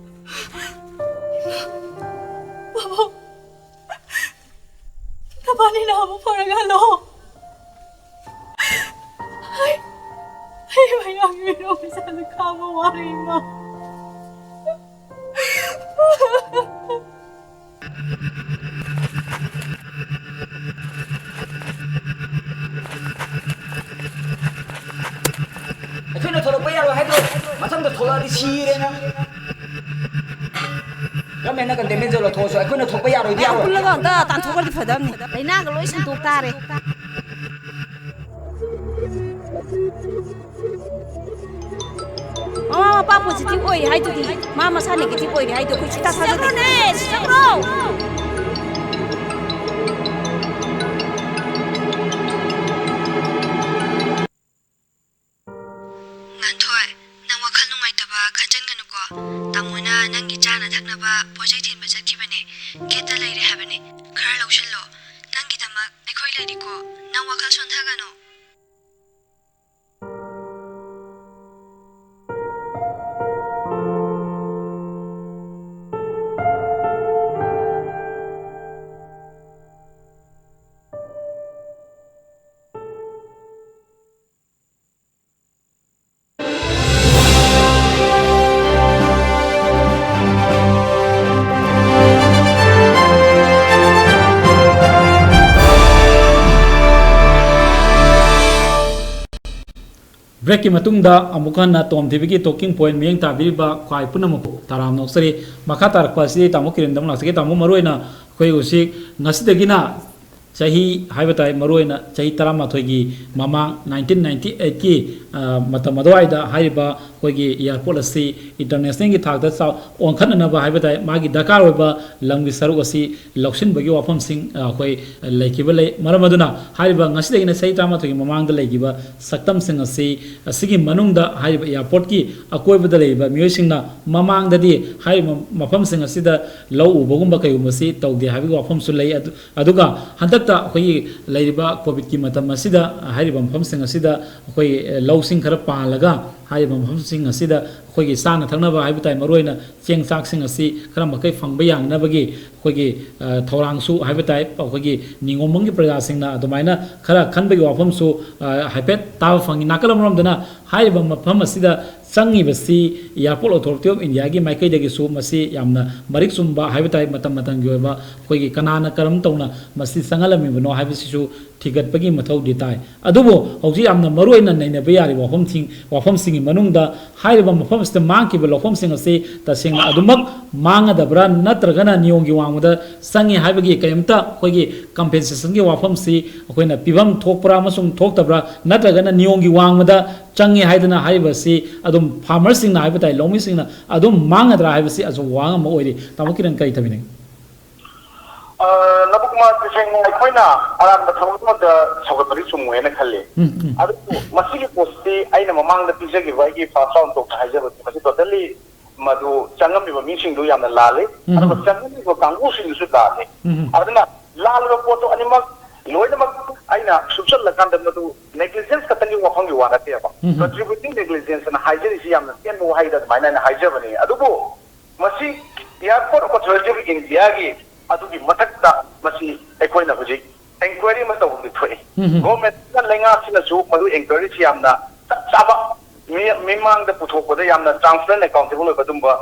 ꯅꯕꯥꯅꯤꯅ ꯑꯃꯨꯛ ꯐꯔꯒ ꯍꯜꯂꯛꯑꯣ꯫ ꯑꯩ, ꯑꯩ ꯃꯌꯥꯝꯒꯤ ꯃꯤꯅꯣꯛ ꯃꯩꯁꯥꯁꯦ ꯈꯥꯡꯕ ꯋꯥꯔꯦ, ꯏꯃꯥ꯫ ꯑꯩꯈꯣꯏꯅ ꯊꯣꯛꯂꯛꯄ ꯌꯥꯔꯣꯏ ꯍꯥꯏꯗ꯭ꯔꯣ? ꯃꯊꯪꯗ ꯊꯣꯛꯂꯛꯑꯗꯤ ꯁꯤꯔꯦ ꯅꯪ꯫ ꯒꯚꯔꯟꯃꯦꯟꯅ ꯀꯟꯇꯦꯟꯃꯦꯟ ꯖꯣꯟ ꯂꯧꯊꯣꯛꯑꯁꯨ ꯑꯩꯈꯣꯏꯅ ꯊꯣꯛꯄ ꯌꯥꯔꯣꯏꯗꯤ ꯃꯌꯥꯝ ꯌꯥꯔꯣꯏ꯫ ꯄꯨꯜꯂꯒ ꯑꯝꯇ ꯇꯥꯟꯊꯣꯛꯈ꯭ꯔꯗꯤ ꯐꯗꯝꯅꯤ꯫ ꯂꯩꯅꯥꯒ ꯂꯣꯏ ꯁꯟꯗꯣꯛ ꯇꯥꯔꯦ꯫ ꯃꯃꯥ ꯃꯄꯥ ꯄꯣꯖꯤꯇꯤꯚ ꯑꯣꯏꯔꯦ ꯍꯥꯏꯗꯨꯗꯤ, ꯃꯥ ꯃꯁꯥ ꯅꯦꯒꯦꯇꯤꯚ ꯑꯣꯏꯔꯦ ꯍꯥꯏꯗꯣ ꯑꯩꯈꯣꯏ ꯁꯨꯡꯊꯥ ꯊꯥꯖꯗꯦ꯫ ꯁꯤꯖꯈ꯭ꯔꯣꯅꯦ, ꯁꯤꯖꯈ꯭ꯔꯣ꯫ ꯉꯥꯟꯊꯣꯏ, ꯅꯪ ꯋꯥꯈꯜ ꯅꯨꯡꯉꯥꯏꯇꯕ ꯈꯟꯖꯟꯒꯅꯨꯀꯣ꯫ ꯇꯥꯃꯣꯅ ꯅꯪꯒꯤ ꯆꯥꯅ ꯊꯛꯅꯕ ꯄꯣꯠ ꯆꯩ ꯊꯤꯟꯕ ꯆꯠꯈꯤꯕꯅꯦ꯫ ꯒꯦꯠꯇ ꯂꯩꯔꯦ ꯍꯥꯏꯕꯅꯦ꯫ ꯈꯔ ꯂꯧꯁꯤꯜꯂꯣ꯫ ꯅꯪꯒꯤꯗꯃꯛ ꯑꯩꯈꯣꯏ ꯂꯩꯔꯤꯀꯣ꯫ ꯅꯪ ꯋꯥꯈꯜ ꯁꯣꯟꯊꯒꯅꯨ꯫ ꯕ꯭ꯔꯦꯛꯀꯤ ꯃꯇꯨꯡꯗ ꯑꯃꯨꯛ ꯍꯟꯅ ꯇꯣꯝ ꯇꯤꯚꯤꯒꯤ ꯇꯣꯀꯤꯡ ꯄꯣꯏꯟ ꯃꯤꯠꯌꯦꯡ ꯇꯥꯕꯤꯔꯤꯕ ꯈ꯭ꯋꯥꯏ ꯄꯨꯝꯅꯃꯛꯄꯨ ꯇꯔꯥꯝꯅ ꯑꯣꯛꯆꯔꯤ꯫ ꯃꯈꯥ ꯇꯥꯔꯛꯄ ꯑꯁꯤ ꯇꯥꯃꯣ ꯀꯤꯔꯟꯗ ꯑꯃꯨꯛ ꯂꯥꯛꯆꯒꯦ꯫ ꯇꯥꯃꯣ, ꯃꯔꯨꯑꯣꯏꯅ ꯑꯩꯈꯣꯏ ꯍꯧꯖꯤꯛ ꯉꯁꯤꯗꯒꯤꯅ ꯆꯍꯤ ꯍꯥꯏꯕ ꯇꯥꯏ, ꯃꯔꯨꯑꯣꯏꯅ ꯆꯍꯤ ꯇꯔꯥꯃꯥꯊꯣꯏꯒꯤ ꯃꯃꯥꯡ, ꯅꯥꯏꯟꯇꯤꯟ ꯅꯥꯏꯟꯇꯤ ꯑꯩꯠꯀꯤ, ꯑ, ꯃꯇꯝ ꯑꯗꯨꯋꯥꯏꯗ ꯍꯥꯏꯔꯤꯕ ꯑꯩꯈꯣꯏꯒꯤ ꯑꯦꯌꯥꯔꯄꯣꯔꯠ ꯑꯁꯤ ꯏꯟꯇꯔꯅꯦꯁꯅꯦꯜꯒꯤ ꯊꯥꯛꯇ ꯆꯥꯎ-, ꯑꯣꯟꯈꯠꯅꯅꯕ ꯍꯥꯏꯕ ꯇꯥꯏ, ꯃꯥꯒꯤ ꯗꯔꯀꯥꯔ ꯑꯣꯏꯕ ꯂꯝꯒꯤ ꯁꯔꯨꯛ ꯑꯁꯤ ꯂꯧꯁꯤꯟꯕꯒꯤ ꯋꯥꯐꯝꯁꯤꯡ, ꯑ, ꯑꯩꯈꯣꯏ ꯂꯩꯈꯤꯕ ꯂꯩ꯫ ꯃꯔꯝ ꯑꯗꯨꯅ ꯍꯥꯏꯔꯤꯕ ꯉꯁꯤꯗꯒꯤꯅ ꯆꯍꯤ ꯇꯔꯥꯃꯥꯊꯣꯏꯒꯤ ꯃꯃꯥꯡꯗ ꯂꯩꯈꯤꯕ ꯁꯛꯇꯝꯁꯤꯡ ꯑꯁꯤ, ꯑꯁꯤꯒꯤ ꯃꯅꯨꯡꯗ ꯍꯥꯏꯔꯤꯕ ꯑꯦꯌꯥꯔꯄꯣꯔꯠꯀꯤ ꯑꯀꯣꯏꯕꯗ ꯂꯩꯔꯤꯕ ꯃꯤꯑꯣꯏꯁꯤꯡꯅ ꯃꯃꯥꯡꯗꯗꯤ ꯍꯥꯏꯔꯤꯕ ꯃꯐꯝꯁꯤꯡ ꯑꯁꯤꯗ ꯂꯧ ꯎꯕꯒꯨꯝꯕ ꯀꯩꯒꯨꯝꯕꯁꯤ ꯇꯧꯗꯦ ꯍꯥꯏꯕꯒꯤ ꯋꯥꯐꯝꯁꯨ ꯂꯩ꯫ ꯑꯗꯨ, ꯑꯗꯨꯒ ꯍꯟꯗꯛꯇ ꯑꯩꯈꯣꯏꯒꯤ ꯂꯩꯔꯤꯕ ꯀꯣꯚꯤꯗꯀꯤ ꯃꯇꯝ ꯑꯁꯤꯗ ꯍꯥꯏꯔꯤꯕ ꯃꯐꯝꯁꯤꯡ ꯑꯁꯤꯗ ꯑꯩꯈꯣꯏ, ꯑꯦ, ꯂꯧꯁꯤꯡ ꯈꯔ ꯄꯥꯜꯂꯒ ꯍꯥꯏꯔꯤꯕ ꯃꯐꯝꯁꯤꯡ ꯑꯁꯤꯗ ꯑꯩꯈꯣꯏꯒꯤ ꯆꯥꯅ ꯊꯛꯅꯕ ꯍꯥꯏꯕ ꯇꯥꯏ, ꯃꯔꯨꯑꯣꯏꯅ ꯆꯦꯡ ꯆꯥꯛꯁꯤꯡ ꯑꯁꯤ ꯈꯔ ꯃꯈꯩ ꯐꯪꯕ ꯌꯥꯅꯅꯕꯒꯤ ꯑꯩꯈꯣꯏꯒꯤ, ꯑ, ꯊꯧꯔꯥꯡꯁꯨ ꯍꯥꯏꯕ ꯇꯥꯏ, ꯑꯩꯈꯣꯏꯒꯤ ꯅꯤꯉꯣꯝꯕꯝꯒꯤ ꯄ꯭ꯔꯖꯥꯁꯤꯡꯅ ꯑꯗꯨꯃꯥꯏꯅ ꯈꯔ ꯈꯟꯕꯒꯤ ꯋꯥꯐꯝꯁꯨ, ꯑ, ꯍꯥꯏꯐꯦꯠ ꯇꯥꯕ ꯐꯪꯉꯤ꯫ ꯅꯥꯀꯜ ꯑꯃꯔꯣꯝꯗꯅ ꯍꯥꯏꯔꯤꯕ ꯃꯐꯝ ꯑꯁꯤꯗ ꯆꯪꯉꯤꯕꯁꯤ Airport Authority of Indiaꯒꯤ ꯃꯥꯏꯀꯩꯗꯒꯤꯁꯨ ꯃꯁꯤ ꯌꯥꯝꯅ ꯃꯔꯤꯛ ꯆꯨꯝꯕ ꯍꯥꯏꯕ ꯇꯥꯏ, ꯃꯇꯝ ꯃꯇꯝꯒꯤ ꯑꯣꯏꯕ ꯑꯩꯈꯣꯏꯒꯤ ꯀꯅꯥꯅ ꯀꯔꯝ ꯇꯧꯅ ꯃꯁꯤ ꯆꯪꯍꯜꯂꯝꯃꯤꯕꯅꯣ ꯍꯥꯏꯕꯁꯤꯁꯨ ꯊꯤꯒꯠꯄꯒꯤ ꯃꯊꯧꯗꯤ ꯇꯥꯏ꯫ ꯑꯗꯨꯕꯨ ꯍꯧꯖꯤꯛ ꯌꯥꯝꯅ ꯃꯔꯨ ꯑꯣꯏꯅ ꯅꯩꯅꯕ ꯌꯥꯔꯤꯕ ꯋꯥꯐꯝꯁꯤꯡ, ꯋꯥꯐꯝꯁꯤꯡꯒꯤ ꯃꯅꯨꯡꯗ ꯍꯥꯏꯔꯤꯕ ꯃꯐꯝ ꯑꯁꯤꯗ ꯃꯥꯡꯈꯤꯕ ꯂꯧꯐꯝꯁꯤꯡ ꯑꯁꯤ ꯇꯁꯦꯡꯅ ꯑꯗꯨꯃꯛ ꯃꯥꯡꯒꯗꯕ꯭ꯔꯥ, ꯅꯠꯇ꯭ꯔꯒꯅ ꯅꯤꯌꯣꯝꯒꯤ ꯋꯥꯡꯃꯗ ꯆꯪꯉꯤ ꯍꯥꯏꯕꯒꯤ ꯀꯔꯤꯝꯇ ꯑꯩꯈꯣꯏꯒꯤ ꯀꯝꯄꯦꯟꯁꯦꯁꯟꯒꯤ ꯋꯥꯐꯝꯁꯤ ꯑꯩꯈꯣꯏꯅ ꯄꯤꯐꯝ ꯊꯣꯛꯄ꯭ꯔꯥ ꯑꯃꯁꯨꯡ ꯊꯣꯛꯇꯕ꯭ꯔꯥ, ꯅꯠꯇ꯭ꯔꯒꯅ ꯅꯤꯌꯣꯝꯒꯤ ꯋꯥꯡꯃꯗ ꯆꯪꯉꯤ ꯍꯥꯏꯗꯅ ꯍꯥꯏꯔꯤꯕꯁꯤ ꯑꯗꯨꯝ ꯐꯥꯔꯃꯔꯁꯤꯡꯅ ꯍꯥꯏꯕ ꯇꯥꯏ, ꯂꯧꯃꯤꯁꯤꯡꯅ ꯑꯗꯨꯝ ꯃꯥꯡꯒꯗ꯭ꯔꯥ ꯍꯥꯏꯕꯁꯤ ꯑꯆꯧꯕ ꯋꯥꯍꯪ ꯑꯃ ꯑꯣꯏꯔꯤ꯫ ꯇꯥꯃꯣ ꯀꯤꯔꯟ, ꯀꯔꯤ ꯊꯝꯕꯤꯅꯤꯡꯉꯤ? ꯅꯕꯀꯨꯃꯥꯔ, ꯇꯁꯦꯡꯅ ꯑꯩꯈꯣꯏꯅ ꯑꯔꯥꯟꯕ ꯊꯕꯛ ꯑꯃꯗ ꯁꯧꯒꯠꯄꯗꯤ ꯆꯨꯝꯃꯣꯏꯅ ꯈꯜꯂꯤ꯫ ꯎꯝ, ꯎꯝ꯫ ꯑꯗꯨꯕꯨ ꯃꯁꯤꯒꯤ ꯄꯣꯠꯁꯤ ꯑꯩꯅ ꯃꯃꯥꯡꯗ ꯄꯤꯖꯈꯤꯕ ꯑꯩꯒꯤ ꯐꯥꯔꯁ ꯔꯥꯎꯟ ꯇꯣꯛꯇ ꯍꯥꯏꯖꯕꯁꯤ, ꯃꯁꯤ ꯇꯣꯇꯦꯜꯂꯤ ꯃꯗꯨ ꯆꯪꯉꯝꯃꯤꯕ ꯃꯤꯁꯤꯡꯗꯨ ꯌꯥꯝꯅ ꯂꯥꯜꯂꯤ꯫ ꯎꯝ꯫ ꯑꯗꯨꯒ ꯆꯪꯉꯝꯃꯤꯕ ꯀꯥꯡꯕꯨꯁꯤꯡꯗꯨꯁꯨ ꯂꯥꯜꯂꯤ꯫ ꯎꯝ꯫ ꯑꯗꯨꯅ ꯂꯥꯜꯂꯤꯕ ꯄꯣꯠꯇꯣ ꯑꯅꯤꯃꯛ ꯂꯣꯏꯅꯃꯛ ꯑꯩꯅ ꯁꯨꯞꯆꯜꯂꯀꯥꯟꯗ ꯃꯗꯨ ꯅꯦꯒ꯭ꯂꯤꯖꯦꯟꯁ ꯈꯛꯇꯪꯒꯤ ꯋꯥꯐꯝꯒꯤ ꯋꯥ ꯅꯠꯇꯦꯕ꯫ ꯎꯝ꯫ ꯀꯟꯇ꯭ꯔꯤꯕ꯭ꯌꯨꯇꯤꯡ ꯅꯦꯒ꯭ꯂꯤꯖꯦꯟꯁ ꯑꯅ ꯍꯥꯏꯖꯔꯤꯁꯤ ꯌꯥꯝꯅ ꯇꯦꯟꯕ ꯋꯥꯍꯩꯗ ꯑꯗꯨꯃꯥꯏꯅ ꯑꯩꯅ ꯍꯥꯏꯖꯕꯅꯤ꯫ ꯑꯗꯨꯕꯨ ꯃꯁꯤ Airport Authority of India ꯒꯤ ꯑꯗꯨꯒꯤ ꯃꯊꯛꯇ ꯃꯁꯤ ꯑꯩꯈꯣꯏꯅ ꯍꯧꯖꯤꯛ ꯏꯟꯀ꯭ꯋꯥꯏꯔꯤ ꯑꯃ ꯇꯧꯐꯝꯗꯤ ꯊꯣꯛꯏ꯫ ꯎꯝ꯫ ꯒꯣꯔꯃꯦꯟꯅ ꯂꯩꯉꯥꯛꯁꯤꯅꯁꯨ ꯃꯗꯨ ꯏꯟꯀ꯭ꯋꯥꯏꯔꯤꯁꯤ ꯌꯥꯝꯅ ꯆꯞ ꯆꯥꯕ ꯃꯤ-, ꯃꯤꯃꯥꯡꯗ ꯄꯨꯊꯣꯛꯄꯗ ꯌꯥꯝꯅ ꯇ꯭ꯔꯥꯟꯁꯄꯔꯦꯟ ꯑꯦꯀꯥꯎꯟꯇꯦꯕꯜ ꯑꯣꯏꯕ ꯑꯗꯨꯝꯕ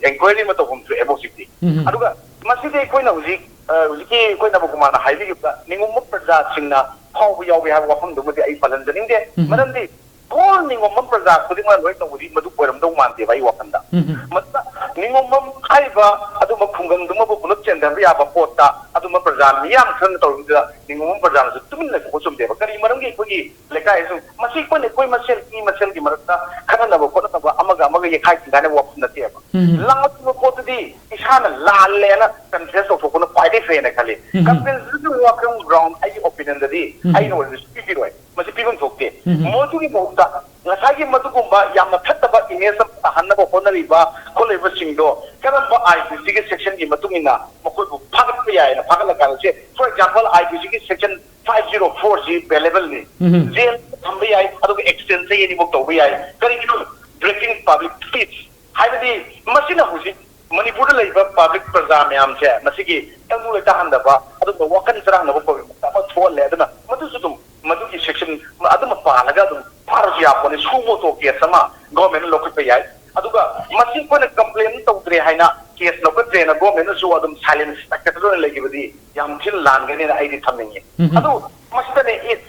ꯏꯟꯀ꯭ꯋꯥꯏꯔꯤ ꯑꯃ ꯇꯧꯐꯝ ꯊꯣꯛꯑꯦꯕ ꯍꯧꯖꯤꯛꯇꯤ꯫ ꯎꯝ꯫ ꯑꯗꯨꯒ ꯃꯁꯤꯗꯤ ꯑꯩꯈꯣꯏꯅ ꯍꯧꯖꯤꯛ, ꯑ, ꯍꯧꯖꯤꯛꯀꯤ ꯑꯩꯈꯣꯏ ꯅꯕꯀꯨꯃꯥꯔꯅ ꯍꯥꯏꯕꯤꯈꯤꯕꯗ ꯅꯤꯉꯣꯝꯕ ꯄ꯭ꯔꯖꯥꯁꯤꯡꯅ ꯐꯥꯎꯕ ꯌꯥꯎꯏ ꯍꯥꯏꯕ ꯋꯥꯐꯝꯗꯨꯃꯗꯤ ꯑꯩ ꯄꯜꯍꯟꯖꯅꯤꯡꯗꯦ꯫ ꯎꯝ꯫ ꯃꯔꯝꯗꯤ ꯍꯣꯜ ꯅꯤꯉꯣꯝꯕ ꯄ꯭ꯔꯖꯥ ꯈꯨꯗꯤꯡꯃꯛ ꯂꯣꯏ ꯇꯧꯕꯗꯤ ꯃꯗꯨ ꯑꯣꯏꯔꯝꯗꯧ ꯃꯥꯟꯗꯦꯕ ꯑꯩ ꯋꯥꯈꯜꯗ꯫ ꯎꯝ꯫ ꯃꯗꯨꯗ ꯅꯤꯉꯣꯝꯕꯝ ꯍꯥꯏꯔꯤꯕ ꯑꯗꯨꯝꯕ ꯈꯨꯡꯒꯪꯗꯨꯃꯕꯨ ꯄꯨꯂꯞ ꯆꯦꯟꯊꯕ ꯌꯥꯕ ꯄꯣꯠꯇ ꯑꯗꯨꯝꯕ ꯄ꯭ꯔꯖꯥ ꯃꯤꯌꯥꯝ ꯈꯔꯅ ꯇꯧꯔꯤꯗꯨꯗ ꯅꯤꯉꯣꯝꯕꯝ ꯄ꯭ꯔꯖꯥꯅꯁꯨ ꯇꯨꯃꯤꯟꯅ ꯂꯩꯊꯣꯛꯄ ꯆꯨꯝꯗꯦꯕ꯫ ꯀꯔꯤ ꯃꯔꯝꯒꯤ ꯑꯩꯈꯣꯏꯒꯤ ꯂꯩꯀꯥꯏ ꯑꯁꯨ ꯃꯁꯤ ꯑꯩꯈꯣꯏꯅ ꯑꯩꯈꯣꯏ ꯃꯁꯦꯜ, ꯃꯤ ꯃꯁꯦꯜꯒꯤ ꯃꯔꯛꯇ ꯈꯠꯅꯅꯕ ꯈꯣꯠꯅꯅꯕ ꯑꯃꯒ ꯑꯃꯒ ꯌꯦꯈꯥꯏ ꯊꯤꯡꯒꯥꯏꯅꯕ ꯋꯥꯐꯝ ꯅꯠꯇꯦꯕ꯫ ꯎꯝ꯫ ꯂꯥꯛꯂꯤꯕ ꯄꯣꯠꯇꯨꯗꯤ ꯏꯁꯥꯅ ꯂꯥꯜꯂꯦꯅ ꯀꯟꯐꯦꯁ ꯇꯧꯊꯣꯛꯄꯅ ꯈ꯭ꯋꯥꯏꯗꯒꯤ ꯐꯩꯅ ꯈꯜꯂꯤ꯫ ꯎꯝ꯫ ꯀꯝꯄꯦꯟꯁꯦꯁꯟꯒꯤ ꯋꯥꯐꯝ ꯒ꯭ꯔꯥꯎꯟ ꯑꯩꯒꯤ ꯑꯣꯄꯤꯅꯤꯌꯟꯗꯗꯤ ꯎꯝ꯫ ꯑꯩꯅ ꯑꯣꯏꯔꯁꯨ ꯄꯤꯕꯤꯔꯣꯏ꯫ ꯃꯁꯤ ꯄꯤꯐꯝ ꯊꯣꯛꯇꯦ꯫ ꯎꯝ꯫ ꯃꯗꯨꯒꯤ ꯃꯍꯨꯠꯇ ꯉꯁꯥꯏꯒꯤ ꯃꯗꯨꯒꯨꯝꯕ ꯌꯥꯝꯅ ꯐꯠꯇꯕ ꯏꯃꯦꯖ ꯑꯃ ꯇꯥꯍꯟꯅꯕ ꯍꯣꯠꯅꯔꯤꯕ ꯈꯣꯠꯂꯤꯕꯁꯤꯡꯗꯣ ꯀꯔꯝꯕ ꯑꯥꯏ ꯄꯤ ꯁꯤꯒꯤ ꯁꯦꯛꯁꯟꯒꯤ ꯃꯇꯨꯡ ꯏꯟꯅ ꯃꯈꯣꯏꯕꯨ ꯐꯥꯒꯠꯄ ꯌꯥꯏꯅ ꯐꯥꯒꯠꯂꯀꯥꯟꯗ, ꯁꯦ, ꯐꯣꯔ ꯑꯦꯛꯖꯥꯝꯄꯜ, ꯑꯥꯏ ꯄꯤ ꯁꯤꯒꯤ section five zero for C ꯕꯦꯂꯦꯕꯜꯅꯤ꯫ Um. Gel ꯊꯝꯕ ꯌꯥꯏ, ꯑꯗꯨꯒ ꯑꯦꯛꯁꯇꯦꯟꯁꯟ ꯑꯅꯤꯃꯛ ꯇꯧꯕ ꯌꯥꯏ꯫ ꯀꯔꯤꯒꯤꯅꯣ? ꯕ꯭ꯔꯦꯀꯤꯡ ꯄꯕ꯭ꯂꯤꯛ ꯄꯤꯁ ꯍꯥꯏꯕꯗꯤ ꯃꯁꯤꯅ ꯍꯧꯖꯤꯛ ꯃꯅꯤꯄꯨꯔꯗ ꯂꯩꯔꯤꯕ ꯄꯕ꯭ꯂꯤꯛ ꯄ꯭ꯔꯖꯥ ꯃꯌꯥꯝꯁꯦ ꯃꯁꯤꯒꯤ ꯇꯪꯗꯨ ꯂꯩꯇꯥꯍꯟꯗꯕ, ꯑꯗꯨꯒ ꯋꯥꯈꯜ ꯆꯔꯥꯡꯅꯕ ꯄꯕ꯭ꯂꯤꯛ ꯑꯃ ꯊꯣꯛꯍꯜꯂꯦ꯫ ꯑꯗꯨꯅ ꯃꯗꯨꯁꯨ ꯑꯗꯨꯝ ꯃꯗꯨꯒꯤ ꯁꯦꯛꯁꯟ ꯑꯗꯨꯃ ꯄꯥꯜꯂꯒ ꯑꯗꯨꯝ ꯐꯥꯔꯁꯨ ꯌꯥꯄꯣꯠꯅꯤ꯫ ꯁꯨ ꯃꯣꯇꯣ ꯀꯦꯁ ꯑꯃ ꯒꯣꯔꯃꯦꯟꯅ ꯂꯧꯈꯠꯄ ꯌꯥꯏ꯫ ꯑꯗꯨꯒ ꯃꯁꯤ ꯑꯩꯈꯣꯏꯅ ꯀꯝꯄ꯭ꯂꯦꯟ ꯇꯧꯗ꯭ꯔꯦ ꯍꯥꯏꯅ ꯀꯦꯁ ꯂꯧꯈꯠꯇ꯭ꯔꯦꯅ ꯒꯣꯔꯃꯦꯟꯅꯁꯨ ꯑꯗꯨꯝ ꯁꯥꯏꯂꯦꯟꯁ ꯇꯛꯈꯠꯇꯅ ꯂꯩꯈꯤꯕꯗꯤ ꯌꯥꯝ ꯊꯤꯅ ꯂꯥꯟꯒꯅꯤꯅ ꯑꯩꯗꯤ ꯊꯝꯅꯤꯡꯉꯤ꯫ ꯎꯝ꯫ ꯑꯗꯨ ꯃꯁꯤꯗꯅꯦ, if,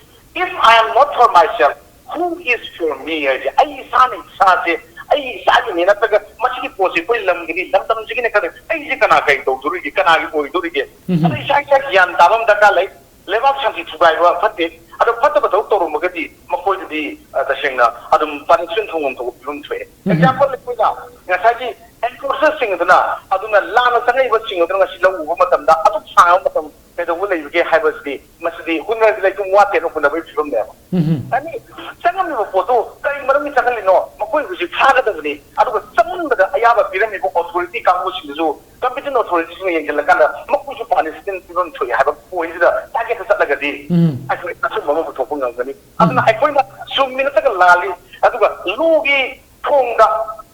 if I am not for myself, who is for me ꯍꯥꯏꯁꯦ, ꯑꯩ ꯏꯁꯥꯅ ꯏꯁꯥꯁꯦ, ꯑꯩ ꯏꯁꯥꯒꯤꯅꯦ ꯅꯠꯇ꯭ꯔꯒ ꯃꯁꯤꯒꯤ ꯄꯣꯠꯁꯦ ꯑꯩꯈꯣꯏ ꯂꯝꯒꯤꯅꯤ, ꯂꯝꯗꯝꯁꯤꯒꯤꯅꯦ ꯈꯜꯂꯦ, ꯑꯩꯁꯦ ꯀꯅꯥ ꯀꯩ ꯇꯧꯗꯣꯔꯤꯒꯦ, ꯀꯅꯥꯒꯤ ꯑꯣꯏꯗꯣꯔꯤꯒꯦ? ꯎꯝ꯫ ꯑꯗꯣ ꯏꯁꯥ ꯏꯁꯥ ꯒ꯭ꯌꯥꯟ ꯇꯥꯕ ꯑꯃ ꯗꯔꯀꯥꯔ ꯂꯩ꯫ ꯂꯩꯕꯥꯛ ꯁꯥꯟꯇꯤ ꯊꯨꯒꯥꯏꯕ ꯐꯠꯇꯦ꯫ ꯑꯗꯣ ꯐꯠꯇꯕ ꯊꯕꯛ ꯇꯧꯔꯝꯃꯒꯗꯤ ꯃꯈꯣꯏꯗꯗꯤ, ꯑ, ꯇꯁꯦꯡꯅ ꯑꯗꯨꯝ ꯄꯥꯅꯤꯁꯃꯦꯟ ꯐꯪꯐꯝ ꯊꯣꯛꯄ ꯐꯤꯕꯝ ꯊꯣꯛꯑꯦ꯫ ꯎꯝ꯫ ꯑꯦꯛꯖꯥꯝꯄꯜ, ꯑꯩꯈꯣꯏꯅ ꯉꯁꯥꯏꯒꯤ ꯑꯦꯟꯀ꯭ꯔꯣꯆꯔꯁꯤꯡ ꯑꯗꯨꯅ, ꯑꯗꯨꯅ ꯂꯥꯟꯅ ꯆꯪꯉꯛꯏꯕꯁꯤꯡ ꯑꯗꯨꯅ ꯉꯁꯤ ꯂꯧ ꯎꯕ ꯃꯇꯝꯗ ꯑꯗꯨꯛ ꯁꯥꯡꯕ ꯃꯇꯝ ꯀꯩꯗꯧꯕ ꯂꯩꯕꯒꯦ ꯍꯥꯏꯕꯁꯤꯗꯤ, ꯃꯁꯤꯗꯤ ꯍꯨꯟꯅꯔꯗꯤ ꯂꯩꯇꯨꯝ ꯋꯥꯠꯇꯦꯅ ꯍꯨꯟꯅꯕꯒꯤ ꯐꯤꯕꯝꯅꯦꯕ꯫ ꯎꯝ꯫ ꯑꯅꯤ, ꯆꯪꯉꯝꯃꯤꯕ ꯄꯣꯠꯇꯨ ꯀꯔꯤ ꯃꯔꯝꯒꯤ ꯆꯪꯍꯜꯂꯤꯅꯣ? ꯃꯈꯣꯏ ꯍꯧꯖꯤꯛ ꯐꯥꯒꯗꯕꯅꯤ꯫ ꯑꯗꯨꯒ ꯆꯪꯍꯟꯕꯗ ꯑꯌꯥꯕ ꯄꯤꯔꯝꯃꯤꯕ ꯑꯣꯊꯣꯔꯤꯇꯤ ꯀꯥꯡꯕꯨꯁꯤꯡꯗꯨꯁꯨ, ꯀꯝꯄꯤꯇꯦꯟ ꯑꯣꯊꯣꯔꯤꯇꯤꯁꯤꯡꯅ ꯌꯦꯡꯁꯤꯜꯂꯀꯥꯟꯗ ꯃꯈꯣꯏꯁꯨ ꯄꯥꯅꯤꯁꯃꯦꯟ ꯄꯤꯐꯝ ꯊꯣꯛꯏ ꯍꯥꯏꯕ ꯄꯣꯏꯟꯁꯤꯗ ꯇꯥꯔꯒꯦꯠꯇ ꯆꯠꯂꯒꯗꯤ, ꯎꯝ꯫ ꯑꯩꯈꯣꯏ ꯑꯆꯨꯝꯕ ꯑꯃ ꯄꯨꯊꯣꯛꯄ ꯉꯝꯒꯅꯤ꯫ ꯑꯗꯨꯅ ꯎꯝ꯫ ꯑꯩꯈꯣꯏꯅ ꯆꯨꯝꯃꯤ ꯅꯠꯇ꯭ꯔꯒ ꯂꯥꯜꯂꯤ, ꯑꯗꯨꯒ ꯂꯣꯒꯤ ꯊꯣꯡꯗ,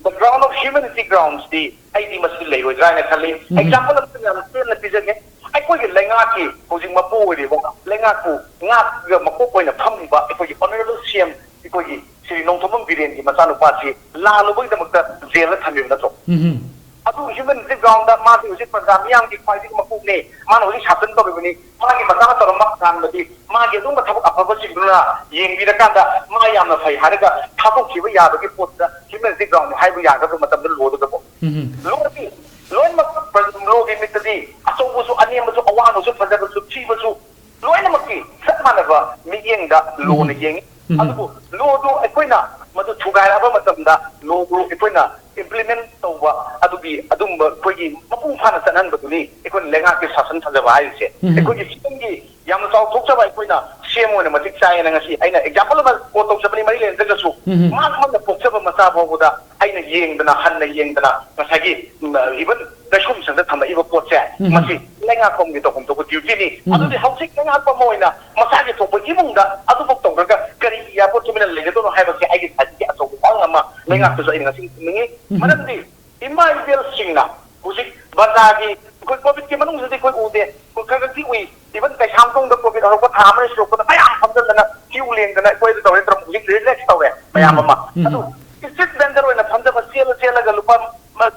the ground of humanity groundsꯇꯤ ꯑꯩꯗꯤ ꯃꯁꯤ ꯂꯩꯔꯣꯏꯗ꯭ꯔꯥ ꯍꯥꯏꯅ ꯈꯜꯂꯤ꯫ ꯎꯝ꯫ ꯑꯦꯛꯖꯥꯝꯄꯜ ꯑꯃ ꯌꯥꯝ ꯇꯦꯟꯅ ꯄꯤꯖꯒꯦ꯫ ꯑꯩꯈꯣꯏꯒꯤ ꯂꯩꯉꯥꯛꯀꯤ ꯍꯧꯖꯤꯛ ꯃꯄꯨ ꯑꯣꯏꯔꯤꯕ, ꯂꯩꯉꯥꯛꯄꯨ ꯉꯥꯛꯄ ꯃꯀꯣꯛ ꯑꯣꯏꯅ ꯐꯝꯃꯤꯕ ꯑꯩꯈꯣꯏꯒꯤ ꯑꯣꯅꯔꯦꯕꯜ ꯁꯤ ꯑꯦꯝ, ꯑꯩꯈꯣꯏꯒꯤ ꯁ꯭ꯔꯤ ꯅꯣꯡꯊꯣꯝꯕꯝ ꯕꯤꯔꯦꯟꯒꯤ ꯃꯆꯥꯅꯨꯄꯥꯁꯤ ꯂꯥꯜꯂꯨꯕꯒꯤꯗꯃꯛꯇ ꯖꯦꯜꯗ ꯊꯝꯃꯤꯕ ꯅꯠꯇ꯭ꯔꯣ? ꯎꯝ꯫ ꯑꯗꯨ ꯍ꯭ꯌꯨꯃꯦꯅꯤꯇꯤ ꯒ꯭ꯔꯥꯎꯟꯗ ꯃꯥꯗꯤ ꯍꯧꯖꯤꯛ ꯄ꯭ꯔꯖꯥ ꯃꯤꯌꯥꯝꯒꯤ ꯈ꯭ꯋꯥꯏꯗꯒꯤ ꯃꯀꯣꯛꯅꯤ, ꯃꯥꯅ ꯍꯧꯖꯤꯛ ꯁꯥꯁꯟ ꯇꯧꯔꯤꯕꯅꯤ, ꯃꯥꯒꯤ ꯃꯆꯥꯅ ꯇꯧꯔꯝꯕ ꯑꯔꯥꯟꯕꯗꯤ ꯃꯥꯒꯤ ꯑꯗꯨꯒꯨꯝꯕ ꯊꯕꯛ ꯑꯐꯕꯁꯤꯡꯗꯨꯅ ꯌꯦꯡꯕꯤꯔꯀꯥꯟꯗ ꯃꯥ ꯌꯥꯝꯅ ꯐꯩ ꯍꯥꯏꯔꯒ ꯊꯥꯗꯣꯛꯈꯤꯕ ꯌꯥꯕꯒꯤ ꯄꯣꯠꯇ ꯍ꯭ꯌꯨꯃꯦꯅꯤꯇꯤ ꯒ꯭ꯔꯥꯎꯟ ꯍꯥꯏꯕ ꯌꯥꯒꯗꯕ ꯃꯇꯝꯗ ꯂꯣꯗꯨꯗꯀꯣ꯫ ꯎꯝ꯫ ꯂꯣꯗꯤ ꯂꯣꯏꯅꯃꯛ ꯂꯣꯒꯤ ꯃꯤꯠꯇꯗꯤ ꯑꯆꯧꯕꯁꯨ, ꯑꯅꯦꯝꯕꯁꯨ, ꯑꯋꯥꯡꯕꯁꯨ, ꯐꯖꯕꯁꯨ, ꯊꯤꯕꯁꯨ ꯂꯣꯏꯅꯃꯛꯀꯤ ꯆꯞ ꯃꯥꯟꯅꯕ ꯃꯤꯠꯌꯦꯡꯗ ꯂꯣꯅ ꯎꯝ꯫ ꯌꯦꯡꯉꯤ꯫ ꯎꯝ꯫ ꯑꯗꯨꯕꯨ ꯂꯣꯗꯨ ꯑꯩꯈꯣꯏꯅ ꯃꯗꯨ ꯊꯨꯒꯥꯏꯔꯛꯑꯕ ꯃꯇꯝꯗ ꯂꯣꯗꯨ ꯑꯩꯈꯣꯏꯅ ꯏꯝꯄ꯭ꯂꯤꯃꯦꯟ ꯇꯧꯕ ꯑꯗꯨꯒꯤ ꯑꯗꯨꯝꯕ ꯑꯩꯈꯣꯏꯒꯤ ꯃꯄꯨꯡ ꯐꯥꯅ ꯆꯠꯍꯟꯕꯗꯨꯅꯤ ꯑꯩꯈꯣꯏꯅ ꯂꯩꯉꯥꯛꯀꯤ ꯁꯥꯁꯟ ꯐꯖꯕ ꯍꯥꯏꯔꯤꯁꯦ꯫ ꯎꯝ꯫ ꯑꯩꯈꯣꯏꯒꯤ ꯁꯤꯁꯇꯦꯝꯒꯤ ꯌꯥꯝꯅ ꯆꯥꯎꯊꯣꯛꯆꯕ ꯑꯩꯈꯣꯏꯅ ꯁꯤ ꯑꯦꯝ ꯑꯣꯏꯅ ꯃꯇꯤꯛ ꯆꯥꯏꯌꯦꯅ ꯉꯁꯤ ꯑꯩꯅ ꯑꯦꯛꯖꯥꯝꯄꯜ ꯑꯃ ꯀꯣꯠ ꯇꯧꯖꯕꯅꯤ, ꯃꯔꯤ ꯂꯩꯅꯗ꯭ꯔꯒꯁꯨ꯫ ꯎꯝ꯫ ꯃꯍꯥꯛ ꯃꯍꯥꯛꯅ ꯄꯣꯛꯆꯕ ꯃꯆꯥ ꯐꯥꯎꯕꯗ ꯑꯩꯅ ꯌꯦꯡꯗꯅ, ꯍꯟꯅ ꯌꯦꯡꯗꯅ ꯉꯁꯥꯏꯒꯤ, ꯎꯝ, ꯏꯚꯟ ꯀꯩꯁꯨꯝꯁꯪꯗ ꯊꯝꯃꯛꯏꯕ ꯄꯣꯠꯁꯦ, ꯎꯝ꯫ ꯃꯁꯤ ꯂꯩꯉꯥꯛꯐꯝꯒꯤ ꯇꯧꯐꯝ ꯊꯣꯛꯄ ꯗ꯭ꯌꯨꯇꯤꯅꯤ꯫ ꯎꯝ꯫ ꯑꯗꯨꯗꯤ ꯍꯧꯖꯤꯛ ꯂꯩꯉꯥꯛꯄ ꯑꯃ ꯑꯣꯏꯅ ꯃꯁꯥꯒꯤ ꯊꯣꯛꯄ ꯏꯃꯨꯡꯗ ꯑꯗꯨꯐꯥꯎ ꯇꯧꯗ꯭ꯔꯒ ꯀꯔꯤ ꯏꯌꯥꯔꯄꯣꯔꯠ ꯇꯨꯃꯤꯟꯅ ꯂꯩꯒꯗꯕꯅꯣ ꯍꯥꯏꯕꯁꯦ ꯑꯩꯒꯤ ꯁꯥꯏꯠꯇꯒꯤ ꯑꯆꯧꯕ ꯋꯥꯍꯪ ꯑꯃ ꯎꯝ꯫ ꯂꯩꯉꯥꯛꯇꯁꯨ ꯑꯩꯅ ꯉꯁꯤ ꯈꯨꯝꯅꯤꯡꯉꯤ꯫ ꯎꯝ꯫ ꯃꯔꯝꯗꯤ ꯏꯃꯥ ꯏꯕꯦꯜꯁꯤꯡꯅ ꯍꯧꯖꯤꯛ ꯕꯖꯥꯔꯒꯤ, ꯑꯩꯈꯣꯏ ꯀꯣꯚꯤꯗꯀꯤ ꯃꯅꯨꯡꯁꯤꯗꯤ ꯑꯩꯈꯣꯏ ꯎꯗꯦ, ꯑꯩꯈꯣꯏ ꯈꯔ ꯈꯔꯗꯤ ꯎꯏ꯫ ꯏꯚꯟ ꯀꯩꯁꯥꯝꯊꯣꯡꯗ ꯀꯣꯚꯤꯗ ꯍꯧꯔꯛꯄ ꯊꯥ ꯑꯃ ꯁꯨꯔꯛꯄꯗ ꯃꯌꯥꯝ ꯐꯝꯖꯤꯟꯗꯅ ꯀ꯭ꯌꯨ ꯂꯦꯡꯗꯅ ꯑꯩꯈꯣꯏꯗ ꯇꯧꯔꯦ, ꯇꯧꯔꯝꯕ ꯍꯧꯖꯤꯛ ꯔꯤꯂꯦꯛꯁ ꯇꯧꯔꯦ ꯃꯌꯥꯝ ꯎꯝ꯫ ꯑꯃ꯫ ꯎꯝ꯫ ꯑꯗꯨ ꯏꯁꯇ꯭ꯔꯤꯠ ꯚꯦꯟꯗꯔ ꯑꯣꯏꯅ ꯍꯟꯊꯕ ꯆꯦꯜꯂ ꯆꯦꯜꯂꯒ ꯂꯨꯄꯥ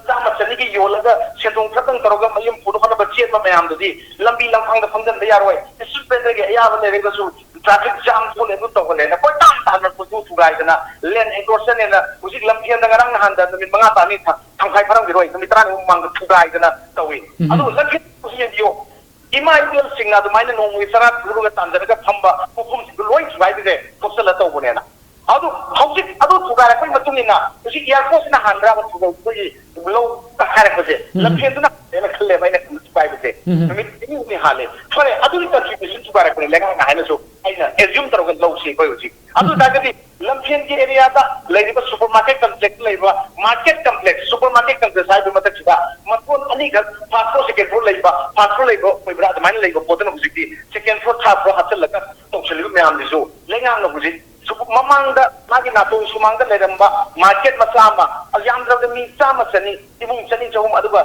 ꯆꯥꯝꯃ ꯆꯅꯤꯒꯤ ꯌꯣꯜꯂꯒ ꯁꯦꯟꯗꯣꯡ ꯈꯛꯇꯪ ꯇꯧꯔꯒ ꯃꯌꯨꯝ ꯄꯨꯅꯕ ꯍꯣꯠꯅꯕ ꯆꯦꯟꯕ ꯃꯌꯥꯝꯗꯨꯗꯤ ꯂꯝꯕꯤ ꯂꯝꯈꯥꯡꯗ ꯐꯝꯖꯤꯟꯕ ꯌꯥꯔꯣꯏ꯫ ꯏꯁꯇ꯭ꯔꯤꯠ ꯚꯦꯟꯗꯔꯒꯤ ꯑꯌꯥꯕ ꯂꯩꯔꯒꯁꯨ ꯇ꯭ꯔꯥꯐꯤꯛ ꯖꯥꯝ ꯊꯣꯛꯂꯦ, ꯑꯗꯨ ꯇꯧꯍꯜꯂꯦꯅ ꯀꯣꯏꯇꯥꯟ ꯇꯥꯟꯅ ꯀꯣꯏꯊꯨ ꯊꯨꯒꯥꯏꯗꯅ ꯂꯦꯟ ꯑꯦꯟꯀ꯭ꯔꯣꯆꯔꯅꯦꯅ ꯍꯧꯖꯤꯛ ꯂꯝꯐꯦꯜꯗ ꯉꯔꯥꯡ ꯅꯍꯥꯟꯗ ꯅꯨꯃꯤꯠ ꯃꯉꯥ ꯇꯔꯥꯅꯤ ꯊ-, ꯇꯪꯈꯥꯏ ꯐꯥꯔꯝꯈꯤꯔꯣꯏ, ꯅꯨꯃꯤꯠ ꯇꯔꯥꯅꯤꯃꯨꯛ ꯃꯃꯥꯡꯗ ꯊꯨꯒꯥꯏꯗꯅ ꯇꯧꯏ꯫ ꯎꯝ꯫ ꯑꯗꯨ ꯂꯝꯐꯦꯜ ꯌꯦꯡꯕꯤꯌꯨ, ꯏꯃꯥ ꯏꯕꯦꯜꯁꯤꯡꯅ ꯑꯗꯨꯃꯥꯏꯅ ꯅꯣꯡꯃꯒꯤ ꯆꯔꯥ ꯊꯨꯔꯒ ꯇꯥꯟꯖꯔꯒ ꯐꯝꯕ ꯃꯐꯝꯁꯤꯡꯗꯨ ꯂꯣꯏ ꯊꯨꯒꯥꯏꯕꯤꯔꯦ, ꯊꯣꯛꯆꯜꯂ ꯇꯧꯕꯅꯦꯅ꯫ ꯑꯗꯨ ꯍꯧꯖꯤꯛ ꯑꯗꯨ ꯊꯨꯒꯥꯏꯔꯛꯄꯒꯤ ꯃꯇꯨꯡ ꯏꯟꯅ ꯍꯧꯖꯤꯛ ꯏꯌꯥꯔꯄꯣꯔꯠꯁꯤꯅ ꯍꯥꯟꯕ꯭ꯔꯥꯕ ꯊꯨꯒꯥꯏꯕꯒꯤ ꯂꯧ ꯍꯥꯏꯔꯛꯄꯁꯦ? ꯎꯝ꯫ ꯂꯝꯐꯦꯜꯗꯨꯅ ꯍꯥꯟꯅ ꯈꯜꯂꯦꯕ ꯑꯩꯅ ꯊꯨꯒꯥꯏꯕꯁꯦ꯫ ꯎꯝ꯫ ꯅꯨꯃꯤꯠ ꯅꯤꯅꯤ ꯍꯨꯝꯅꯤ ꯍꯥꯜꯂꯦ꯫ ꯐꯔꯦ, ꯑꯗꯨꯒꯤ ꯀꯟꯇ꯭ꯔꯤꯕ꯭ꯌꯨꯁꯟ ꯊꯨꯒꯥꯏꯔꯛꯄꯅꯦ ꯂꯩꯉꯥꯛꯅ ꯍꯥꯏꯅꯁꯨ ꯑꯩꯅ ꯑꯦꯖ꯭ꯌꯨꯝ ꯇꯧꯔꯒ ꯂꯧꯁꯤ ꯑꯩꯈꯣꯏ ꯍꯧꯖꯤꯛ꯫ ꯑꯗꯨ ꯎꯝ꯫ ꯑꯣꯏꯇꯥꯔꯒꯗꯤ ꯂꯝꯐꯦꯜꯒꯤ ꯑꯦꯔꯤꯌꯥꯗ ꯂꯩꯔꯤꯕ ꯁꯨꯄꯔ ꯃꯥꯔꯀꯦꯠ ꯀꯝꯄ꯭ꯂꯦꯛꯁ ꯂꯩꯕ, market complex, super market complex ꯍꯥꯏꯕ ꯃꯊꯛꯁꯤꯗ ꯃꯊꯣꯟ ꯑꯅꯤꯈꯛ, ꯐꯥꯔꯁ ꯐ꯭ꯂꯣꯔ, ꯁꯦꯀꯦꯟ ꯐ꯭ꯂꯣꯔ ꯂꯩꯕ, ꯐꯥꯔꯁ ꯐ꯭ꯂꯣꯔ ꯂꯩꯕ ꯑꯣꯏꯕ꯭ꯔꯥ ꯑꯗꯨꯃꯥꯏꯅ ꯂꯩꯕ ꯄꯣꯠꯇꯨꯅ ꯍꯧꯖꯤꯛꯇꯤ ꯁꯦꯀꯦꯟ ꯐ꯭ꯂꯣꯔ, ꯊꯥꯔꯗ ꯐ꯭ꯂꯣꯔ ꯍꯥꯞꯆꯤꯜꯂꯒ ꯇꯧꯁꯤꯜꯂꯤꯕ ꯃꯌꯥꯝꯁꯤꯁꯨ ꯂꯩꯉꯥꯛꯅ ꯍꯧꯖꯤꯛ ꯁꯨ-, ꯃꯃꯥꯡꯗ ꯃꯥꯒꯤ ꯅꯥꯇꯣꯟ ꯁꯨꯃꯥꯡꯗ ꯂꯩꯔꯝꯕ ꯃꯥꯔꯀꯦꯠ ꯃꯆꯥ ꯑꯃ, ꯌꯥꯝꯗ꯭ꯔꯕꯗ ꯃꯤ ꯆꯥꯝꯃ ꯆꯅꯤ, ꯏꯃꯨꯡ ꯆꯅꯤ ꯆꯍꯨꯝ, ꯑꯗꯨꯒ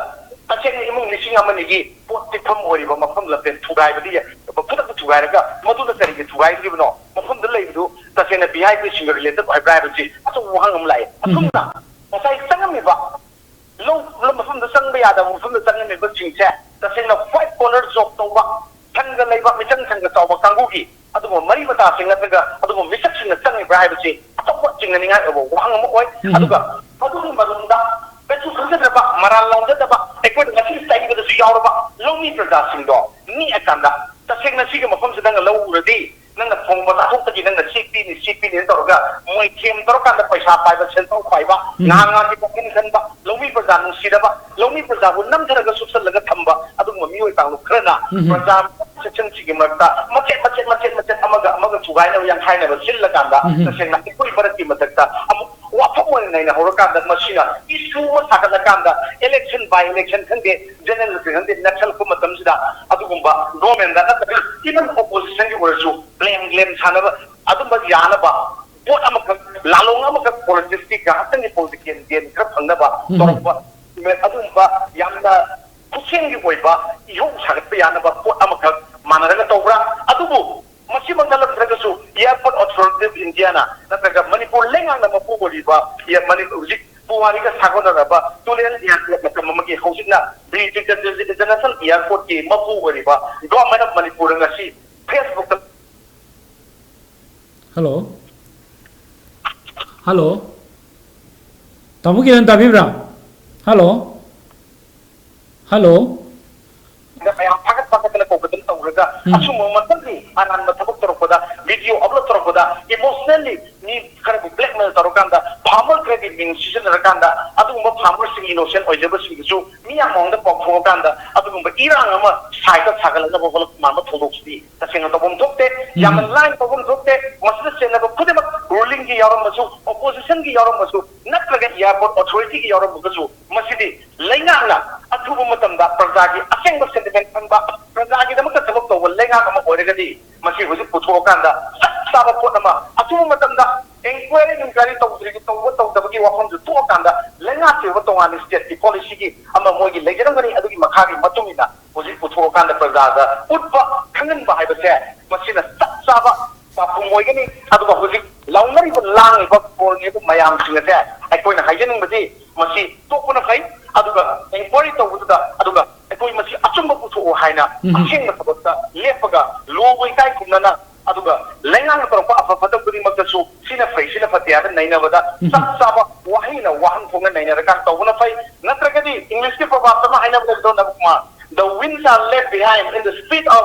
ꯇꯁꯦꯡꯅ ꯏꯃꯨꯡ ꯂꯤꯁꯤꯡ ꯑꯃ ꯑꯅꯤꯒꯤ ꯄꯣꯠ ꯄꯤꯐꯝ ꯑꯣꯏꯔꯤꯕ ꯃꯐꯝ ꯂꯝꯐꯦꯜ ꯊꯨꯒꯥꯏꯕꯗꯤ ꯌꯥꯏ꯫ ꯈꯨꯗꯛꯇ ꯊꯨꯒꯥꯏꯔꯒ ꯃꯗꯨꯅ ꯀꯔꯤꯒꯤ ꯊꯨꯒꯥꯏꯗ꯭ꯔꯤꯕꯅꯣ? ꯃꯐꯝꯗ ꯂꯩꯕꯗꯨ ꯇꯁꯦꯡꯅ ꯚꯤ ꯑꯥꯏ ꯄꯤꯁꯤꯡꯒ ꯔꯤꯂꯦꯇꯦꯠ ꯑꯣꯏꯕ꯭ꯔꯥ ꯍꯥꯏꯕꯁꯤ ꯑꯆꯧꯕ ꯋꯥꯍꯪ ꯑꯃ ꯂꯥꯛꯑꯦ꯫ ꯎꯝ꯫ ꯑꯁꯨꯝꯅ ꯉꯁꯥꯏ ꯆꯪꯉꯝꯃꯤꯕ ꯂꯧ, ꯂꯧ ꯃꯐꯝꯗ ꯆꯪꯕ ꯌꯥꯗꯕ ꯃꯐꯝꯗ ꯆꯪꯉꯝꯃꯤꯕꯁꯤꯡꯁꯦ ꯇꯁꯦꯡꯅ ꯋꯥꯏꯠ ꯀꯣꯂꯔ ꯖꯣꯕ ꯇꯧꯕ, ꯁꯪꯒ ꯂꯩꯕ, ꯃꯤꯆꯪ ꯁꯪꯒ ꯆꯥꯎꯕ ꯀꯥꯡꯕꯨꯒꯤ ꯑꯗꯨꯒꯨꯝꯕ ꯃꯔꯤ ꯃꯇꯥꯁꯤꯡ ꯅꯠꯇ꯭ꯔꯒ ꯑꯗꯨꯒꯨꯝꯕ ꯃꯤꯁꯛꯁꯤꯡꯅ ꯆꯪꯉꯤꯕ꯭ꯔꯥ ꯍꯥꯏꯕꯁꯤ ꯑꯆꯧꯕ ꯆꯤꯡꯅꯅꯤꯡꯉꯥꯏ ꯑꯣꯏꯕ ꯋꯥꯍꯪ ꯑꯃ ꯑꯣꯏ꯫ ꯎꯝ꯫ ꯑꯗꯨꯒ ꯃꯗꯨꯒꯤ ꯃꯔꯨꯝꯗ ꯀꯩꯁꯨ ꯈꯪꯖꯗ꯭ꯔꯕ, ꯃꯔꯥꯜ ꯂꯥꯡꯖꯗꯕ, ꯑꯩꯈꯣꯏꯅ ꯉꯁꯤ ꯆꯩꯕꯗꯁꯨ ꯌꯥꯎꯔꯕ ꯂꯧꯃꯤ ꯄ꯭ꯔꯖꯥꯁꯤꯡꯗꯣ ꯅꯦꯛꯑꯀꯥꯟꯗ ꯇꯁꯦꯡꯅ ꯁꯤꯒꯤ ꯃꯐꯝꯁꯤꯗ ꯅꯪꯅ ꯂꯧ ꯎꯔꯗꯤ ꯅꯪꯅ ꯊꯣꯡꯕ ꯆꯥꯊꯣꯛꯇꯒꯤ ꯅꯪꯅ ꯁꯤ ꯄꯤꯅꯤ, ꯁꯤ ꯄꯤꯅꯤꯅ ꯇꯧꯔꯒ ꯃꯣꯏꯊꯦꯝ ꯇꯧꯔꯀꯥꯟꯗ ꯄꯩꯁꯥ ꯄꯥꯏꯕ, ꯁꯦꯟꯊꯣꯛ ꯄꯥꯏꯕ, ꯎꯝ꯫ ꯉꯥ ꯉꯥꯒꯤ ꯋꯥꯈꯜ ꯈꯟꯕ, ꯂꯧꯃꯤ ꯄ꯭ꯔꯖꯥ ꯅꯨꯡꯁꯤꯗꯕ, ꯂꯧꯃꯤ ꯄ꯭ꯔꯖꯥꯕꯨ ꯅꯝꯊꯔꯒ ꯁꯨꯞꯆꯜꯂꯒ ꯊꯝꯕ ꯑꯗꯨꯒꯨꯝꯕ ꯃꯤꯑꯣꯏ ꯀꯥꯡꯂꯨꯞ ꯈꯔꯅ ꯎꯝ꯫ ꯄ꯭ꯔꯖꯥ ꯁꯦꯛꯁꯟꯁꯤꯒꯤ ꯃꯔꯛꯇ ꯃꯆꯦꯠ, ꯃꯆꯦꯠ, ꯃꯆꯦꯠ, ꯃꯆꯦꯠ ꯑꯃꯒ ꯑꯃꯒ ꯊꯨꯒꯥꯏꯅꯕ, ꯌꯥꯡꯈꯥꯏꯅꯕ ꯁꯤꯜꯂꯀꯥꯟꯗ ꯎꯝ꯫ ꯇꯁꯦꯡꯅ ꯑꯩꯈꯣꯏ ꯃꯔꯛꯀꯤ ꯃꯊꯛꯇ ꯑꯃꯨꯛ ꯋꯥꯐꯝ ꯑꯣꯏꯅ ꯅꯩꯅꯍꯧꯔꯀꯥꯟꯗ ꯃꯁꯤꯅ ꯏꯁꯨ ꯑꯃ ꯁꯥꯒꯠꯂꯀꯥꯟꯗ election by election ꯈꯪꯗꯦ, general election ꯈꯪꯗꯦ, ꯅꯛꯁꯜꯂꯛꯄ ꯃꯇꯝꯁꯤꯗ ꯑꯗꯨꯒꯨꯝꯕ government ꯅꯠꯇ꯭ꯔꯒ even opposition ꯒꯤ ꯑꯣꯏꯔꯁꯨ blame game ꯁꯥꯟꯅꯕ ꯑꯗꯨꯝꯕ ꯌꯥꯅꯕ ꯄꯣꯠ ꯑꯃꯈꯛ, ꯂꯥꯂꯣꯡ ꯑꯃꯈꯛ politics ꯀꯤ ꯉꯥꯏꯍꯥꯛꯇꯪꯒꯤ political gain ꯈꯔ ꯐꯪꯅꯕ ꯎꯝ꯫ ꯇꯧꯔꯛꯄ ꯑꯗꯨꯒꯨꯝꯕ ꯌꯥꯝꯅ ꯈꯨꯠꯁꯦꯝꯒꯤ ꯑꯣꯏꯕ ꯏꯍꯧ ꯁꯥꯒꯠꯄ ꯌꯥꯅꯕ ꯄꯣꯠ ꯑꯃꯈꯛ ꯃꯥꯟꯅꯔꯒ ꯇꯧꯕ꯭ꯔꯥ? ꯑꯗꯨꯕꯨ ꯃꯁꯤꯃꯛ ꯅꯠꯂꯝꯗ꯭ꯔꯒꯁꯨ Airport Authority of India ꯅ ꯅꯠꯇ꯭ꯔꯒ ꯃꯅꯤꯄꯨꯔ ꯂꯩꯉꯥꯛꯅ ꯃꯄꯨ ꯑꯣꯏꯔꯤꯕ Air-, ꯃꯅꯤ-, ꯍꯧꯖꯤꯛ ꯄꯨꯋꯥꯔꯤꯒ ꯁꯥꯒꯣꯟꯅꯔꯕ ꯇꯨꯔꯦꯜ ꯏꯌꯥꯔꯄꯣꯔꯠ ꯃꯇꯝ ꯑꯃꯒꯤ ꯍꯧꯖꯤꯛꯅ ꯕꯤꯔ ꯇꯤꯀꯦꯟꯗ꯭ꯔꯖꯤꯠ ꯏꯟꯇꯔꯅꯦꯁꯅꯦꯜ ꯏꯌꯥꯔꯄꯣꯔꯠꯀꯤ ꯃꯄꯨ ꯑꯣꯏꯔꯤꯕ ꯒꯣꯚꯔꯟꯃꯦꯟꯠ ꯑꯣꯐ ꯃꯅꯤꯄꯨꯔꯅ ꯉꯁꯤ ꯐꯦꯁꯕꯨꯛꯇ ꯍꯜꯂꯣ꯫ ꯍꯜꯂꯣ꯫ ꯇꯥꯃꯣ ꯀꯤꯔꯟ ꯇꯥꯕꯤꯕ꯭ꯔꯥ? ꯍꯜꯂꯣ꯫ ꯍꯜꯂꯣ꯫ ꯃꯌꯥꯝ ꯐꯥꯒꯠ ꯐꯥꯒꯠꯇꯅ ꯀꯧꯈꯠꯇꯅ ꯇꯧꯔꯒ ꯎꯝ꯫ ꯑꯁꯨꯝꯕ ꯃꯈꯜꯒꯤ ꯑꯔꯥꯟꯕ ꯊꯕꯛ ꯇꯧꯔꯛꯄꯗ, ꯚꯤꯗꯤꯑꯣ ꯑꯞꯂꯣꯗ ꯇꯧꯔꯛꯄꯗ, ꯏꯃꯣꯁꯅꯦꯜꯂꯤ ꯃꯤ ꯈꯔꯕꯨ ꯕ꯭ꯂꯦꯛꯃꯦꯜ ꯇꯧꯔꯀꯥꯟꯗ, ꯐꯥꯔꯃꯔ ꯈꯔꯒꯤ ꯃꯤꯡ ꯁꯤꯖꯤꯟꯅꯔꯀꯥꯟꯗ, ꯑꯗꯨꯒꯨꯝꯕ ꯐꯥꯔꯃꯔꯁꯤꯡ, ꯏꯅꯣꯁꯦꯟ ꯑꯣꯏꯖꯕꯁꯤꯡꯗꯨꯁꯨ ꯃꯤ ꯌꯥꯝ ꯃꯥꯡꯗ ꯄꯥꯎꯊꯣꯛꯑꯀꯥꯟꯗ ꯑꯗꯨꯒꯨꯝꯕ ꯏꯔꯥꯡ ꯑꯃ ꯁꯥꯏꯗ ꯁꯥꯒꯠꯂꯛꯅꯕ ꯍꯣꯠꯂꯛꯄ ꯃꯥꯟꯕ ꯊꯧꯗꯣꯛꯁꯤꯗꯤ ꯇꯁꯦꯡꯅ ꯇꯧꯐꯝ ꯊꯣꯛꯇꯦ꯫ ꯌꯥꯝꯅ ꯂꯥꯏꯅ ꯇꯧꯐꯝ ꯊꯣꯛꯇꯦ꯫ ꯃꯁꯤꯗ ꯆꯦꯟꯅꯕ ꯈꯨꯗꯤꯡꯃꯛ, ꯔꯨꯂꯤꯡꯒꯤ ꯌꯥꯎꯔꯝꯃꯁꯨ, ꯑꯣꯄꯣꯖꯤꯁꯟꯒꯤ ꯌꯥꯎꯔꯝꯃꯁꯨ, ꯅꯠꯇ꯭ꯔꯒ ꯏꯌꯥꯔꯄꯣꯔꯠ ꯑꯣꯊꯣꯔꯤꯇꯤꯒꯤ ꯌꯥꯎꯔꯝꯃꯒꯁꯨ, ꯃꯁꯤꯗꯤ ꯂꯩꯉꯥꯛꯅ ꯑꯊꯨꯕ ꯃꯇꯝꯗ ꯄ꯭ꯔꯖꯥꯒꯤ ꯑꯁꯦꯡꯕ ꯁꯦꯟꯇꯤꯃꯦꯟ ꯈꯪꯕ, ꯄ꯭ꯔꯖꯥꯒꯤꯗꯃꯛꯇ ꯊꯕꯛ ꯇꯧꯕ ꯂꯩꯉꯥꯛ ꯑꯃ ꯑꯣꯏꯔꯒꯗꯤ, ꯃꯁꯤ ꯍꯧꯖꯤꯛ ꯄꯨꯊꯣꯛꯑꯀꯥꯟꯗ ꯆꯞ ꯆꯥꯕ ꯄꯣꯠ ꯑꯃ ꯑꯊꯨꯕ ꯃꯇꯝꯗ ꯏꯟꯀ꯭ꯋꯥꯏꯔꯤ ꯏꯟꯀ꯭ꯋꯥꯏꯔꯤ ꯇꯧꯗ꯭ꯔꯤꯒꯤ ꯇꯧꯕ ꯇꯧꯗꯕꯒꯤ ꯋꯥꯐꯝꯗꯨ ꯊꯣꯛꯑꯀꯥꯟꯗ, ꯂꯩꯉꯥꯛꯀꯤ ꯑꯣꯏꯕ ꯇꯣꯉꯥꯟꯕ ꯁ꯭ꯇꯦꯠꯀꯤ ꯄꯣꯂꯤꯁꯤꯒꯤ ꯑꯃ ꯃꯣꯏꯒꯤ ꯂꯩꯖꯔꯝꯒꯅꯤ꯫ ꯑꯗꯨꯒꯤ ꯃꯈꯥꯒꯤ ꯃꯇꯨꯡ ꯏꯟꯅ ꯍꯧꯖꯤꯛ ꯄꯨꯊꯣꯛꯑꯀꯥꯟꯗ ꯄ꯭ꯔꯖꯥꯗ ꯎꯠꯄ ꯈꯪꯍꯟꯕ ꯍꯥꯏꯕꯁꯦ, ꯃꯁꯤꯅ ꯆꯞ ꯆꯥꯕ ꯄꯥꯎꯈꯨꯝ ꯑꯣꯏꯒꯅꯤ꯫ ꯑꯗꯨꯒ ꯍꯧꯖꯤꯛ ꯂꯥꯎꯅꯔꯤꯕ, ꯂꯥꯡꯉꯤꯕ, ꯈꯣꯡꯉꯤꯕ ꯃꯌꯥꯝꯁꯤꯡ ꯑꯁꯦ ꯑꯩꯈꯣꯏꯅ ꯍꯥꯏꯖꯅꯤꯡꯕꯗꯤ, ꯃꯁꯤ ꯇꯣꯛꯄꯅ ꯐꯩ꯫ ꯑꯗꯨꯒ ꯏꯟꯀ꯭ꯋꯥꯏꯔꯤ ꯇꯧꯕꯗꯨꯗ, ꯑꯗꯨꯒ ꯑꯩꯈꯣꯏ ꯃꯁꯤ ꯑꯆꯨꯝꯕ ꯄꯨꯊꯣꯛꯑꯣ ꯍꯥꯏꯅ ꯑꯁꯦꯡꯕ ꯊꯕꯛꯇ ꯂꯦꯞꯄꯒ, ꯂꯣꯕꯨ ꯏꯀꯥꯏ ꯈꯨꯝꯅꯅ, ꯑꯗꯨꯒ ꯂꯩꯉꯥꯛꯅ ꯇꯧꯔꯛꯄ ꯑꯐ ꯐꯠꯇ ꯈꯨꯗꯤꯡꯃꯛꯇꯁꯨ ꯁꯤꯅ ꯐꯩ, ꯁꯤꯅ ꯐꯠꯇꯦ ꯍꯥꯏꯅ ꯅꯩꯅꯕꯗ ꯆꯞ ꯆꯥꯕ ꯋꯥꯍꯩꯅ, ꯋꯥꯍꯟꯊꯣꯛꯅ ꯅꯩꯅꯔꯀꯥꯟꯗ ꯇꯧꯕꯅ ꯐꯩ꯫ ꯅꯠꯇ꯭ꯔꯒꯗꯤ English ꯀꯤ proverb ꯑꯃ ꯍꯥꯏꯅꯕ ꯂꯩꯕꯗꯣ, ꯅꯕꯀꯨꯃꯥꯔ, "The winds are left behind in the speed of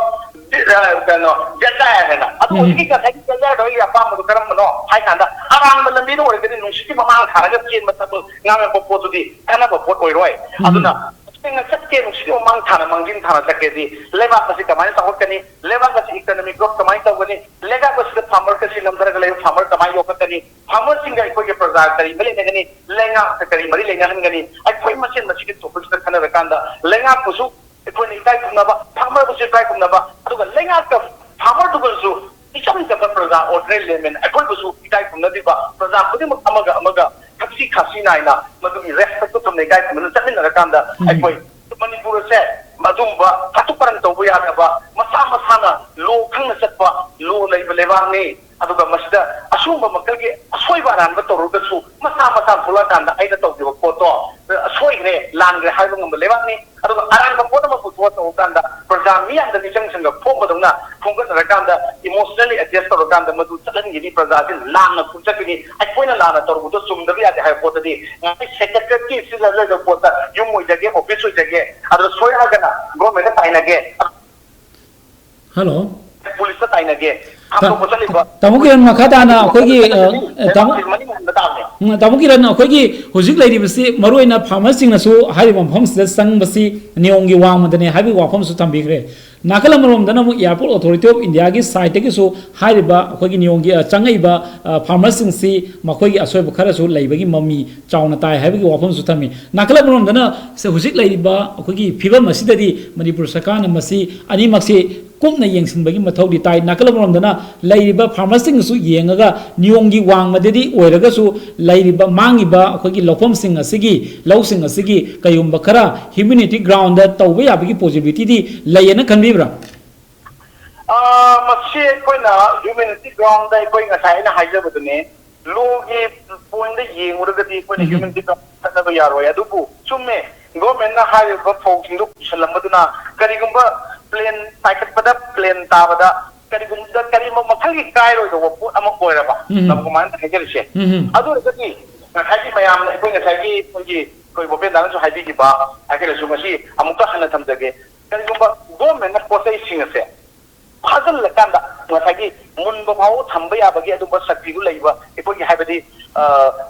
the, uh, ꯀꯩꯅꯣ, desire" ꯍꯥꯏꯅ꯫ ꯑꯗꯨ ꯍꯧꯖꯤꯛꯀꯤ ꯉꯁꯥꯏꯒꯤ desire ꯗꯣ, ꯑꯩꯒꯤ ꯑꯄꯥꯝꯕꯗꯣ ꯀꯔꯝꯕꯅꯣ ꯍꯥꯏ ꯀꯥꯟꯗ, ꯑꯔꯥꯟꯕ ꯂꯝꯕꯤꯗ ꯑꯣꯏꯔꯒꯗꯤ ꯅꯨꯡꯁꯤꯠꯀꯤ ꯃꯃꯥꯡ ꯊꯥꯔꯒ ꯆꯦꯟꯕ ꯊꯕꯛ, ꯉꯥꯡꯉꯛꯄ ꯄꯣꯠꯇꯨꯗꯤ ꯀꯥꯟꯅꯕ ꯄꯣꯠ ꯑꯣꯏꯔꯣꯏ꯫ ꯑꯗꯨꯅ ꯇꯁꯦꯡꯅ ꯆꯠꯀꯦ, ꯅꯨꯡꯁꯤꯠꯀꯤ ꯃꯃꯥꯡ ꯊꯥꯅ, ꯃꯥꯡꯖꯤꯟ ꯊꯥꯅ ꯆꯠꯀꯦꯗꯤ, ꯂꯩꯕꯥꯛ ꯑꯁꯤ ꯀꯃꯥꯏꯅ ꯆꯥꯎꯈꯠꯀꯅꯤ? ꯂꯩꯕꯥꯛ ꯑꯁꯤ economic growth ꯀꯃꯥꯏꯅ ꯇꯧꯒꯅꯤ? ꯂꯩꯕꯥꯛ ꯑꯁꯤꯗ farmer ꯀꯁꯤ ꯅꯝꯊꯔꯒ ꯂꯩꯕ farmer ꯀꯃꯥꯏꯅ ꯌꯣꯛꯈꯠꯀꯅꯤ? Farmer ꯁꯤꯡꯒ ꯑꯩꯈꯣꯏꯒꯤ ꯄ꯭ꯔꯖꯥ ꯀꯔꯤ ꯃꯔꯤ ꯂꯩꯅꯒꯅꯤ? ꯂꯩꯉꯥꯛꯀ ꯀꯔꯤ ꯃꯔꯤ ꯂꯩꯅꯍꯟꯒꯅꯤ? ꯑꯩꯈꯣꯏ ꯃꯁꯦꯟ ꯃꯁꯤꯒꯤ topic ꯁꯤꯗ ꯈꯟꯅꯔꯀꯥꯟꯗ, ꯂꯩꯉꯥꯛꯄꯨꯁꯨ ꯑꯩꯈꯣꯏꯅ ꯏꯀꯥꯏ ꯈꯨꯝꯅꯕ, farmer ꯕꯨꯁꯨ ꯏꯀꯥꯏ ꯈꯨꯝꯅꯕ, ꯑꯗꯨꯒ ꯂꯩꯉꯥꯛꯀ farmer ꯗꯨꯒꯁꯨ ꯏꯆꯝ ꯆꯝꯕ ꯄ꯭ꯔꯖꯥ, ordinary layman ꯑꯩꯈꯣꯏꯕꯨꯁꯨ ꯏꯀꯥꯏ ꯈꯨꯝꯅꯕꯤꯕ, ꯄ꯭ꯔꯖꯥ ꯈꯨꯗꯤꯡꯃꯛ ꯑꯃꯒ ꯑꯃꯒ ꯊꯛꯁꯤ ꯈꯥꯁꯤ ꯅꯥꯏꯅ ꯃꯗꯨꯒꯤ respect ꯇꯨ ꯊꯝꯅ ꯏꯀꯥꯏ ꯈꯨꯝꯅꯅ ꯆꯠꯃꯤꯟꯅꯔꯀꯥꯟꯗ, ꯑꯩꯈꯣꯏ ꯃꯅꯤꯄꯨꯔ ꯑꯁꯦ ꯑꯗꯨꯝꯕ ꯀꯥꯇꯨ ꯀꯥꯔꯟ ꯇꯧꯕ ꯌꯥꯗꯕ, ꯃꯁꯥ ꯃꯁꯥꯅ law ꯈꯪꯅ ꯆꯠꯄ, law ꯂꯩꯕ ꯂꯩꯕꯥꯛꯅꯤ꯫ ꯑꯗꯨꯒ ꯃꯁꯤꯗ ꯑꯁꯨꯝꯕ ꯃꯈꯜꯒꯤ ꯑꯁꯣꯏꯕ ꯑꯔꯥꯟꯕ ꯇꯧꯔꯒꯁꯨ, ꯃꯁꯥ ꯃꯁꯥ ꯊꯣꯛꯂꯛꯑꯀꯥꯟꯗ ꯑꯩꯅ ꯍꯥꯏꯕ ꯉꯝꯕ ꯂꯩꯕꯥꯛꯅꯤ꯫ ꯑꯗꯨꯒ ꯑꯔꯥꯟꯕ ꯄꯣꯠ ꯑꯃ ꯄꯨꯊꯣꯛꯑ ꯇꯧꯕ ꯀꯥꯟꯗ ꯄ꯭ꯔꯖꯥ ꯃꯤꯌꯥꯝꯗ ꯃꯤꯆꯪ ꯁꯪꯒ ꯈꯣꯝꯕꯗꯧꯅ ꯈꯣꯝꯒꯠꯅꯔꯀꯥꯟꯗ emotionally attack ꯇꯧꯔꯀꯥꯟꯗ ꯃꯗꯨ ꯆꯠꯍꯟꯈꯤꯅꯤ꯫ ꯄ꯭ꯔꯖꯥꯁꯤ ꯂꯥꯟꯅ ꯈꯨꯝꯆꯠꯈꯤꯅꯤ꯫ ꯑꯩꯈꯣꯏꯅ ꯂꯥꯟꯅ ꯇꯧꯔꯨꯕꯗꯣ ꯆꯨꯝꯗꯕ ꯌꯥꯗꯦ ꯍꯥꯏꯕ ꯄꯣꯠꯇꯗꯤ ꯉꯁꯥꯏ secretariat ꯁꯤꯗ ꯂꯩꯕ ꯄꯣꯠꯇ ꯌꯨꯝ ꯑꯣꯏꯖꯒꯦ, office ꯑꯣꯏꯖꯒꯦ, ꯑꯗꯨꯗ ꯁꯣꯏꯔꯛꯑꯒꯅ government ꯇ ꯇꯥꯏꯅꯒꯦ꯫ ꯍꯜꯂꯣ꯫ ꯄꯨꯂꯤꯁꯇ ꯇꯥꯏꯅꯒꯦ꯫ ꯇꯥ-, ꯍꯥꯠꯇꯣꯛꯄ ꯆꯠꯂꯤꯕ ꯇꯥꯃꯣ ꯀꯤꯔꯟ, ꯃꯈꯥ ꯇꯥꯅ ꯑꯩꯈꯣꯏꯒꯤ, ꯑ, ꯇꯥꯃꯣ, ꯂꯩꯕꯥꯛꯁꯤ ꯃꯅꯤꯡ ꯍꯟꯕ ꯇꯥꯕꯅꯦ꯫ ꯎꯝ, ꯇꯥꯃꯣ ꯀꯤꯔꯟ, ꯑꯩꯈꯣꯏꯒꯤ ꯍꯧꯖꯤꯛ ꯂꯩꯔꯤꯕꯁꯤ ꯃꯔꯨꯑꯣꯏꯅ farmerꯁꯤꯡꯅꯁꯨ ꯍꯥꯏꯔꯤꯕ ꯃꯐꯝꯁꯤꯗ ꯆꯪꯕꯁꯤ ꯅꯤꯌꯣꯝꯒꯤ ꯋꯥꯡꯃꯗꯅꯦ ꯍꯥꯏꯕꯒꯤ ꯋꯥꯐꯝꯁꯨ ꯊꯝꯕꯤꯈ꯭ꯔꯦ꯫ ꯅꯥꯀꯜ ꯑꯃꯔꯣꯝꯗꯅ ꯑꯃꯨꯛ Airport Authority of Indiaꯒꯤ side ꯇꯒꯤꯁꯨ ꯍꯥꯏꯔꯤꯕ ꯑꯩꯈꯣꯏꯒꯤ ꯅꯤꯌꯣꯝꯒꯤ, ꯑ, ꯆꯪꯉꯛꯏꯕ, ꯑ, farmerꯁꯤꯡꯁꯤ ꯃꯈꯣꯏꯒꯤ ꯑꯁꯣꯏꯕ ꯈꯔꯁꯨ ꯂꯩꯕꯒꯤ ꯃꯃꯤ ꯆꯥꯎꯅ ꯇꯥꯏ ꯍꯥꯏꯕꯒꯤ ꯋꯥꯐꯝꯁꯨ ꯊꯝꯃꯤ꯫ ꯅꯥꯀꯜ ꯑꯃꯔꯣꯝꯗꯅ ꯁ-, ꯍꯧꯖꯤꯛ ꯂꯩꯔꯤꯕ ꯑꯩꯈꯣꯏꯒꯤ ꯐꯤꯕꯝ ꯑꯁꯤꯗꯗꯤ ꯃꯅꯤꯄꯨꯔ ꯁꯔꯀꯥꯔꯅ ꯃꯁꯤ ꯑꯅꯤꯃꯛꯁꯤ ꯀꯨꯞꯅ ꯌꯦꯡꯁꯤꯟꯕꯒꯤ ꯃꯊꯧꯗꯤ ꯇꯥꯏ꯫ ꯅꯥꯀꯜ ꯑꯃꯔꯣꯝꯗꯅ ꯂꯩꯔꯤꯕ farmerꯁꯤꯡꯅꯁꯨ ꯌꯦꯡꯉꯒ ꯅꯤꯌꯣꯝꯒꯤ ꯋꯥꯡꯃꯗꯗꯤ ꯑꯣꯏꯔꯒꯁꯨ ꯂꯩꯔꯤꯕ ꯃꯥꯡꯉꯤꯕ ꯑꯩꯈꯣꯏꯒꯤ ꯂꯧꯐꯝꯁꯤꯡ ꯑꯁꯤꯒꯤ, ꯂꯧꯁꯤꯡ ꯑꯁꯤꯒꯤ ꯀꯩꯒꯨꯝꯕ ꯈꯔ humanity ground ꯇꯧꯕ ꯌꯥꯕꯒꯤ possibilityꯗꯤ ꯂꯩꯌꯦꯅ ꯈꯟꯕꯤꯕ꯭ꯔꯥ? ꯑꯥ, ꯃꯁꯤ ꯑꯩꯈꯣꯏꯅ humanity ground ꯑꯩꯈꯣꯏ ꯉꯁꯥꯏ ꯑꯩꯅ ꯍꯥꯏꯖꯕꯗꯨꯅꯦ, lawꯒꯤ pointꯇ ꯌꯦꯡꯉꯨꯔꯒꯗꯤ ꯑꯩꯈꯣꯏꯅ ꯎꯝ꯫ Humanity ground ꯆꯠꯅꯕ ꯌꯥꯔꯣꯏ꯫ ꯑꯗꯨꯕꯨ ꯆꯨꯝꯃꯦ, governmentꯅ ꯍꯥꯏꯔꯤꯕ ꯐꯧꯁꯤꯡꯗꯨ ꯄꯨꯁꯜꯂꯝꯕꯗꯨꯅ ꯀꯔꯤꯒꯨꯝꯕ plane ꯄꯥꯏꯈꯠꯄꯗ plane ꯇꯥꯕꯗ ꯀꯔꯤꯒꯨꯝꯕꯗ ꯀꯔꯤꯒꯨꯝꯕ ꯃꯈꯜꯒꯤ ꯀꯥꯏꯔꯣꯏꯗꯧꯕ ꯄꯣꯠ ꯑꯃ ꯑꯣꯏꯔꯕ, ꯎꯝ꯫ ꯅꯕꯨ ꯀꯃꯥꯏꯅ ꯍꯥꯏꯖꯔꯤꯁꯦ? ꯎꯝ꯫ ꯑꯗꯨ ꯑꯣꯏꯔꯒꯗꯤ ꯉꯁꯥꯏꯒꯤ ꯃꯌꯥꯝꯅ ꯑꯩꯈꯣꯏ ꯉꯁꯥꯏꯒꯤ ꯑꯩꯈꯣꯏꯒꯤ ꯑꯩꯈꯣꯏ ꯚꯣꯄꯦꯟꯗꯥꯅꯁꯨ ꯍꯥꯏꯕꯤꯈꯤꯕ ꯍꯥꯏꯈ꯭ꯔꯁꯨ ꯃꯁꯤ ꯑꯃꯨꯛꯀ ꯍꯟꯅ ꯊꯝꯖꯒꯦ꯫ ꯀꯔꯤꯒꯨꯝꯕ governmentꯅ ꯄꯣꯠ ꯆꯩꯁꯤꯡ ꯑꯁꯦ ꯐꯥꯖꯤꯜꯂꯀꯥꯟꯗ ꯉꯁꯥꯏꯒꯤ ꯃꯨꯟꯕ ꯐꯥꯎꯕ ꯊꯝꯕ ꯌꯥꯕꯒꯤ ꯑꯗꯨꯝꯕ ꯁꯛꯇꯤꯗꯨ ꯂꯩꯕ ꯑꯩꯈꯣꯏꯒꯤ ꯍꯥꯏꯕꯗꯤ, ꯑ,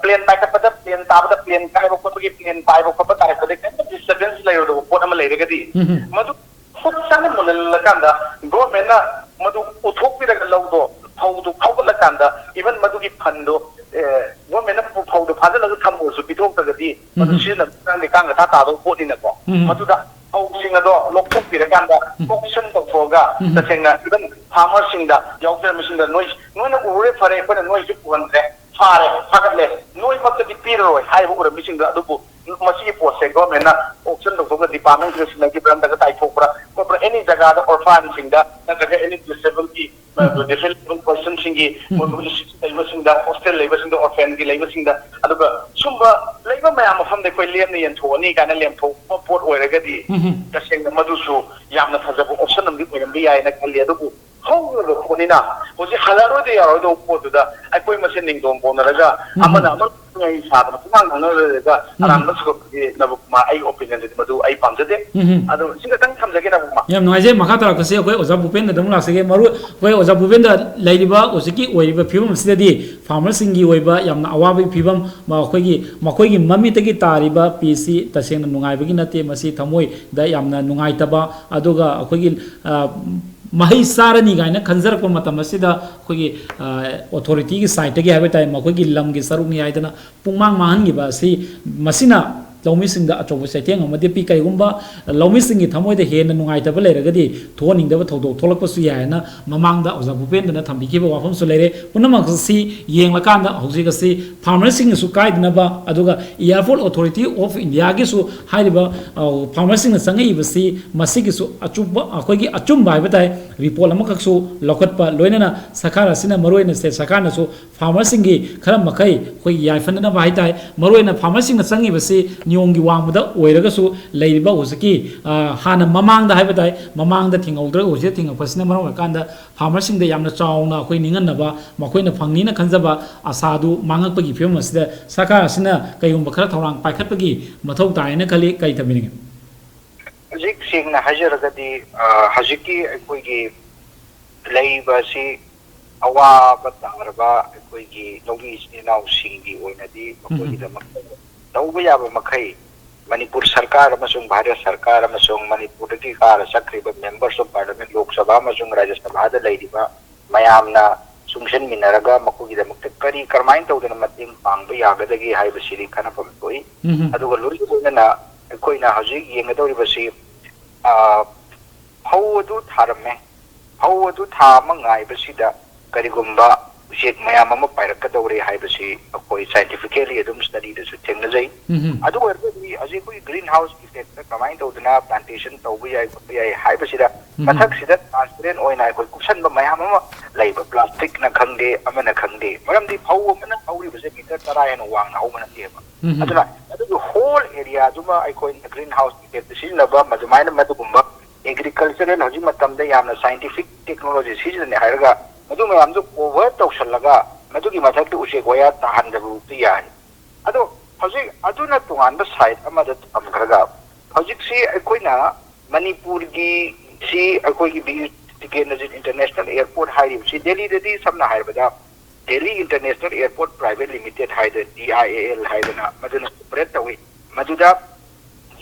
plane ꯄꯥꯏꯈꯠꯄꯗ plane ꯇꯥꯕꯗ plane ꯀꯥꯏꯕ ꯈꯣꯠꯄꯒꯤ plane ꯄꯥꯏꯕ ꯈꯣꯠꯄ ꯇꯥꯔꯛꯄꯗ ꯀꯔꯤꯝꯇ disturbance ꯂꯩꯔꯣꯏꯗꯕ ꯄꯣꯠ ꯑꯃ ꯂꯩꯔꯒꯗꯤ ꯎꯝ꯫ ꯃꯗꯨ ꯈꯨꯠ ꯆꯥꯅ ꯃꯨꯜꯍꯜꯂꯀꯥꯟꯗ governmentꯅ ꯃꯗꯨ ꯎꯊꯣꯛꯄꯤꯔꯒ ꯂꯧꯗꯣ ꯐꯧꯗꯨ ꯈꯥꯎꯒꯠꯂꯀꯥꯟꯗ even ꯃꯗꯨꯒꯤ fundꯗꯣ, ꯑꯦ, governmentꯅ ꯐꯧꯗꯨ ꯐꯥꯖꯤꯜꯂꯒ ꯊꯝꯃꯨꯔꯁꯨ ꯄꯤꯊꯣꯛꯇ꯭ꯔꯒꯗꯤ ꯃꯗꯨ ꯎꯝ꯫ ꯁꯤꯖꯤꯟꯅꯕ ꯀꯥꯡ ꯊꯥ ꯇꯥꯗꯧꯕ ꯄꯣꯠꯅꯤꯅꯀꯣ꯫ ꯎꯝ꯫ ꯃꯗꯨꯗ ꯐꯧꯁꯤꯡ ꯑꯗꯣ ꯂꯧꯊꯣꯛꯄꯤꯔꯀꯥꯟꯗ ꯎꯝ꯫ Auction ꯇꯧꯊꯣꯛꯑꯒ ꯎꯝ꯫ ꯇꯁꯦꯡꯅ even farmerꯁꯤꯡꯗ ꯌꯥꯎꯖꯔꯝꯃꯤꯁꯤꯡꯗ ꯅꯣꯏ, ꯅꯣꯏꯅ ꯎꯔꯦ ꯐꯔꯦ, ꯑꯩꯈꯣꯏꯅ ꯅꯣꯏꯁꯨ ꯎꯍꯟꯗ꯭ꯔꯦ, ꯐꯥꯔꯦ, ꯐꯥꯒꯠꯂꯦ, ꯅꯣꯏꯃꯛꯇꯗꯤ ꯄꯤꯔꯔꯣꯏ ꯍꯥꯏꯔꯤꯕ ꯎꯔꯝꯃꯤꯁꯤꯡꯗꯣ꯫ ꯑꯗꯨꯕꯨ ꯃꯁꯤꯒꯤ ꯄꯣꯠꯁꯦ governmentꯅ auction ꯇꯧꯊꯣꯛꯑꯒ departmentꯁꯤꯡꯅ ꯁꯤꯟꯅꯈꯤꯕ꯭ꯔꯥ ꯅꯠꯇ꯭ꯔꯒ ꯇꯥꯏꯊꯣꯛꯄ꯭ꯔꯥ ꯈꯣꯠꯄ꯭ꯔꯥ, any ꯖꯒꯥꯗ orphanꯁꯤꯡꯗ ꯅꯠꯇ꯭ꯔꯒ any disabledꯀꯤ, ꯎꯝ꯫ Disabled personꯁꯤꯡꯒꯤ ꯎꯝ꯫ ꯃꯣꯏ ꯂꯩꯕꯁꯤꯡꯗ, hostel ꯂꯩꯕꯁꯤꯡꯗ, orphanꯒꯤ ꯂꯩꯕꯁꯤꯡꯗ, ꯑꯗꯨꯒ ꯁꯨꯝꯕ ꯂꯩ ꯂꯩꯔꯤꯕ ꯃꯌꯥꯝ ꯃꯐꯝꯗ ꯑꯩꯈꯣꯏ ꯂꯦꯝꯅ ꯌꯦꯟꯊꯣꯛꯑꯅꯤ ꯀꯥꯏꯅ ꯂꯦꯝꯊꯣꯛꯄ ꯄꯣꯠ ꯑꯣꯏꯔꯒꯗꯤ, ꯎꯝ ꯍꯝ꯫ ꯇꯁꯦꯡꯅ ꯃꯗꯨꯁꯨ ꯌꯥꯝꯅ ꯐꯖꯕ ꯑꯣꯞꯁꯟ ꯑꯃꯗꯤ ꯑꯣꯏꯔꯝꯕ ꯌꯥꯏꯅ ꯈꯜꯂꯤ꯫ ꯑꯗꯨꯕꯨ ꯍꯧꯈ꯭ꯔꯕ ꯄꯣꯠꯅꯤꯅ ꯍꯧꯖꯤꯛ ꯍꯜꯂꯛꯑꯔꯣꯏꯗ ꯌꯥꯔꯣꯏꯗꯧꯕ ꯄꯣꯠꯇꯨꯗ ꯑꯩꯈꯣꯏ ꯃꯁꯦꯟ ꯅꯤꯡꯗꯣꯝ ꯄꯣꯟꯅꯔꯒ, ꯎꯝ꯫ ꯑꯃꯅ ꯑꯃ ꯉꯥꯏ ꯁꯥꯗꯅ ꯄꯨꯡꯉꯥꯡ ꯉꯥꯡꯅꯔꯒ ꯎꯝ꯫ ꯑꯔꯥꯟꯕ ꯁꯨꯔꯛꯄꯗꯤ, ꯅꯕꯨꯛꯃ, ꯑꯩꯒꯤ ꯑꯣꯄꯤꯅꯤꯌꯟꯗꯗꯤ ꯃꯗꯨ ꯑꯩ ꯄꯥꯝꯖꯗꯦ꯫ ꯎꯝ꯫ ꯑꯗꯣ ꯁꯤ ꯈꯛꯇꯪ ꯊꯝꯖꯒꯦ, ꯅꯕꯨꯛꯃ꯫ ꯌꯥꯝ ꯅꯨꯡꯉꯥꯏꯖꯩ꯫ ꯃꯈꯥ ꯇꯥꯔꯛꯄꯁꯦ ꯑꯩꯈꯣꯏ ꯑꯣꯖꯥ ꯚꯨꯄꯦꯟꯗ ꯑꯗꯨꯝ ꯂꯥꯛꯆꯒꯦ꯫ ꯃꯔꯨ ꯑꯩꯈꯣꯏ ꯑꯣꯖꯥ ꯚꯨꯄꯦꯟꯗ, ꯂꯩꯔꯤꯕ ꯍꯧꯖꯤꯛꯀꯤ ꯑꯣꯏꯔꯤꯕ ꯐꯤꯕꯝ ꯑꯁꯤꯗꯗꯤ ꯐꯥꯔꯃꯔꯁꯤꯡꯒꯤ ꯑꯣꯏꯕ ꯌꯥꯝꯅ ꯑꯋꯥꯕꯒꯤ ꯐꯤꯕꯝ, ꯃꯈꯣꯏꯒꯤ, ꯃꯈꯣꯏꯒꯤ ꯃꯃꯤꯠꯇꯒꯤ ꯇꯥꯔꯤꯕ ꯄꯤꯁꯤ ꯇꯁꯦꯡꯅ ꯅꯨꯡꯉꯥꯏꯕꯒꯤ ꯅꯠꯇꯦ꯫ ꯃꯁꯤ ꯊꯃꯣꯏꯗ ꯌꯥꯝꯅ ꯅꯨꯡꯉꯥꯏꯇꯕ, ꯑꯗꯨꯒ ꯑꯩꯈꯣꯏꯒꯤ, ꯑ, ꯃꯍꯩ ꯆꯥꯔꯅꯤ ꯀꯥꯏꯅ ꯈꯟꯖꯔꯛꯄ ꯃꯇꯝ ꯑꯁꯤꯗ ꯑꯩꯈꯣꯏꯒꯤ, ꯑ, ꯑꯣꯊꯣꯔꯤꯇꯤꯒꯤ ꯁꯥꯏꯠꯇꯒꯤ ꯍꯥꯏꯕ ꯇꯥꯏ, ꯃꯈꯣꯏꯒꯤ ꯂꯝꯒꯤ ꯁꯔꯨꯛꯅꯤ ꯍꯥꯏꯗꯅ ꯄꯨꯡꯃꯥꯡ ꯃꯥꯡꯍꯟꯈꯤꯕ ꯑꯁꯤ, ꯃꯁꯤꯅ ꯂꯧꯃꯤꯁꯤꯡꯗ ꯑꯆꯧꯕ ꯆꯩꯊꯦꯡ ꯑꯃꯗꯤ ꯄꯤ꯫ ꯀꯔꯤꯒꯨꯝꯕ ꯂꯧꯃꯤꯁꯤꯡꯒꯤ ꯊꯃꯣꯏꯗ ꯍꯦꯟꯅ ꯅꯨꯡꯉꯥꯏꯇꯕ ꯂꯩꯔꯒꯗꯤ, ꯊꯣꯛꯍꯟꯅꯤꯡꯗꯕ ꯊꯧꯗꯣꯛ ꯊꯣꯛꯂꯛꯄꯁꯨ ꯌꯥꯏ ꯍꯥꯏꯅ ꯃꯃꯥꯡꯗ ꯑꯣꯖꯥ ꯚꯨꯄꯦꯟꯗ꯭ꯔꯅ ꯊꯝꯕꯤꯈꯤꯕ ꯋꯥꯐꯝꯁꯨ ꯂꯩꯔꯦ꯫ ꯄꯨꯝꯅꯃꯛ ꯑꯁꯤ ꯌꯦꯡꯂꯀꯥꯟꯗ ꯍꯧꯖꯤꯛ ꯑꯁꯤ ꯐꯥꯔꯃꯔꯁꯤꯡꯅꯁꯨ ꯀꯥꯏꯗꯅꯕ, ꯑꯗꯨꯒ Airport Authority of India ꯒꯤꯁꯨ ꯍꯥꯏꯔꯤꯕ, ꯑ, ꯐꯥꯔꯃꯔꯁꯤꯡꯅ ꯆꯪꯉꯛꯏꯕꯁꯤ ꯃꯁꯤꯒꯤꯁꯨ ꯑꯆꯨꯝꯕ, ꯑꯩꯈꯣꯏꯒꯤ ꯑꯆꯨꯝꯕ ꯍꯥꯏꯕ ꯇꯥꯏ, ꯔꯤꯄꯣꯔꯠ ꯑꯃꯈꯛꯁꯨ ꯂꯧꯈꯠꯄ, ꯂꯣꯏꯅꯅ ꯁꯔꯀꯥꯔ ꯑꯁꯤꯅ, ꯃꯔꯨꯑꯣꯏꯅ ꯁ꯭ꯇꯦꯠ ꯁꯔꯀꯥꯔꯅꯁꯨ ꯐꯥꯔꯃꯔꯁꯤꯡꯒꯤ ꯈꯔ ꯃꯈꯩ ꯑꯩꯈꯣꯏ ꯌꯥꯏꯐꯅꯅꯕ ꯍꯥꯏ ꯇꯥꯏ, ꯃꯔꯨꯑꯣꯏꯅ ꯐꯥꯔꯃꯔꯁꯤꯡꯅ ꯆꯪꯉꯤꯕꯁꯤ ꯅꯤꯌꯣꯝꯒꯤ ꯋꯥꯡꯃꯗ ꯑꯣꯏꯔꯒꯁꯨ ꯂꯩꯔꯤꯕ ꯍꯧꯖꯤꯛꯀꯤ, ꯑ, ꯍꯥꯟꯅ ꯃꯃꯥꯡꯗ ꯍꯥꯏꯕ ꯇꯥꯏ, ꯃꯃꯥꯡꯗ ꯊꯤꯡꯍꯧꯗ꯭ꯔꯒ ꯍꯧꯖꯤꯛ ꯊꯤꯡꯉꯛꯄꯁꯤꯅ ꯃꯔꯝ ꯑꯣꯏꯔꯀꯥꯟꯗ ꯐꯥꯔꯃꯔꯁꯤꯡꯗ ꯌꯥꯝꯅ ꯆꯥꯎꯅ ꯑꯩꯈꯣꯏ ꯅꯤꯡꯍꯟꯅꯕ, ꯃꯈꯣꯏꯅ ꯐꯪꯅꯤꯅ ꯈꯟꯖꯕ ꯑꯁꯥꯗꯨ ꯃꯥꯡꯉꯛꯄꯒꯤ ꯐꯤꯕꯝ ꯑꯁꯤꯗ ꯁꯔꯀꯥꯔ ꯑꯁꯤꯅ ꯀꯩꯒꯨꯝꯕ ꯈꯔ ꯊꯧꯔꯥꯡ ꯄꯥꯏꯈꯠꯄꯒꯤ ꯃꯊꯧ ꯇꯥꯏꯅ ꯈꯜꯂꯤ꯫ ꯀꯔꯤ ꯊꯝꯕꯤꯅꯤꯡꯉꯤ? ꯍꯧꯖꯤꯛ ꯁꯦꯡꯅ ꯍꯥꯏꯖꯔꯒꯗꯤ, ꯑ, ꯍꯧꯖꯤꯛꯀꯤ ꯑꯩꯈꯣꯏꯒꯤ ꯂꯩꯔꯤꯕ ꯑꯁꯤ ꯑꯋꯥꯕ ꯇꯥꯔꯕ ꯑꯩꯈꯣꯏꯒꯤ ꯂꯧꯃꯤ ꯏꯆꯤꯟ ꯏꯅꯥꯎꯁꯤꯡꯒꯤ ꯑꯣꯏꯅꯗꯤ ꯎꯝ꯫ ꯃꯈꯣꯏꯒꯤꯗꯃꯛꯇ ꯇꯧꯕ ꯌꯥꯕ ꯃꯈꯩ ꯃꯅꯤꯄꯨꯔ ꯁꯔꯀꯥꯔ ꯑꯃꯁꯨꯡ ꯚꯥꯔꯠ ꯁꯔꯀꯥꯔ ꯑꯃꯁꯨꯡ ꯃꯅꯤꯄꯨꯔꯗꯒꯤ car ꯆꯠꯈ꯭ꯔꯤꯕ Members of Parliament, Lok Sabha ꯑꯃꯁꯨꯡ ꯔꯥꯖ꯭ꯌ ꯁꯚꯥꯗ ꯂꯩꯔꯤꯕ ꯃꯌꯥꯝꯅ ꯆꯨꯡꯁꯤꯟꯃꯤꯟꯅꯔꯒ ꯃꯈꯣꯏꯒꯤꯗꯃꯛꯇ ꯀꯔꯤ ꯀꯔꯝꯍꯥꯏꯅ ꯇꯧꯗꯅ ꯃꯇꯦꯡ ꯄꯥꯡꯕ ꯌꯥꯒꯗꯒꯦ ꯍꯥꯏꯕꯁꯤꯗꯤ ꯈꯟꯅꯐꯝ ꯊꯣꯛꯏ꯫ ꯎꯝ꯫ ꯑꯗꯨꯒ ꯂꯣꯏꯅ ꯂꯣꯏꯅꯅ ꯑꯩꯈꯣꯏꯅ ꯍꯧꯖꯤꯛ ꯌꯦꯡꯒꯗꯧꯔꯤꯕꯁꯤ, ꯑ, ꯐꯧ ꯑꯗꯨ ꯊꯥꯔꯝꯃꯦ, ꯐꯧ ꯑꯗꯨ ꯊꯥ ꯑꯃ ꯉꯥꯏꯕꯁꯤꯗ ꯀꯔꯤꯒꯨꯝꯕ ꯎꯆꯦꯛ ꯃꯌꯥꯝ ꯑꯃ ꯄꯥꯏꯔꯛꯀꯗꯧꯔꯦ ꯍꯥꯏꯕꯁꯤ ꯑꯩꯈꯣꯏ scientifically ꯑꯗꯨꯝ study ꯗꯁꯨ ꯊꯦꯡꯅꯖꯩ꯫ ꯎꯝ꯫ ꯑꯗꯨ ꯑꯣꯏꯔꯒꯗꯤ ꯍꯧꯖꯤꯛ ꯑꯩꯈꯣꯏꯒꯤ green house effect ꯇ ꯀꯃꯥꯏꯅ ꯇꯧꯗꯅ plantation ꯇꯧꯕ ꯌꯥꯏ, ꯈꯣꯠꯄ ꯌꯥꯏ ꯍꯥꯏꯕꯁꯤꯗ ꯎꯝ꯫ ꯃꯊꯛꯁꯤꯗ transparent ꯑꯣꯏꯅ ꯑꯩꯈꯣꯏ ꯀꯨꯞꯁꯟꯕ ꯃꯌꯥꯝ ꯑꯃ ꯂꯩꯕ, plastic ꯅ ꯈꯪꯗꯦ, ꯑꯃꯅ ꯈꯪꯗꯦ꯫ ꯃꯔꯝꯗꯤ ꯐꯧ ꯑꯃꯅ ꯍꯧꯔꯤꯕꯁꯦ meter ꯇꯔꯥ ꯍꯦꯟꯅ ꯋꯥꯡꯅ ꯍꯧꯕ ꯅꯠꯇꯦꯕ꯫ ꯎꯝ꯫ ꯑꯗꯨꯅ ꯑꯗꯨꯒꯤ ꯍꯣꯜ ꯑꯦꯔꯤꯌꯥꯗꯨꯃ ꯑꯩꯈꯣꯏꯅ ꯒ꯭ꯔꯤꯟ ꯍꯥꯎꯁ ꯏꯐꯦꯛꯇ ꯁꯤꯖꯤꯟꯅꯕ, ꯑꯗꯨꯃꯥꯏꯅ ꯃꯗꯨꯒꯨꯝꯕ ꯑꯦꯒ꯭ꯔꯤꯀꯜꯆꯔꯦꯜ ꯍꯧꯖꯤꯛ ꯃꯇꯝꯗ ꯌꯥꯝꯅ ꯁꯥꯏꯟꯇꯤꯐꯤꯛ ꯇꯦꯛꯅꯣꯂꯣꯖꯤ ꯁꯤꯖꯤꯟꯅꯅꯤ ꯍꯥꯏꯔꯒ ꯃꯗꯨ ꯃꯌꯥꯝꯗꯨ ꯀꯣꯚꯔ ꯇꯧꯁꯜꯂꯒ ꯃꯗꯨꯒꯤ ꯃꯊꯛꯇ ꯎꯆꯦꯛ ꯋꯥꯌꯥ ꯇꯥꯍꯟꯗꯕꯕꯨꯛꯇꯤ ꯌꯥꯏ꯫ ꯑꯗꯣ ꯍꯧꯖꯤꯛ ꯑꯗꯨꯅ ꯇꯣꯉꯥꯟꯕ ꯁꯥꯏꯠ ꯑꯃꯗ ꯊꯝꯈ꯭ꯔꯒ, ꯍꯧꯖꯤꯛꯁꯤ ꯑꯩꯈꯣꯏꯅ ꯃꯅꯤꯄꯨꯔꯒꯤ ꯁꯤ ꯑꯩꯈꯣꯏꯒꯤ ꯕꯤ ꯇꯤꯀꯦꯟꯗ꯭ꯔꯖꯤꯠ ꯏꯟꯇꯔꯅꯦꯁꯅꯦꯜ ꯑꯦꯌꯔꯄꯣꯔꯠ ꯍꯥꯏꯔꯤꯕꯁꯤ ꯗꯦꯜꯂꯤꯗꯗꯤ ꯁꯝꯅ ꯍꯥꯏꯔꯕꯗ Delhi international airport private limited ꯍꯥꯏꯗꯅ, ꯗꯤ ꯑꯥꯏ ꯑꯦ ꯑꯦꯜ ꯍꯥꯏꯗꯅ, ꯃꯗꯨꯅ ꯑꯣꯄꯔꯦꯠ ꯇꯧꯏ꯫ ꯃꯗꯨꯗ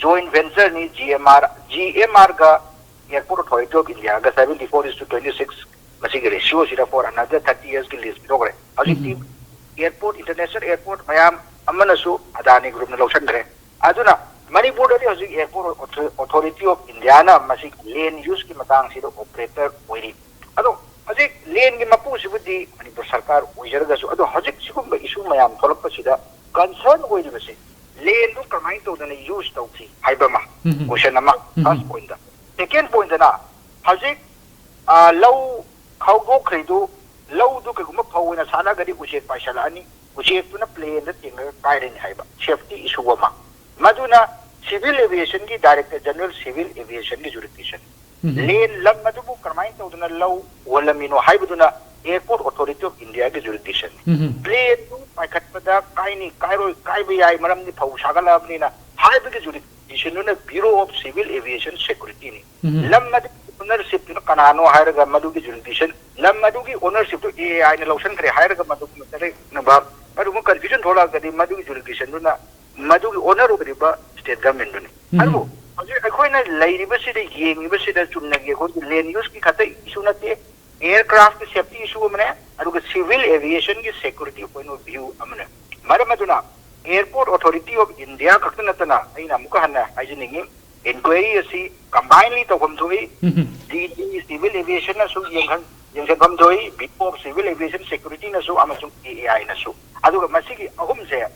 ꯖꯣꯏꯟ ꯚꯦꯟꯆꯔꯅꯤ G M R, G M ꯑꯥꯔꯒ ꯑꯦꯌꯔꯄꯣꯔꯠ ꯑꯣꯊꯣꯔꯤꯇꯤ ꯑꯣꯐ ꯏꯟꯗꯤꯌꯥꯒ seventy four is to twenty six, ꯃꯁꯤꯒꯤ ꯔꯦꯁꯤꯌꯣꯁꯤꯗ for another thirty yearsꯀꯤ ꯂꯤꯁ ꯄꯤꯊꯣꯛꯈ꯭ꯔꯦ꯫ ꯍꯧꯖꯤꯛꯇꯤ ꯎꯝ꯫ ꯑꯦꯌꯔꯄꯣꯔꯠ, ꯏꯟꯇꯔꯅꯦꯁꯅꯦꯜ ꯑꯦꯌꯔꯄꯣꯔꯠ ꯃꯌꯥꯝ ꯑꯃꯅꯁꯨ ꯑꯗꯥꯅꯤ ꯒ꯭ꯔꯨꯞꯅ ꯂꯧꯁꯤꯟꯈ꯭ꯔꯦ꯫ ꯑꯗꯨꯅ ꯃꯅꯤꯄꯨꯔꯗꯗꯤ ꯍꯧꯖꯤꯛ ꯑꯦꯌꯔꯄꯣꯔꯠ ꯑꯣꯊꯣꯔꯤꯇꯤ ꯑꯣꯐ ꯏꯟꯗꯤꯌꯥꯅ ꯃꯁꯤꯒꯤ ꯂꯦꯟ ꯌꯨꯁꯀꯤ ꯃꯇꯥꯡꯁꯤꯗ ꯑꯣꯄꯔꯦꯇꯔ ꯑꯣꯏꯔꯤ꯫ ꯑꯗꯣ ꯍꯧꯖꯤꯛ ꯂꯦꯟꯒꯤ ꯃꯄꯨꯁꯤꯕꯨꯗꯤ ꯃꯅꯤꯄꯨꯔ ꯁꯔꯀꯥꯔ ꯑꯣꯏꯖꯔꯒꯁꯨ, ꯑꯗꯣ ꯍꯧꯖꯤꯛ ꯁꯤꯒꯨꯝꯕ ꯏꯁꯨ ꯃꯌꯥꯝ ꯊꯣꯛꯂꯛꯄꯁꯤꯗ ꯀꯟꯁꯔꯟ ꯑꯣꯏꯔꯤꯕꯁꯤ ꯂꯦꯟꯗꯨ ꯀꯃꯥꯏꯅ ꯇꯧꯗꯅ ꯌꯨꯁ ꯇꯧꯈꯤ ꯍꯥꯏꯕ ꯑꯃ, ꯎꯝ꯫ ꯀꯣꯏꯁꯟ ꯑꯃ, ꯎꯝ꯫ ꯐꯥꯔꯁ ꯄꯣꯏꯟꯗ꯫ ꯁꯦꯀꯦꯟ ꯄꯣꯏꯟꯗꯅ ꯍꯧꯖꯤꯛ, ꯑ, ꯂꯧ ꯈꯥꯎꯗꯣꯛꯈ꯭ꯔꯤꯗꯨ, ꯂꯧꯗꯨ ꯀꯩꯒꯨꯝꯕ ꯐꯧ ꯑꯣꯏꯅ ꯁꯥꯠꯂꯒꯗꯤ ꯎꯆꯦꯛ ꯄꯥꯏꯁꯤꯜꯂꯛꯑꯅꯤ, ꯎꯆꯦꯛꯇꯨꯅ ꯄ꯭ꯂꯦꯟꯗ ꯊꯦꯡꯉꯒ ꯀꯥꯏꯔꯅꯤ ꯍꯥꯏꯕ ꯁꯦꯐꯇꯤ ꯏꯁꯨ ꯑꯃ꯫ ꯃꯗꯨꯅ ꯁꯤꯚꯤꯜ ꯑꯦꯚꯤꯌꯦꯁꯟꯒꯤ ꯗꯥꯏꯔꯦꯛꯇꯔ ꯖꯦꯅꯔꯦꯜ ꯁꯤꯚꯤꯜ ꯑꯦꯚꯤꯌꯦꯁꯟꯒꯤ ꯖꯨꯔꯤꯗꯤꯛꯁꯟ꯫ ꯎꯝ꯫ ꯂꯦꯟ ꯂꯝ ꯑꯗꯨꯕꯨ ꯀꯔꯝꯍꯥꯏꯅ ꯇꯧꯗꯅ ꯂꯧ ꯎꯍꯜꯂꯝꯃꯤꯅꯣ ꯍꯥꯏꯕꯗꯨꯅ ꯑꯦꯌꯔꯄꯣꯔꯠ ꯑꯣꯊꯣꯔꯤꯇꯤ ꯑꯣꯐ ꯏꯟꯗꯤꯌꯥꯒꯤ ꯖꯨꯔꯤꯗꯤꯛꯁꯟ꯫ ꯎꯝ꯫ ꯄ꯭ꯂꯦꯟꯗꯨ ꯄꯥꯏꯈꯠꯄꯗ ꯀꯥꯏꯅꯤ, ꯀꯥꯏꯔꯣꯏ, ꯀꯥꯏꯕ ꯌꯥꯏ, ꯃꯔꯝꯗꯤ ꯐꯧ ꯁꯥꯒꯠꯂꯛꯑꯕꯅꯤꯅ ꯍꯥꯏꯕꯒꯤ ꯖꯨꯔꯤꯗꯤꯛꯁꯟꯗꯨꯅ ꯕ꯭ꯌꯨꯔꯣ ꯑꯣꯐ ꯁꯤꯚꯤꯜ ꯑꯦꯚꯤꯌꯦꯁꯟ ꯁꯦꯀ꯭ꯌꯨꯔꯤꯇꯤꯅꯤ꯫ ꯎꯝ꯫ ꯂꯝ ꯑꯗꯨꯒꯤ ꯑꯣꯅꯔꯁꯤꯞꯇꯨꯅ ꯀꯅꯥꯅꯣ ꯍꯥꯏꯔꯒ ꯃꯗꯨꯒꯤ ꯖꯨꯔꯤꯗꯤꯛꯁꯟ, ꯂꯝ ꯑꯗꯨꯒꯤ ꯑꯣꯅꯔꯁꯤꯞꯇꯨ ꯑꯦ ꯑꯥꯏꯅ ꯂꯧꯁꯤꯟꯈ꯭ꯔꯦ ꯍꯥꯏꯔꯒ ꯃꯗꯨꯒꯤ ꯃꯇꯥꯡꯗ ꯀꯔꯤꯒꯨꯝꯕ ꯀꯟꯐ꯭ꯌꯨꯖꯟ ꯊꯣꯛꯂꯛꯑꯒꯗꯤ ꯃꯗꯨꯒꯤ ꯖꯨꯔꯤꯗꯤꯛꯁꯟꯗꯨꯅ ꯃꯗꯨꯒꯤ ꯑꯣꯅꯔ ꯑꯣꯏꯔꯤꯕ ꯁ꯭ꯇꯦꯠ ꯒꯚꯔꯟꯃꯦꯟꯠꯇꯨꯅꯤ꯫ ꯎꯝ꯫ ꯑꯗꯨꯕꯨ ꯍꯧꯖꯤꯛ ꯑꯩꯈꯣꯏꯅ ꯂꯩꯔꯤꯕꯁꯤꯗ, ꯌꯦꯡꯉꯤꯕꯁꯤꯗ ꯆꯨꯝꯅꯒꯤ ꯑꯩꯈꯣꯏꯒꯤ ꯂꯦꯟ ꯌꯨꯁꯀꯤ ꯈꯛꯇ ꯏꯁꯨ ꯅꯠꯇꯦ, ꯑꯦꯌꯔꯀ꯭ꯔꯥꯐꯀꯤ ꯁꯦꯐꯇꯤ ꯏꯁꯨ ꯑꯃꯅꯦ, ꯑꯗꯨꯒ ꯁꯤꯚꯤꯜ ꯑꯦꯚꯤꯌꯦꯁꯟꯒꯤ ꯁꯦꯀ꯭ꯌꯨꯔꯤꯇꯤ ꯄꯣꯏꯟꯠ ꯑꯣꯐ ꯚ꯭ꯌꯨ ꯑꯃꯅꯦ꯫ ꯃꯔꯝ ꯑꯗꯨꯅ ꯑꯦꯌꯔꯄꯣꯔꯠ ꯑꯣꯊꯣꯔꯤꯇꯤ ꯑꯣꯐ ꯏꯟꯗꯤꯌꯥ ꯈꯛꯇ ꯅꯠꯇꯅ ꯑꯩꯅ ꯑꯃꯨꯛꯀ ꯍꯟꯅ ꯍꯥꯏꯖꯅꯤꯡꯉꯤ, ꯏꯟꯀ꯭ꯋꯥꯏꯔꯤ ꯑꯁꯤ ꯀꯝꯕꯥꯏꯟꯂꯤ ꯇꯧꯐꯝ ꯊꯣꯛꯏ꯫ ꯎꯝ꯫ ꯗꯤ ꯖꯤ ꯁꯤꯚꯤꯜ ꯑꯦꯚꯤꯌꯦꯁꯟꯅꯁꯨ ꯌꯦꯡꯍꯟ-, ꯌꯦꯡꯁꯤꯟꯐꯝ ꯊꯣꯛꯏ, ꯕ꯭ꯌꯨꯔꯣ ꯑꯣꯐ ꯁꯤꯚꯤꯜ ꯑꯦꯚꯤꯌꯦꯁꯟ ꯁꯦꯀ꯭ꯌꯨꯔꯤꯇꯤꯅꯁꯨ ꯑꯃꯁꯨꯡ ꯑꯦ ꯑꯥꯏꯅꯁꯨ꯫ ꯑꯗꯨꯒ ꯃꯁꯤꯒꯤ ꯑꯍꯨꯝꯁꯦ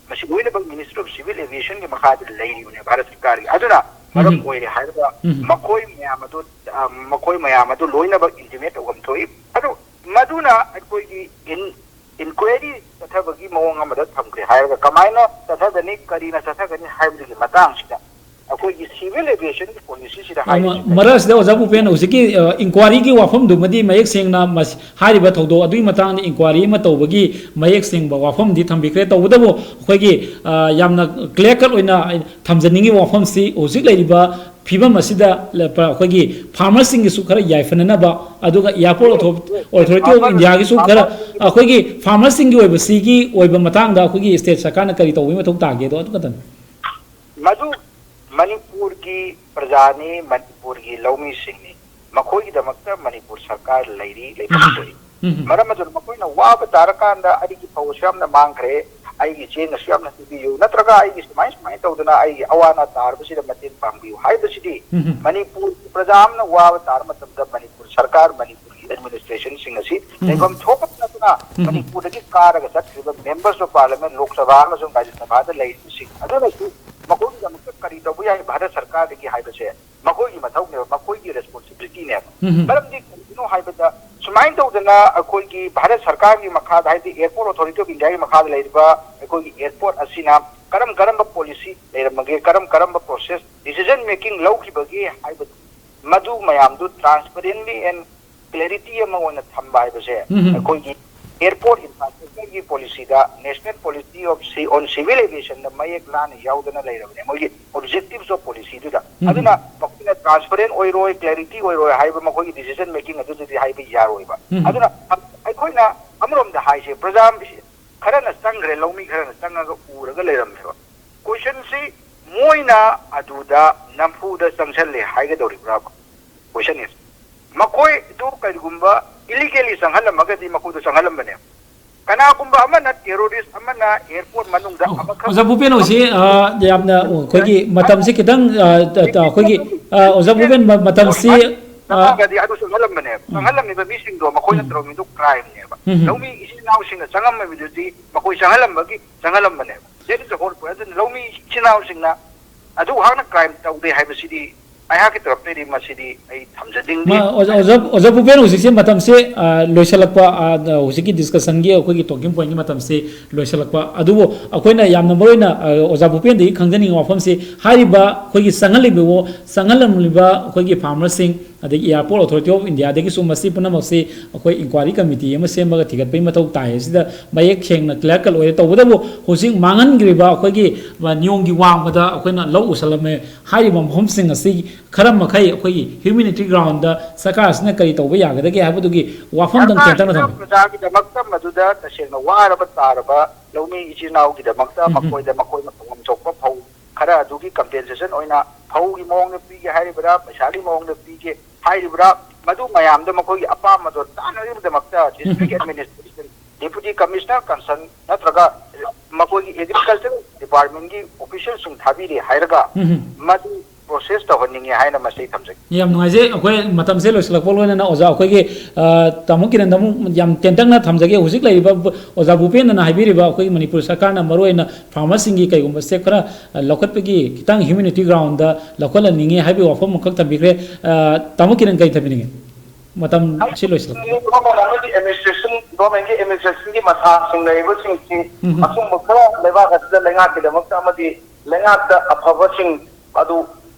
ꯃꯁꯤ ꯂꯣꯏꯅꯃꯛ ꯃꯤꯅꯤꯁꯇ꯭ꯔꯤ ꯑꯣꯐ ꯁꯤꯚꯤꯜ ꯑꯦꯚꯤꯌꯦꯁꯟꯒꯤ ꯃꯈꯥꯗ ꯂꯩꯔꯤꯕꯅꯦ ꯚꯥꯔꯠ ꯁꯔꯀꯥꯔꯒꯤ꯫ ꯑꯗꯨꯅ ꯃꯔꯝ ꯎꯝ꯫ ꯑꯣꯏꯔꯦ ꯍꯥꯏꯔꯒ ꯎꯝ꯫ ꯃꯈꯣꯏ ꯃꯌꯥꯝ ꯑꯗꯨ, ꯑ, ꯃꯈꯣꯏ ꯃꯌꯥꯝ ꯑꯗꯨ ꯂꯣꯏꯅꯃꯛ ꯏꯟꯇꯤꯃꯦꯠ ꯇꯧꯐꯝ ꯊꯣꯛꯏ꯫ ꯑꯗꯨ ꯃꯗꯨꯅ ꯑꯩꯈꯣꯏꯒꯤ ꯏꯟ-, ꯏꯟꯀ꯭ꯋꯥꯏꯔꯤ ꯆꯠꯊꯕꯒꯤ ꯃꯑꯣꯡ ꯑꯃꯗ ꯊꯝꯈ꯭ꯔꯦ ꯍꯥꯏꯔꯒ ꯀꯃꯥꯏꯅ ꯆꯠꯊꯒꯅꯤ, ꯀꯔꯤꯅ ꯆꯠꯊꯒꯅꯤ ꯍꯥꯏꯕꯗꯨꯒꯤ ꯃꯇꯥꯡꯁꯤꯗ ꯑꯩꯈꯣꯏꯒꯤ civil aviation ꯒꯤ policy ꯁꯤꯗ ꯑ, ꯃ-, ꯍꯥꯏꯔꯤꯁꯤ ꯀꯔꯤ? ꯃꯔꯛꯁꯤꯗ ꯑꯣꯖꯥ ꯚꯨꯄꯦꯟ, ꯍꯧꯖꯤꯛꯀꯤ, ꯑ, inquiry ꯒꯤ ꯋꯥꯐꯝꯗꯨꯃꯗꯤ ꯃꯌꯦꯛ ꯁꯦꯡꯅ ꯃꯁꯤ, ꯍꯥꯏꯔꯤꯕ ꯊꯧꯗꯣꯛ ꯑꯗꯨꯒꯤ ꯃꯇꯥꯡꯗ inquiry ꯑꯃ ꯇꯧꯕꯒꯤ ꯃꯌꯦꯛ ꯁꯦꯡꯕ ꯋꯥꯐꯝꯗꯤ ꯊꯝꯕꯤꯈ꯭ꯔꯦ꯫ ꯇꯧꯕꯇꯕꯨ ꯑꯩꯈꯣꯏꯒꯤ, ꯑ, ꯌꯥꯝꯅ clear cut ꯑꯣꯏꯅ ꯊꯝꯖꯅꯤꯡꯉꯤꯕ ꯋꯥꯐꯝꯁꯤ ꯍꯧꯖꯤꯛ ꯂꯩꯔꯤꯕ ꯐꯤꯕꯝ ꯑꯁꯤꯗ ꯂ-, ꯄ-, ꯑꯩꯈꯣꯏꯒꯤ farmer ꯁꯤꯡꯒꯤꯁꯨ ꯈꯔ ꯌꯥꯏꯐꯅꯅꯕ, ꯑꯗꯨꯒ Airport Author-, Authority of India ꯒꯤꯁꯨ ꯈꯔ ꯑꯩꯈꯣꯏꯒꯤ farmer ꯁꯤꯡꯒꯤ ꯑꯣꯏꯕ ꯁꯤꯒꯤ ꯑꯣꯏꯕ ꯃꯇꯥꯡꯗ ꯑꯩꯈꯣꯏꯒꯤ state ꯁꯔꯀꯥꯔꯅ ꯀꯔꯤ ꯇꯧꯕꯒꯤ ꯃꯊꯧ ꯇꯥꯒꯦꯗꯣ ꯑꯗꯨ ꯈꯛꯇꯅꯤ꯫ ꯃꯗꯨ ꯃꯅꯤꯄꯨꯔꯒꯤ ꯄ꯭ꯔꯖꯥꯅꯤ, ꯃꯅꯤꯄꯨꯔꯒꯤ ꯂꯧꯃꯤꯁꯤꯡꯅꯤ, ꯃꯈꯣꯏꯒꯤꯗꯃꯛꯇ ꯃꯅꯤꯄꯨꯔ ꯁꯔꯀꯥꯔ ꯂꯩꯔꯤ, ꯂꯩꯐꯝ ꯊꯣꯛꯏ꯫ ꯎꯝ꯫ ꯃꯔꯝ ꯑꯗꯨꯅ ꯃꯈꯣꯏꯅ ꯋꯥꯕ ꯇꯥꯔꯀꯥꯟꯗ ꯑꯩꯒꯤ ꯐꯧ ꯑꯁꯨꯛ ꯌꯥꯝꯅ ꯃꯥꯡꯈ꯭ꯔꯦ, ꯑꯩꯒꯤ ꯆꯦꯡ ꯑꯁꯨꯛ ꯌꯥꯝꯅ ꯄꯤꯕꯤꯌꯨ, ꯅꯠꯇ꯭ꯔꯒ ꯑꯩꯒꯤ ꯁꯨꯃꯥꯏ ꯁꯨꯃꯥꯏꯅ ꯇꯧꯗꯅ ꯑꯩꯒꯤ ꯑꯋꯥ ꯑꯅꯥ ꯇꯥꯔꯕꯁꯤꯗ ꯃꯇꯦꯡ ꯄꯥꯡꯕꯤꯌꯨ ꯍꯥꯏꯕꯁꯤꯗꯤ ꯎꯝ꯫ ꯃꯅꯤꯄꯨꯔꯒꯤ ꯄ꯭ꯔꯖꯥ ꯑꯃꯅ ꯋꯥꯕ ꯇꯥꯔ ꯃꯇꯝꯗ ꯃꯅꯤꯄꯨꯔ ꯁꯔꯀꯥꯔ, ꯃꯅꯤꯄꯨꯔꯒꯤ administration ꯁꯤꯡ ꯑꯁꯤ ꯎꯝ꯫ ꯂꯩꯐꯝ ꯊꯣꯛꯄ ꯅꯠꯇꯅ ꯎꯝ꯫ ꯃꯅꯤꯄꯨꯔꯗꯒꯤ ꯀꯥꯔꯒ ꯆꯠꯈ꯭ꯔꯤꯕ members of parliament, Lok Sabha ꯑꯃꯁꯨꯡ ꯔꯥꯖ꯭ꯌ ꯁꯚꯥꯗ ꯂꯩꯔꯤꯕꯁꯤꯡ ꯑꯗꯨꯅꯁꯨ ꯃꯈꯣꯏꯒꯤꯗꯃꯛꯇ ꯀꯔꯤ ꯇꯧꯕ ꯌꯥꯏ ꯚꯥꯔꯠ ꯁꯔꯀꯥꯔꯗꯒꯤ ꯍꯥꯏꯕꯁꯦ ꯃꯈꯣꯏꯒꯤ ꯃꯊꯧꯅꯦꯕ, ꯃꯈꯣꯏꯒꯤ responsibility ꯅꯦꯕ꯫ ꯎꯝ꯫ ꯃꯔꯝꯗꯤ ꯀꯔꯤꯒꯤꯅꯣ ꯍꯥꯏꯕꯗ ꯁꯨꯃꯥꯏꯅ ꯇꯧꯗꯅ ꯑꯩꯈꯣꯏꯒꯤ ꯚꯥꯔꯠ ꯁꯔꯀꯥꯔꯒꯤ ꯃꯈꯥꯗ, ꯍꯥꯏꯕꯗꯤ Airport Authority of India ꯒꯤ ꯃꯈꯥꯗ ꯂꯩꯔꯤꯕ ꯑꯩꯈꯣꯏꯒꯤ airport ꯑꯁꯤꯅ ꯀꯔꯝ ꯀꯔꯝꯕ policy ꯂꯩꯔꯝꯃꯒꯦ, ꯀꯔꯝ ꯀꯔꯝꯕ process, decision making ꯂꯧꯈꯤꯕꯒꯦ ꯍꯥꯏꯕꯗꯨ, ꯃꯗꯨ ꯃꯌꯥꯝꯗꯨ transparently and clarity ꯑꯃ ꯑꯣꯏꯅ ꯊꯝꯕ ꯍꯥꯏꯕꯁꯦ ꯎꯝ꯫ ꯑꯩꯈꯣꯏꯒꯤ Airport Infrastructure ꯒꯤ policy the, National Policy of Ci-, on Civil Aviation ꯗ ꯃꯌꯦꯛ ꯂꯥꯅ ꯌꯥꯎꯗꯅ ꯂꯩꯔꯕꯅꯦ, ꯃꯣꯏꯒꯤ objectives of policy ꯗꯨꯗ꯫ ꯎꯝ꯫ ꯑꯗꯨꯅ ꯃꯈꯣꯏꯅ transparent ꯑꯣꯏꯔꯣꯏ, clarity ꯑꯣꯏꯔꯣꯏ ꯍꯥꯏꯕ, ꯃꯈꯣꯏꯒꯤ decision making ꯑꯗꯨꯗꯗꯤ ꯍꯥꯏꯕ ꯌꯥꯔꯣꯏꯕ꯫ ꯎꯝ꯫ ꯑꯗꯨꯅ ꯑꯩꯈꯣꯏꯅ ꯑꯃꯔꯣꯝꯗ ꯍꯥꯏꯁꯦ, ꯄ꯭ꯔꯖꯥ ꯈꯔꯅ ꯆꯪꯈ꯭ꯔꯦ, ꯂꯧꯃꯤ ꯈꯔꯅ ꯆꯪꯉꯒ ꯎꯔꯒ ꯂꯩꯔꯝꯃꯦꯕ꯫ Question ꯁꯤ ꯃꯣꯏꯅ ꯑꯗꯨꯗ ꯅꯝꯐꯨꯗ ꯆꯪꯁꯜꯂꯦ ꯍꯥꯏꯒꯗꯧꯔꯤꯕ꯭ꯔꯥꯕ? Question is, ꯃꯈꯣꯏꯗꯨ ꯀꯔꯤꯒꯨꯝꯕ illegally ꯆꯪꯍꯜꯂꯝꯃꯒꯗꯤ ꯃꯈꯣꯏꯗꯨ ꯆꯪꯍꯜꯂꯝꯕꯅꯦ꯫ ꯀꯅꯥꯒꯨꯝꯕ ꯑꯃꯅ terrorist ꯑꯃꯅ airport ꯃꯅꯨꯡꯗ ꯑꯃꯈꯛ ꯑꯣꯖꯥ ꯚꯨꯄꯦꯟ ꯍꯣꯏꯁꯤ, ꯑ, ꯌꯥꯝꯅ ꯑꯩꯈꯣꯏꯒꯤ ꯃꯇꯝꯁꯤ ꯈꯤꯇꯪ, ꯑ, ꯇ-, ꯇ-, ꯑꯩꯈꯣꯏꯒꯤ, ꯑ, ꯑꯣꯖꯥ ꯚꯨꯄꯦꯟ ꯃ-, ꯃꯇꯝꯁꯤ, ꯑ, ꯆꯪꯉꯒꯗꯤ ꯑꯗꯨ ꯆꯪꯍꯜꯂꯝꯕꯅꯦꯕ꯫ ꯎꯝ꯫ ꯆꯪꯍꯜꯂꯝꯃꯤꯕ ꯃꯤꯁꯤꯡꯗꯣ ꯃꯈꯣꯏꯅ ꯎꯝ꯫ ꯇꯧꯔꯝꯃꯤꯗꯣ crime ꯅꯦꯕ꯫ ꯎꯝ꯫ ꯂꯧꯃꯤ ꯏꯆꯤꯜ ꯏꯅꯥꯎꯁꯤꯡꯅ ꯆꯪꯉꯝꯃꯤꯗꯨꯗꯤ ꯃꯈꯣꯏ ꯆꯪꯍꯜꯂꯝꯕꯒꯤ ꯆꯪꯍꯜꯂꯝꯕꯅꯦꯕ꯫ That is the whole point. ꯑꯗꯨꯅ ꯂꯧꯃꯤ ꯏꯆꯤꯜ ꯏꯅꯥꯎꯁꯤꯡꯅ ꯑꯗꯨ ꯍꯥꯛꯅ crime ꯇꯧꯗꯦ ꯍꯥꯏꯕꯁꯤꯗꯤ ꯑꯩꯍꯥꯛꯀꯤ ꯇꯔꯐꯇꯩꯗꯤ ꯃꯁꯤꯗꯤ ꯑꯩ ꯊꯝꯖꯅꯤꯡꯗꯦ꯫ ꯃꯥ ꯑꯣꯖꯥ ꯑꯣꯖꯥ ꯑꯣꯖꯥ ꯚꯨꯄꯦꯟ, ꯍꯧꯖꯤꯛꯁꯦ ꯃꯇꯝꯁꯦ ꯑ, ꯂꯣꯏꯁꯤꯜꯂꯛꯄ, ꯑ, ꯍꯧꯖꯤꯛꯀꯤ ꯗꯤꯁꯀꯁꯟꯒꯤ ꯑꯩꯈꯣꯏꯒꯤ ꯇꯣꯀꯤꯡ ꯄꯣꯏꯟꯒꯤ ꯃꯇꯝꯁꯦ ꯂꯣꯏꯁꯤꯜꯂꯛꯄ꯫ ꯑꯗꯨꯕꯨ ꯑꯩꯈꯣꯏꯅ ꯌꯥꯝꯅ ꯃꯔꯨ ꯑꯣꯏꯅ, ꯑ, ꯑꯣꯖꯥ ꯚꯨꯄꯦꯟꯗꯒꯤ ꯈꯪꯖꯅꯤꯡꯕ ꯋꯥꯐꯝꯁꯤ, ꯍꯥꯏꯔꯤꯕ ꯑꯩꯈꯣꯏꯒꯤ ꯆꯪꯍꯜꯂꯤꯕ, ꯆꯪꯍꯜꯂꯝꯂꯤꯕ ꯑꯩꯈꯣꯏꯒꯤ ꯐꯥꯔꯃꯔꯁꯤꯡ, ꯑꯗꯒꯤ Airport Authority of Indiaꯗꯒꯤꯁꯨ ꯃꯁꯤ ꯄꯨꯝꯅꯃꯛꯁꯤ ꯑꯩꯈꯣꯏ ꯏꯟꯀ꯭ꯋꯥꯏꯔꯤ ꯀꯃꯤꯇꯤ ꯑꯃ ꯁꯦꯝꯃꯒ ꯊꯤꯒꯠꯄꯒꯤ ꯃꯊꯧ ꯇꯥꯏ꯫ ꯁꯤꯗ ꯃꯌꯦꯛ ꯁꯦꯡꯅ clear cut ꯑꯣꯏꯔꯦ꯫ ꯇꯧꯕꯇꯕꯨ ꯍꯧꯖꯤꯛ ꯃꯥꯡꯍꯟꯈ꯭ꯔꯤꯕ ꯑꯩꯈꯣꯏꯒꯤ, ꯑ, ꯅꯤꯌꯣꯝꯒꯤ ꯋꯥꯡꯃꯗ ꯑꯩꯈꯣꯏꯅ ꯂꯧ ꯎꯁꯜꯂꯝꯃꯦ ꯍꯥꯏꯔꯤꯕ ꯃꯐꯝꯁꯤꯡ ꯑꯁꯤ ꯈꯔ ꯃꯈꯩ ꯑꯩꯈꯣꯏꯒꯤ humanity groundꯗ ꯁꯔꯀꯥꯔꯁꯤꯅ ꯀꯔꯤ ꯇꯧꯕ ꯌꯥꯒꯗꯒꯦ ꯍꯥꯏꯕꯗꯨꯒꯤ ꯋꯥꯐꯝꯗꯪ ꯇꯦꯟꯇꯛꯅ ꯁꯔꯀꯥꯔꯁꯤꯅ ꯊꯝꯕꯤꯌꯨ꯫ ꯄ꯭ꯔꯖꯥꯒꯤꯗꯃꯛꯇ ꯃꯗꯨꯗ ꯇꯁꯦꯡꯅ ꯋꯥꯔꯕ ꯇꯥꯔꯕ ꯂꯧꯃꯤ ꯏꯆꯤꯜ ꯏꯅꯥꯎꯒꯤꯗꯃꯛꯇ ꯃꯈꯣꯏꯗ ꯃꯈꯣꯏꯅ ꯐꯪꯐꯝ ꯊꯣꯛꯄ ꯐꯧ ꯈꯔ ꯑꯗꯨꯒꯤ compensation ꯑꯣꯏꯅ ꯐꯧꯒꯤ ꯃꯑꯣꯡꯗ ꯄꯤꯒꯦ ꯍꯥꯏꯔꯤꯕ꯭ꯔꯥ, ꯄꯩꯁꯥꯒꯤ ꯃꯑꯣꯡꯗ ꯄꯤꯒꯦ ꯍꯥꯏꯔꯤꯕ꯭ꯔꯥ, ꯃꯗꯨ ꯃꯌꯥꯝꯗ ꯃꯈꯣꯏꯒꯤ ꯑꯄꯥꯝꯕꯗꯣ ꯆꯥꯅꯅꯕꯒꯤꯗꯃꯛꯇ district administration, deputy commissioner concern ꯅꯠꯇ꯭ꯔꯒ ꯃꯈꯣꯏꯒꯤ agriculture departmentꯀꯤ officialꯁꯤꯡ ꯊꯥꯕꯤꯔꯦ ꯍꯥꯏꯔꯒ ꯃꯗꯨ process ꯇꯧꯍꯟꯅꯤꯡꯉꯦ ꯍꯥꯏꯅ ꯃꯁꯤ ꯊꯝꯖꯒꯦ꯫ ꯌꯥꯝ ꯅꯨꯡꯉꯥꯏꯖꯩ꯫ ꯑꯩꯈꯣꯏ ꯃꯇꯝꯁꯦ ꯂꯣꯏꯁꯤꯜꯂꯛꯄ ꯂꯣꯏꯅꯅ ꯑꯣꯖꯥ ꯑꯩꯈꯣꯏꯒꯤ, ꯑ, ꯇꯥꯃꯣ ꯀꯤꯔꯟꯗ ꯑꯃꯨꯛ ꯌꯥꯝ ꯇꯦꯟꯇꯛꯅ ꯊꯝꯖꯒꯦ꯫ ꯍꯧꯖꯤꯛ ꯂꯩꯔꯤꯕ ꯕ-, ꯑꯣꯖꯥ ꯚꯨꯄꯦꯟꯗꯅ ꯍꯥꯏꯕꯤꯔꯤꯕ ꯑꯩꯈꯣꯏꯒꯤ ꯃꯅꯤꯄꯨꯔ ꯁꯔꯀꯥꯔꯅ ꯃꯔꯨꯑꯣꯏꯅ ꯐꯥꯔꯃꯔꯁꯤꯡꯒꯤ ꯀꯩꯒꯨꯝꯕ step ꯈꯔ, ꯑ, ꯂꯧꯈꯠꯄꯒꯤ ꯈꯤꯇꯪ humanity groundꯗ ꯂꯧꯈꯠꯍꯟꯅꯤꯡꯉꯤ ꯍꯥꯏꯕꯒꯤ ꯋꯥꯐꯝ ꯑꯃꯈꯛ ꯊꯝꯕꯤꯈ꯭ꯔꯦ꯫ ꯑ, ꯇꯥꯃꯣ ꯀꯤꯔꯟ ꯀꯔꯤ ꯊꯝꯕꯤꯅꯤꯡꯉꯤ? ꯃꯇꯝ ꯑꯁꯤ ꯂꯣꯏꯁꯤꯜꯂꯛ Government ꯑꯃꯗꯤ administration, governmentꯀꯤ administrationꯒꯤ ꯃꯁꯥꯁꯤꯡ ꯂꯩꯔꯤꯕꯁꯤꯡꯁꯤ ꯎꯝ ꯍꯝ꯫ ꯑꯁꯨꯝꯕ ꯈꯔ ꯂꯩꯕꯥꯛ ꯑꯁꯤꯗ ꯂꯩꯉꯥꯛꯀꯤꯗꯃꯛꯇ ꯑꯃꯗꯤ ꯂꯩꯉꯥꯛꯇ ꯑꯐꯕꯁꯤꯡ ꯑꯗꯨ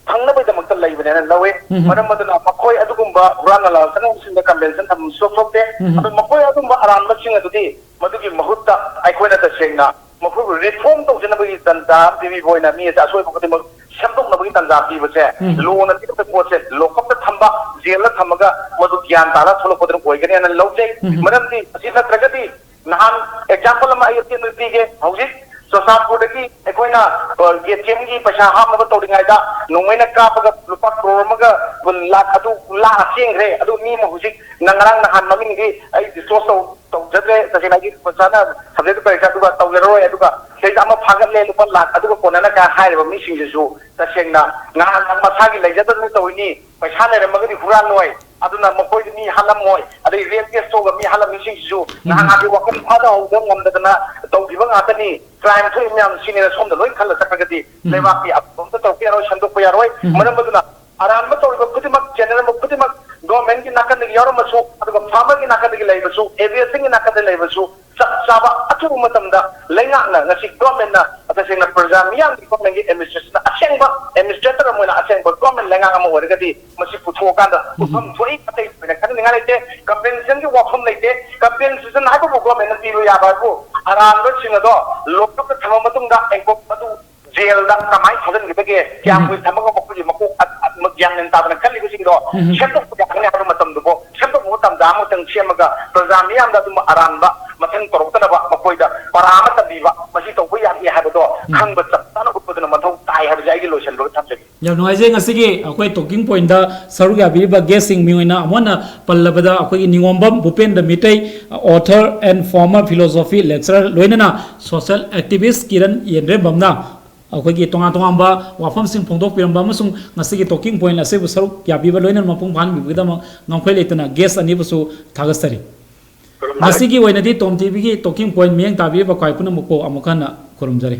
ꯐꯪꯅꯕꯒꯤꯗꯃꯛꯇ ꯂꯩꯕꯅꯦꯅ ꯂꯧꯋꯤ꯫ ꯎꯝ ꯍꯝ꯫ ꯃꯔꯝ ꯑꯗꯨꯅ ꯃꯈꯣꯏ ꯑꯗꯨꯒꯨꯝꯕ ꯍꯨꯔꯥꯟ ꯂꯥꯟꯆꯠꯅꯕꯁꯤꯡꯗ compensation ꯊꯝꯕ ꯁꯨꯡꯊꯣꯛ ꯊꯣꯛꯇꯦ꯫ ꯎꯝ ꯍꯝ꯫ ꯑꯗꯨ ꯃꯈꯣꯏ ꯑꯗꯨꯒꯨꯝꯕ ꯑꯔꯥꯟꯕꯁꯤꯡ ꯑꯗꯨꯗꯤ ꯃꯗꯨꯒꯤ ꯃꯍꯨꯠꯇ ꯑꯩꯈꯣꯏꯅ ꯇꯁꯦꯡꯅ ꯃꯈꯣꯏꯕꯨ reform ꯇꯧꯖꯅꯕꯒꯤ ꯇꯟꯖꯥ ꯑꯃ ꯄꯤꯕꯤꯕ ꯑꯣꯏꯅ ꯃꯤ ꯑꯁꯦ ꯑꯁꯣꯏꯕ ꯈꯨꯗꯤꯡꯃꯛ ꯁꯦꯝꯗꯣꯛꯅꯕꯒꯤ ꯇꯟꯖꯥ ꯄꯤꯕꯁꯦ ꯎꯝ꯫ Lawꯅ ꯄꯤꯔꯛꯄ ꯄꯣꯠꯁꯦ ꯂꯣꯀꯞꯇ ꯊꯝꯕ, ꯖꯦꯜꯗ ꯊꯝꯃꯒ ꯃꯗꯨ ꯒ꯭ꯌꯥꯟ ꯇꯥꯔ ꯊꯣꯛꯂꯛꯄꯗꯨꯅ ꯑꯣꯏꯒꯅꯤ ꯍꯥꯏꯅ ꯂꯧꯖꯩ꯫ ꯎꯝ꯫ ꯃꯔꯝꯗꯤ ꯑꯁꯤ ꯅꯠꯇ꯭ꯔꯒꯗꯤ ꯅꯍꯥꯟ example ꯑꯃ ꯑꯩ ꯑꯇꯦꯟꯕ ꯄꯤꯒꯦ꯫ ꯍꯧꯖꯤꯛ ꯆꯨꯔꯆꯥꯟꯄꯨꯔꯗꯒꯤ ꯑꯩꯈꯣꯏꯅ, ꯑ, ATMꯒꯤ ꯄꯩꯁꯥ ꯍꯥꯞꯅꯕ ꯇꯧꯔꯤꯉꯩꯗ ꯅꯣꯡꯃꯩꯅ ꯀꯥꯞꯄꯒ ꯂꯨꯄꯥ ꯀ꯭ꯔꯣꯔ ꯑꯃꯒ ꯂꯥꯛ ꯑꯗꯨ ꯂꯥꯛꯑ ꯆꯦꯟꯈ꯭ꯔꯦ꯫ ꯑꯗꯨ ꯃꯤ ꯑꯃ ꯍꯧꯖꯤꯛ ꯅꯪ ꯉꯔꯥꯡ ꯅꯍꯥꯟ ꯃꯃꯤꯡꯗꯤ ꯑꯩ disclose ꯇꯧ-, ꯇꯧꯖꯗ꯭ꯔꯦ꯫ ꯇꯁꯦꯡꯅ ꯑꯩꯒꯤ ꯄꯩꯁꯥꯅ subject ꯇꯧꯔꯤꯁꯦ ꯑꯗꯨꯒ ꯇꯧꯖꯔꯔꯣꯏ꯫ ꯑꯗꯨꯒ ꯁꯤꯗꯩꯗ ꯑꯃ ꯐꯥꯒꯠꯂꯦ ꯂꯨꯄꯥ ꯂꯥꯛ ꯑꯗꯨꯒ ꯀꯣꯟꯅꯅ ꯀꯥꯏ ꯍꯥꯏꯔꯤꯕ ꯃꯤꯁꯤꯡꯁꯤꯁꯨ ꯇꯁꯦꯡꯅ ꯉꯍꯥꯟ ꯃꯁꯥꯒꯤ ꯂꯩꯖꯗꯗꯅ ꯇꯧꯔꯤꯅꯤ꯫ ꯄꯩꯁꯥ ꯂꯩꯔꯝꯃꯒꯗꯤ ꯍꯨꯔꯥꯜꯂꯣꯏ꯫ ꯑꯗꯨꯅ ꯃꯈꯣꯏꯗ ꯃꯤ ꯍꯥꯠꯂꯝꯃꯣꯏ꯫ ꯑꯗꯩ rape case ꯇꯧꯕ ꯃꯤ ꯍꯥꯠꯂꯝꯃꯤꯁꯤꯡꯁꯤꯁꯨ ꯎꯝ꯫ ꯅꯍꯥꯟꯒꯤ ꯋꯥꯈꯜ ꯐꯥꯊꯍꯧꯕ ꯉꯝꯗꯗꯅ ꯇꯧꯈꯤꯕ ꯉꯥꯛꯇꯅꯤ꯫ Crime ꯊꯣꯛꯏ ꯃꯌꯥꯝꯁꯤꯅꯤꯅ ꯁꯣꯝꯗ ꯂꯣꯏ ꯈꯜꯂ ꯆꯠꯈ꯭ꯔꯒꯗꯤ ꯎꯝ꯫ ꯂꯩꯕꯥꯛꯀꯤ ꯑꯐꯕ ꯑꯝꯇ ꯇꯧꯔꯛꯄ ꯌꯥꯔꯣꯏ, ꯁꯦꯝꯗꯣꯛꯄ ꯌꯥꯔꯣꯏ꯫ ꯎꯝ꯫ ꯃꯔꯝ ꯑꯗꯨꯅ ꯑꯔꯥꯟꯕ ꯇꯧꯔꯤꯕ ꯈꯨꯗꯤꯡꯃꯛ, ꯆꯦꯟꯅꯔꯝꯕ ꯈꯨꯗꯤꯡꯃꯛ, ꯒꯣꯔꯃꯦꯟꯒꯤ ꯅꯥꯀꯟꯗꯒꯤ ꯌꯥꯎꯔꯝꯃꯁꯨ, ꯑꯗꯨꯒ ꯐꯥꯔꯃꯔꯒꯤ ꯅꯥꯀꯟꯗꯒꯤ ꯂꯩꯕꯁꯨ, ꯑꯦꯚꯤꯌꯦꯁꯟꯒꯤ ꯅꯥꯀꯟꯗ ꯂꯩꯕꯁꯨ, ꯆꯞ ꯆꯥꯕ ꯑꯊꯨꯕ ꯃꯇꯝꯗ ꯂꯩꯉꯥꯛꯅ ꯉꯁꯤ ꯒꯣꯔꯃꯦꯟꯅ ꯇꯁꯦꯡꯅ ꯄ꯭ꯔꯖꯥ ꯃꯤꯌꯥꯝꯒꯤ ꯒꯣꯔꯃꯦꯟꯒꯤ ꯑꯦꯗꯃꯤꯅꯤꯁꯇ꯭ꯔꯦꯁꯟ ꯑꯁꯦꯡꯕ ꯑꯦꯗꯃꯤꯅꯤꯁꯇ꯭ꯔꯦꯇꯔ ꯑꯃ ꯑꯣꯏꯅ ꯑꯁꯦꯡꯕ ꯒꯣꯔꯃꯦꯟ ꯂꯩꯉꯥꯛ ꯑꯃ ꯑꯣꯏꯔꯒꯗꯤ ꯃꯁꯤ ꯄꯨꯊꯣꯛꯑꯀꯥꯟꯗ ꯎꯝ꯫ ꯄꯨꯐꯝ ꯊꯣꯛꯏ꯫ ꯑꯇꯩ ꯊꯣꯏꯅ ꯈꯟꯅꯤꯡꯉꯥꯏ ꯂꯩꯇꯦ꯫ ꯀꯝꯄꯦꯟꯁꯦꯁꯟꯒꯤ ꯋꯥꯐꯝ ꯂꯩꯇꯦ꯫ ꯀꯝꯄꯦꯟꯁꯦꯁꯟ ꯍꯥꯏꯕꯕꯨ ꯒꯣꯔꯃꯦꯟꯅ ꯄꯤꯕ ꯌꯥꯕ ꯍꯥꯏꯕꯨ ꯑꯔꯥꯟꯕꯁꯤꯡ ꯑꯗꯣ ꯂꯣꯛꯑꯞꯇ ꯊꯝꯃ ꯃꯇꯨꯡꯗ ꯑꯦꯡꯀꯣꯛ ꯑꯗꯨ ꯖꯦꯜꯗ ꯀꯃꯥꯏꯅ ꯊꯥꯖꯤꯟꯒꯗꯒꯦ, ꯀꯌꯥꯝ ꯎꯝ꯫ ꯀꯨꯏꯅ ꯊꯝꯃꯒ ꯃꯈꯣꯏꯒꯤ ꯃꯀꯣꯛ ꯑ-, ꯑ-, ꯒ꯭ꯌꯥꯟ ꯃꯦꯟ ꯇꯥꯗꯅ ꯈꯜꯂꯤꯕꯁꯤꯡꯗꯣ ꯎꯝ꯫ ꯁꯦꯝꯗꯣꯛꯄ ꯌꯥꯒꯅꯤ ꯍꯥꯏꯕ ꯃꯇꯝꯗꯨꯕꯨ ꯁꯦꯝꯗꯣꯛꯅꯕ ꯇꯥꯟꯖꯥ ꯑꯃꯇꯪ ꯁꯦꯝꯃꯒ ꯄ꯭ꯔꯖꯥ ꯃꯤꯌꯥꯝꯗ ꯑꯗꯨꯝ ꯑꯔꯥꯟꯕ ꯃꯊꯪ ꯇꯧꯔꯛꯇꯅꯕ ꯃꯈꯣꯏꯗ ꯄꯔꯥ ꯑꯃ ꯇꯝꯕꯤꯕ, ꯃꯁꯤ ꯇꯧꯕ ꯌꯥꯗꯦ ꯍꯥꯏꯕꯗꯣ ꯎꯝ꯫ ꯈꯪꯕ ꯆꯞ ꯆꯥꯅ ꯎꯠꯄꯗꯨꯅ ꯃꯊꯧ ꯇꯥꯏ ꯍꯥꯏꯕꯁꯦ ꯑꯩꯒꯤ ꯂꯣꯏꯁꯤꯟꯕꯒ ꯊꯝꯖꯒꯦ꯫ ꯌꯥꯝ ꯅꯨꯡꯉꯥꯏꯖꯩ꯫ ꯉꯁꯤꯒꯤ ꯑꯩꯈꯣꯏ ꯇꯣꯀꯤꯡ ꯄꯣꯏꯟꯗ ꯁꯔꯨꯛ ꯌꯥꯕꯤꯔꯤꯕ ꯒꯦꯁꯁꯤꯡ, ꯃꯤꯡ ꯑꯣꯏꯅ ꯑꯃꯨꯛ ꯍꯟꯅ ꯄꯜꯂꯕꯗ ꯑꯩꯈꯣꯏꯒꯤ ꯅꯤꯉꯣꯝꯕꯝ ꯚꯨꯄꯦꯟꯗ꯭ꯔ Meitei, author and former philosophy lecturer, ꯂꯣꯏꯅꯅ social activist ꯀꯤꯔꯟ ꯌꯦꯟꯗ꯭ꯔꯦꯝꯕꯝꯅ ꯑꯩꯈꯣꯏꯒꯤ ꯇꯣꯉꯥꯟ ꯇꯣꯉꯥꯟꯕ ꯋꯥꯐꯝꯁꯤꯡ ꯐꯣꯡꯗꯣꯛꯄꯤꯔꯝꯕ ꯑꯃꯁꯨꯡ ꯉꯁꯤꯒꯤ ꯇꯣꯀꯤꯡ ꯄꯣꯏꯟ ꯑꯁꯤꯕꯨ ꯁꯔꯨꯛ ꯌꯥꯕꯤꯕ ꯂꯣꯏꯅꯅ ꯃꯄꯨꯡ ꯐꯥꯍꯟꯕꯤꯕꯗꯃꯛ ꯉꯝꯈꯩ ꯂꯩꯇꯅ ꯒꯦꯁ ꯑꯅꯤꯕꯨꯁꯨ ꯊꯥꯒꯠꯆꯔꯤ꯫ ꯉꯁꯤꯒꯤ ꯑꯣꯏꯅꯗꯤ ꯇꯣꯝ ꯇꯤꯚꯤꯒꯤ ꯇꯣꯀꯤꯡ ꯄꯣꯏꯟ ꯃꯤꯠꯌꯦꯡ ꯇꯥꯕꯤꯔꯤꯕ ꯈ꯭ꯋꯥꯏ ꯄꯨꯝꯅꯃꯛꯄꯨ ꯑꯃꯨꯛ ꯍꯟꯅ ꯈꯨꯔꯨꯝꯖꯔꯤ꯫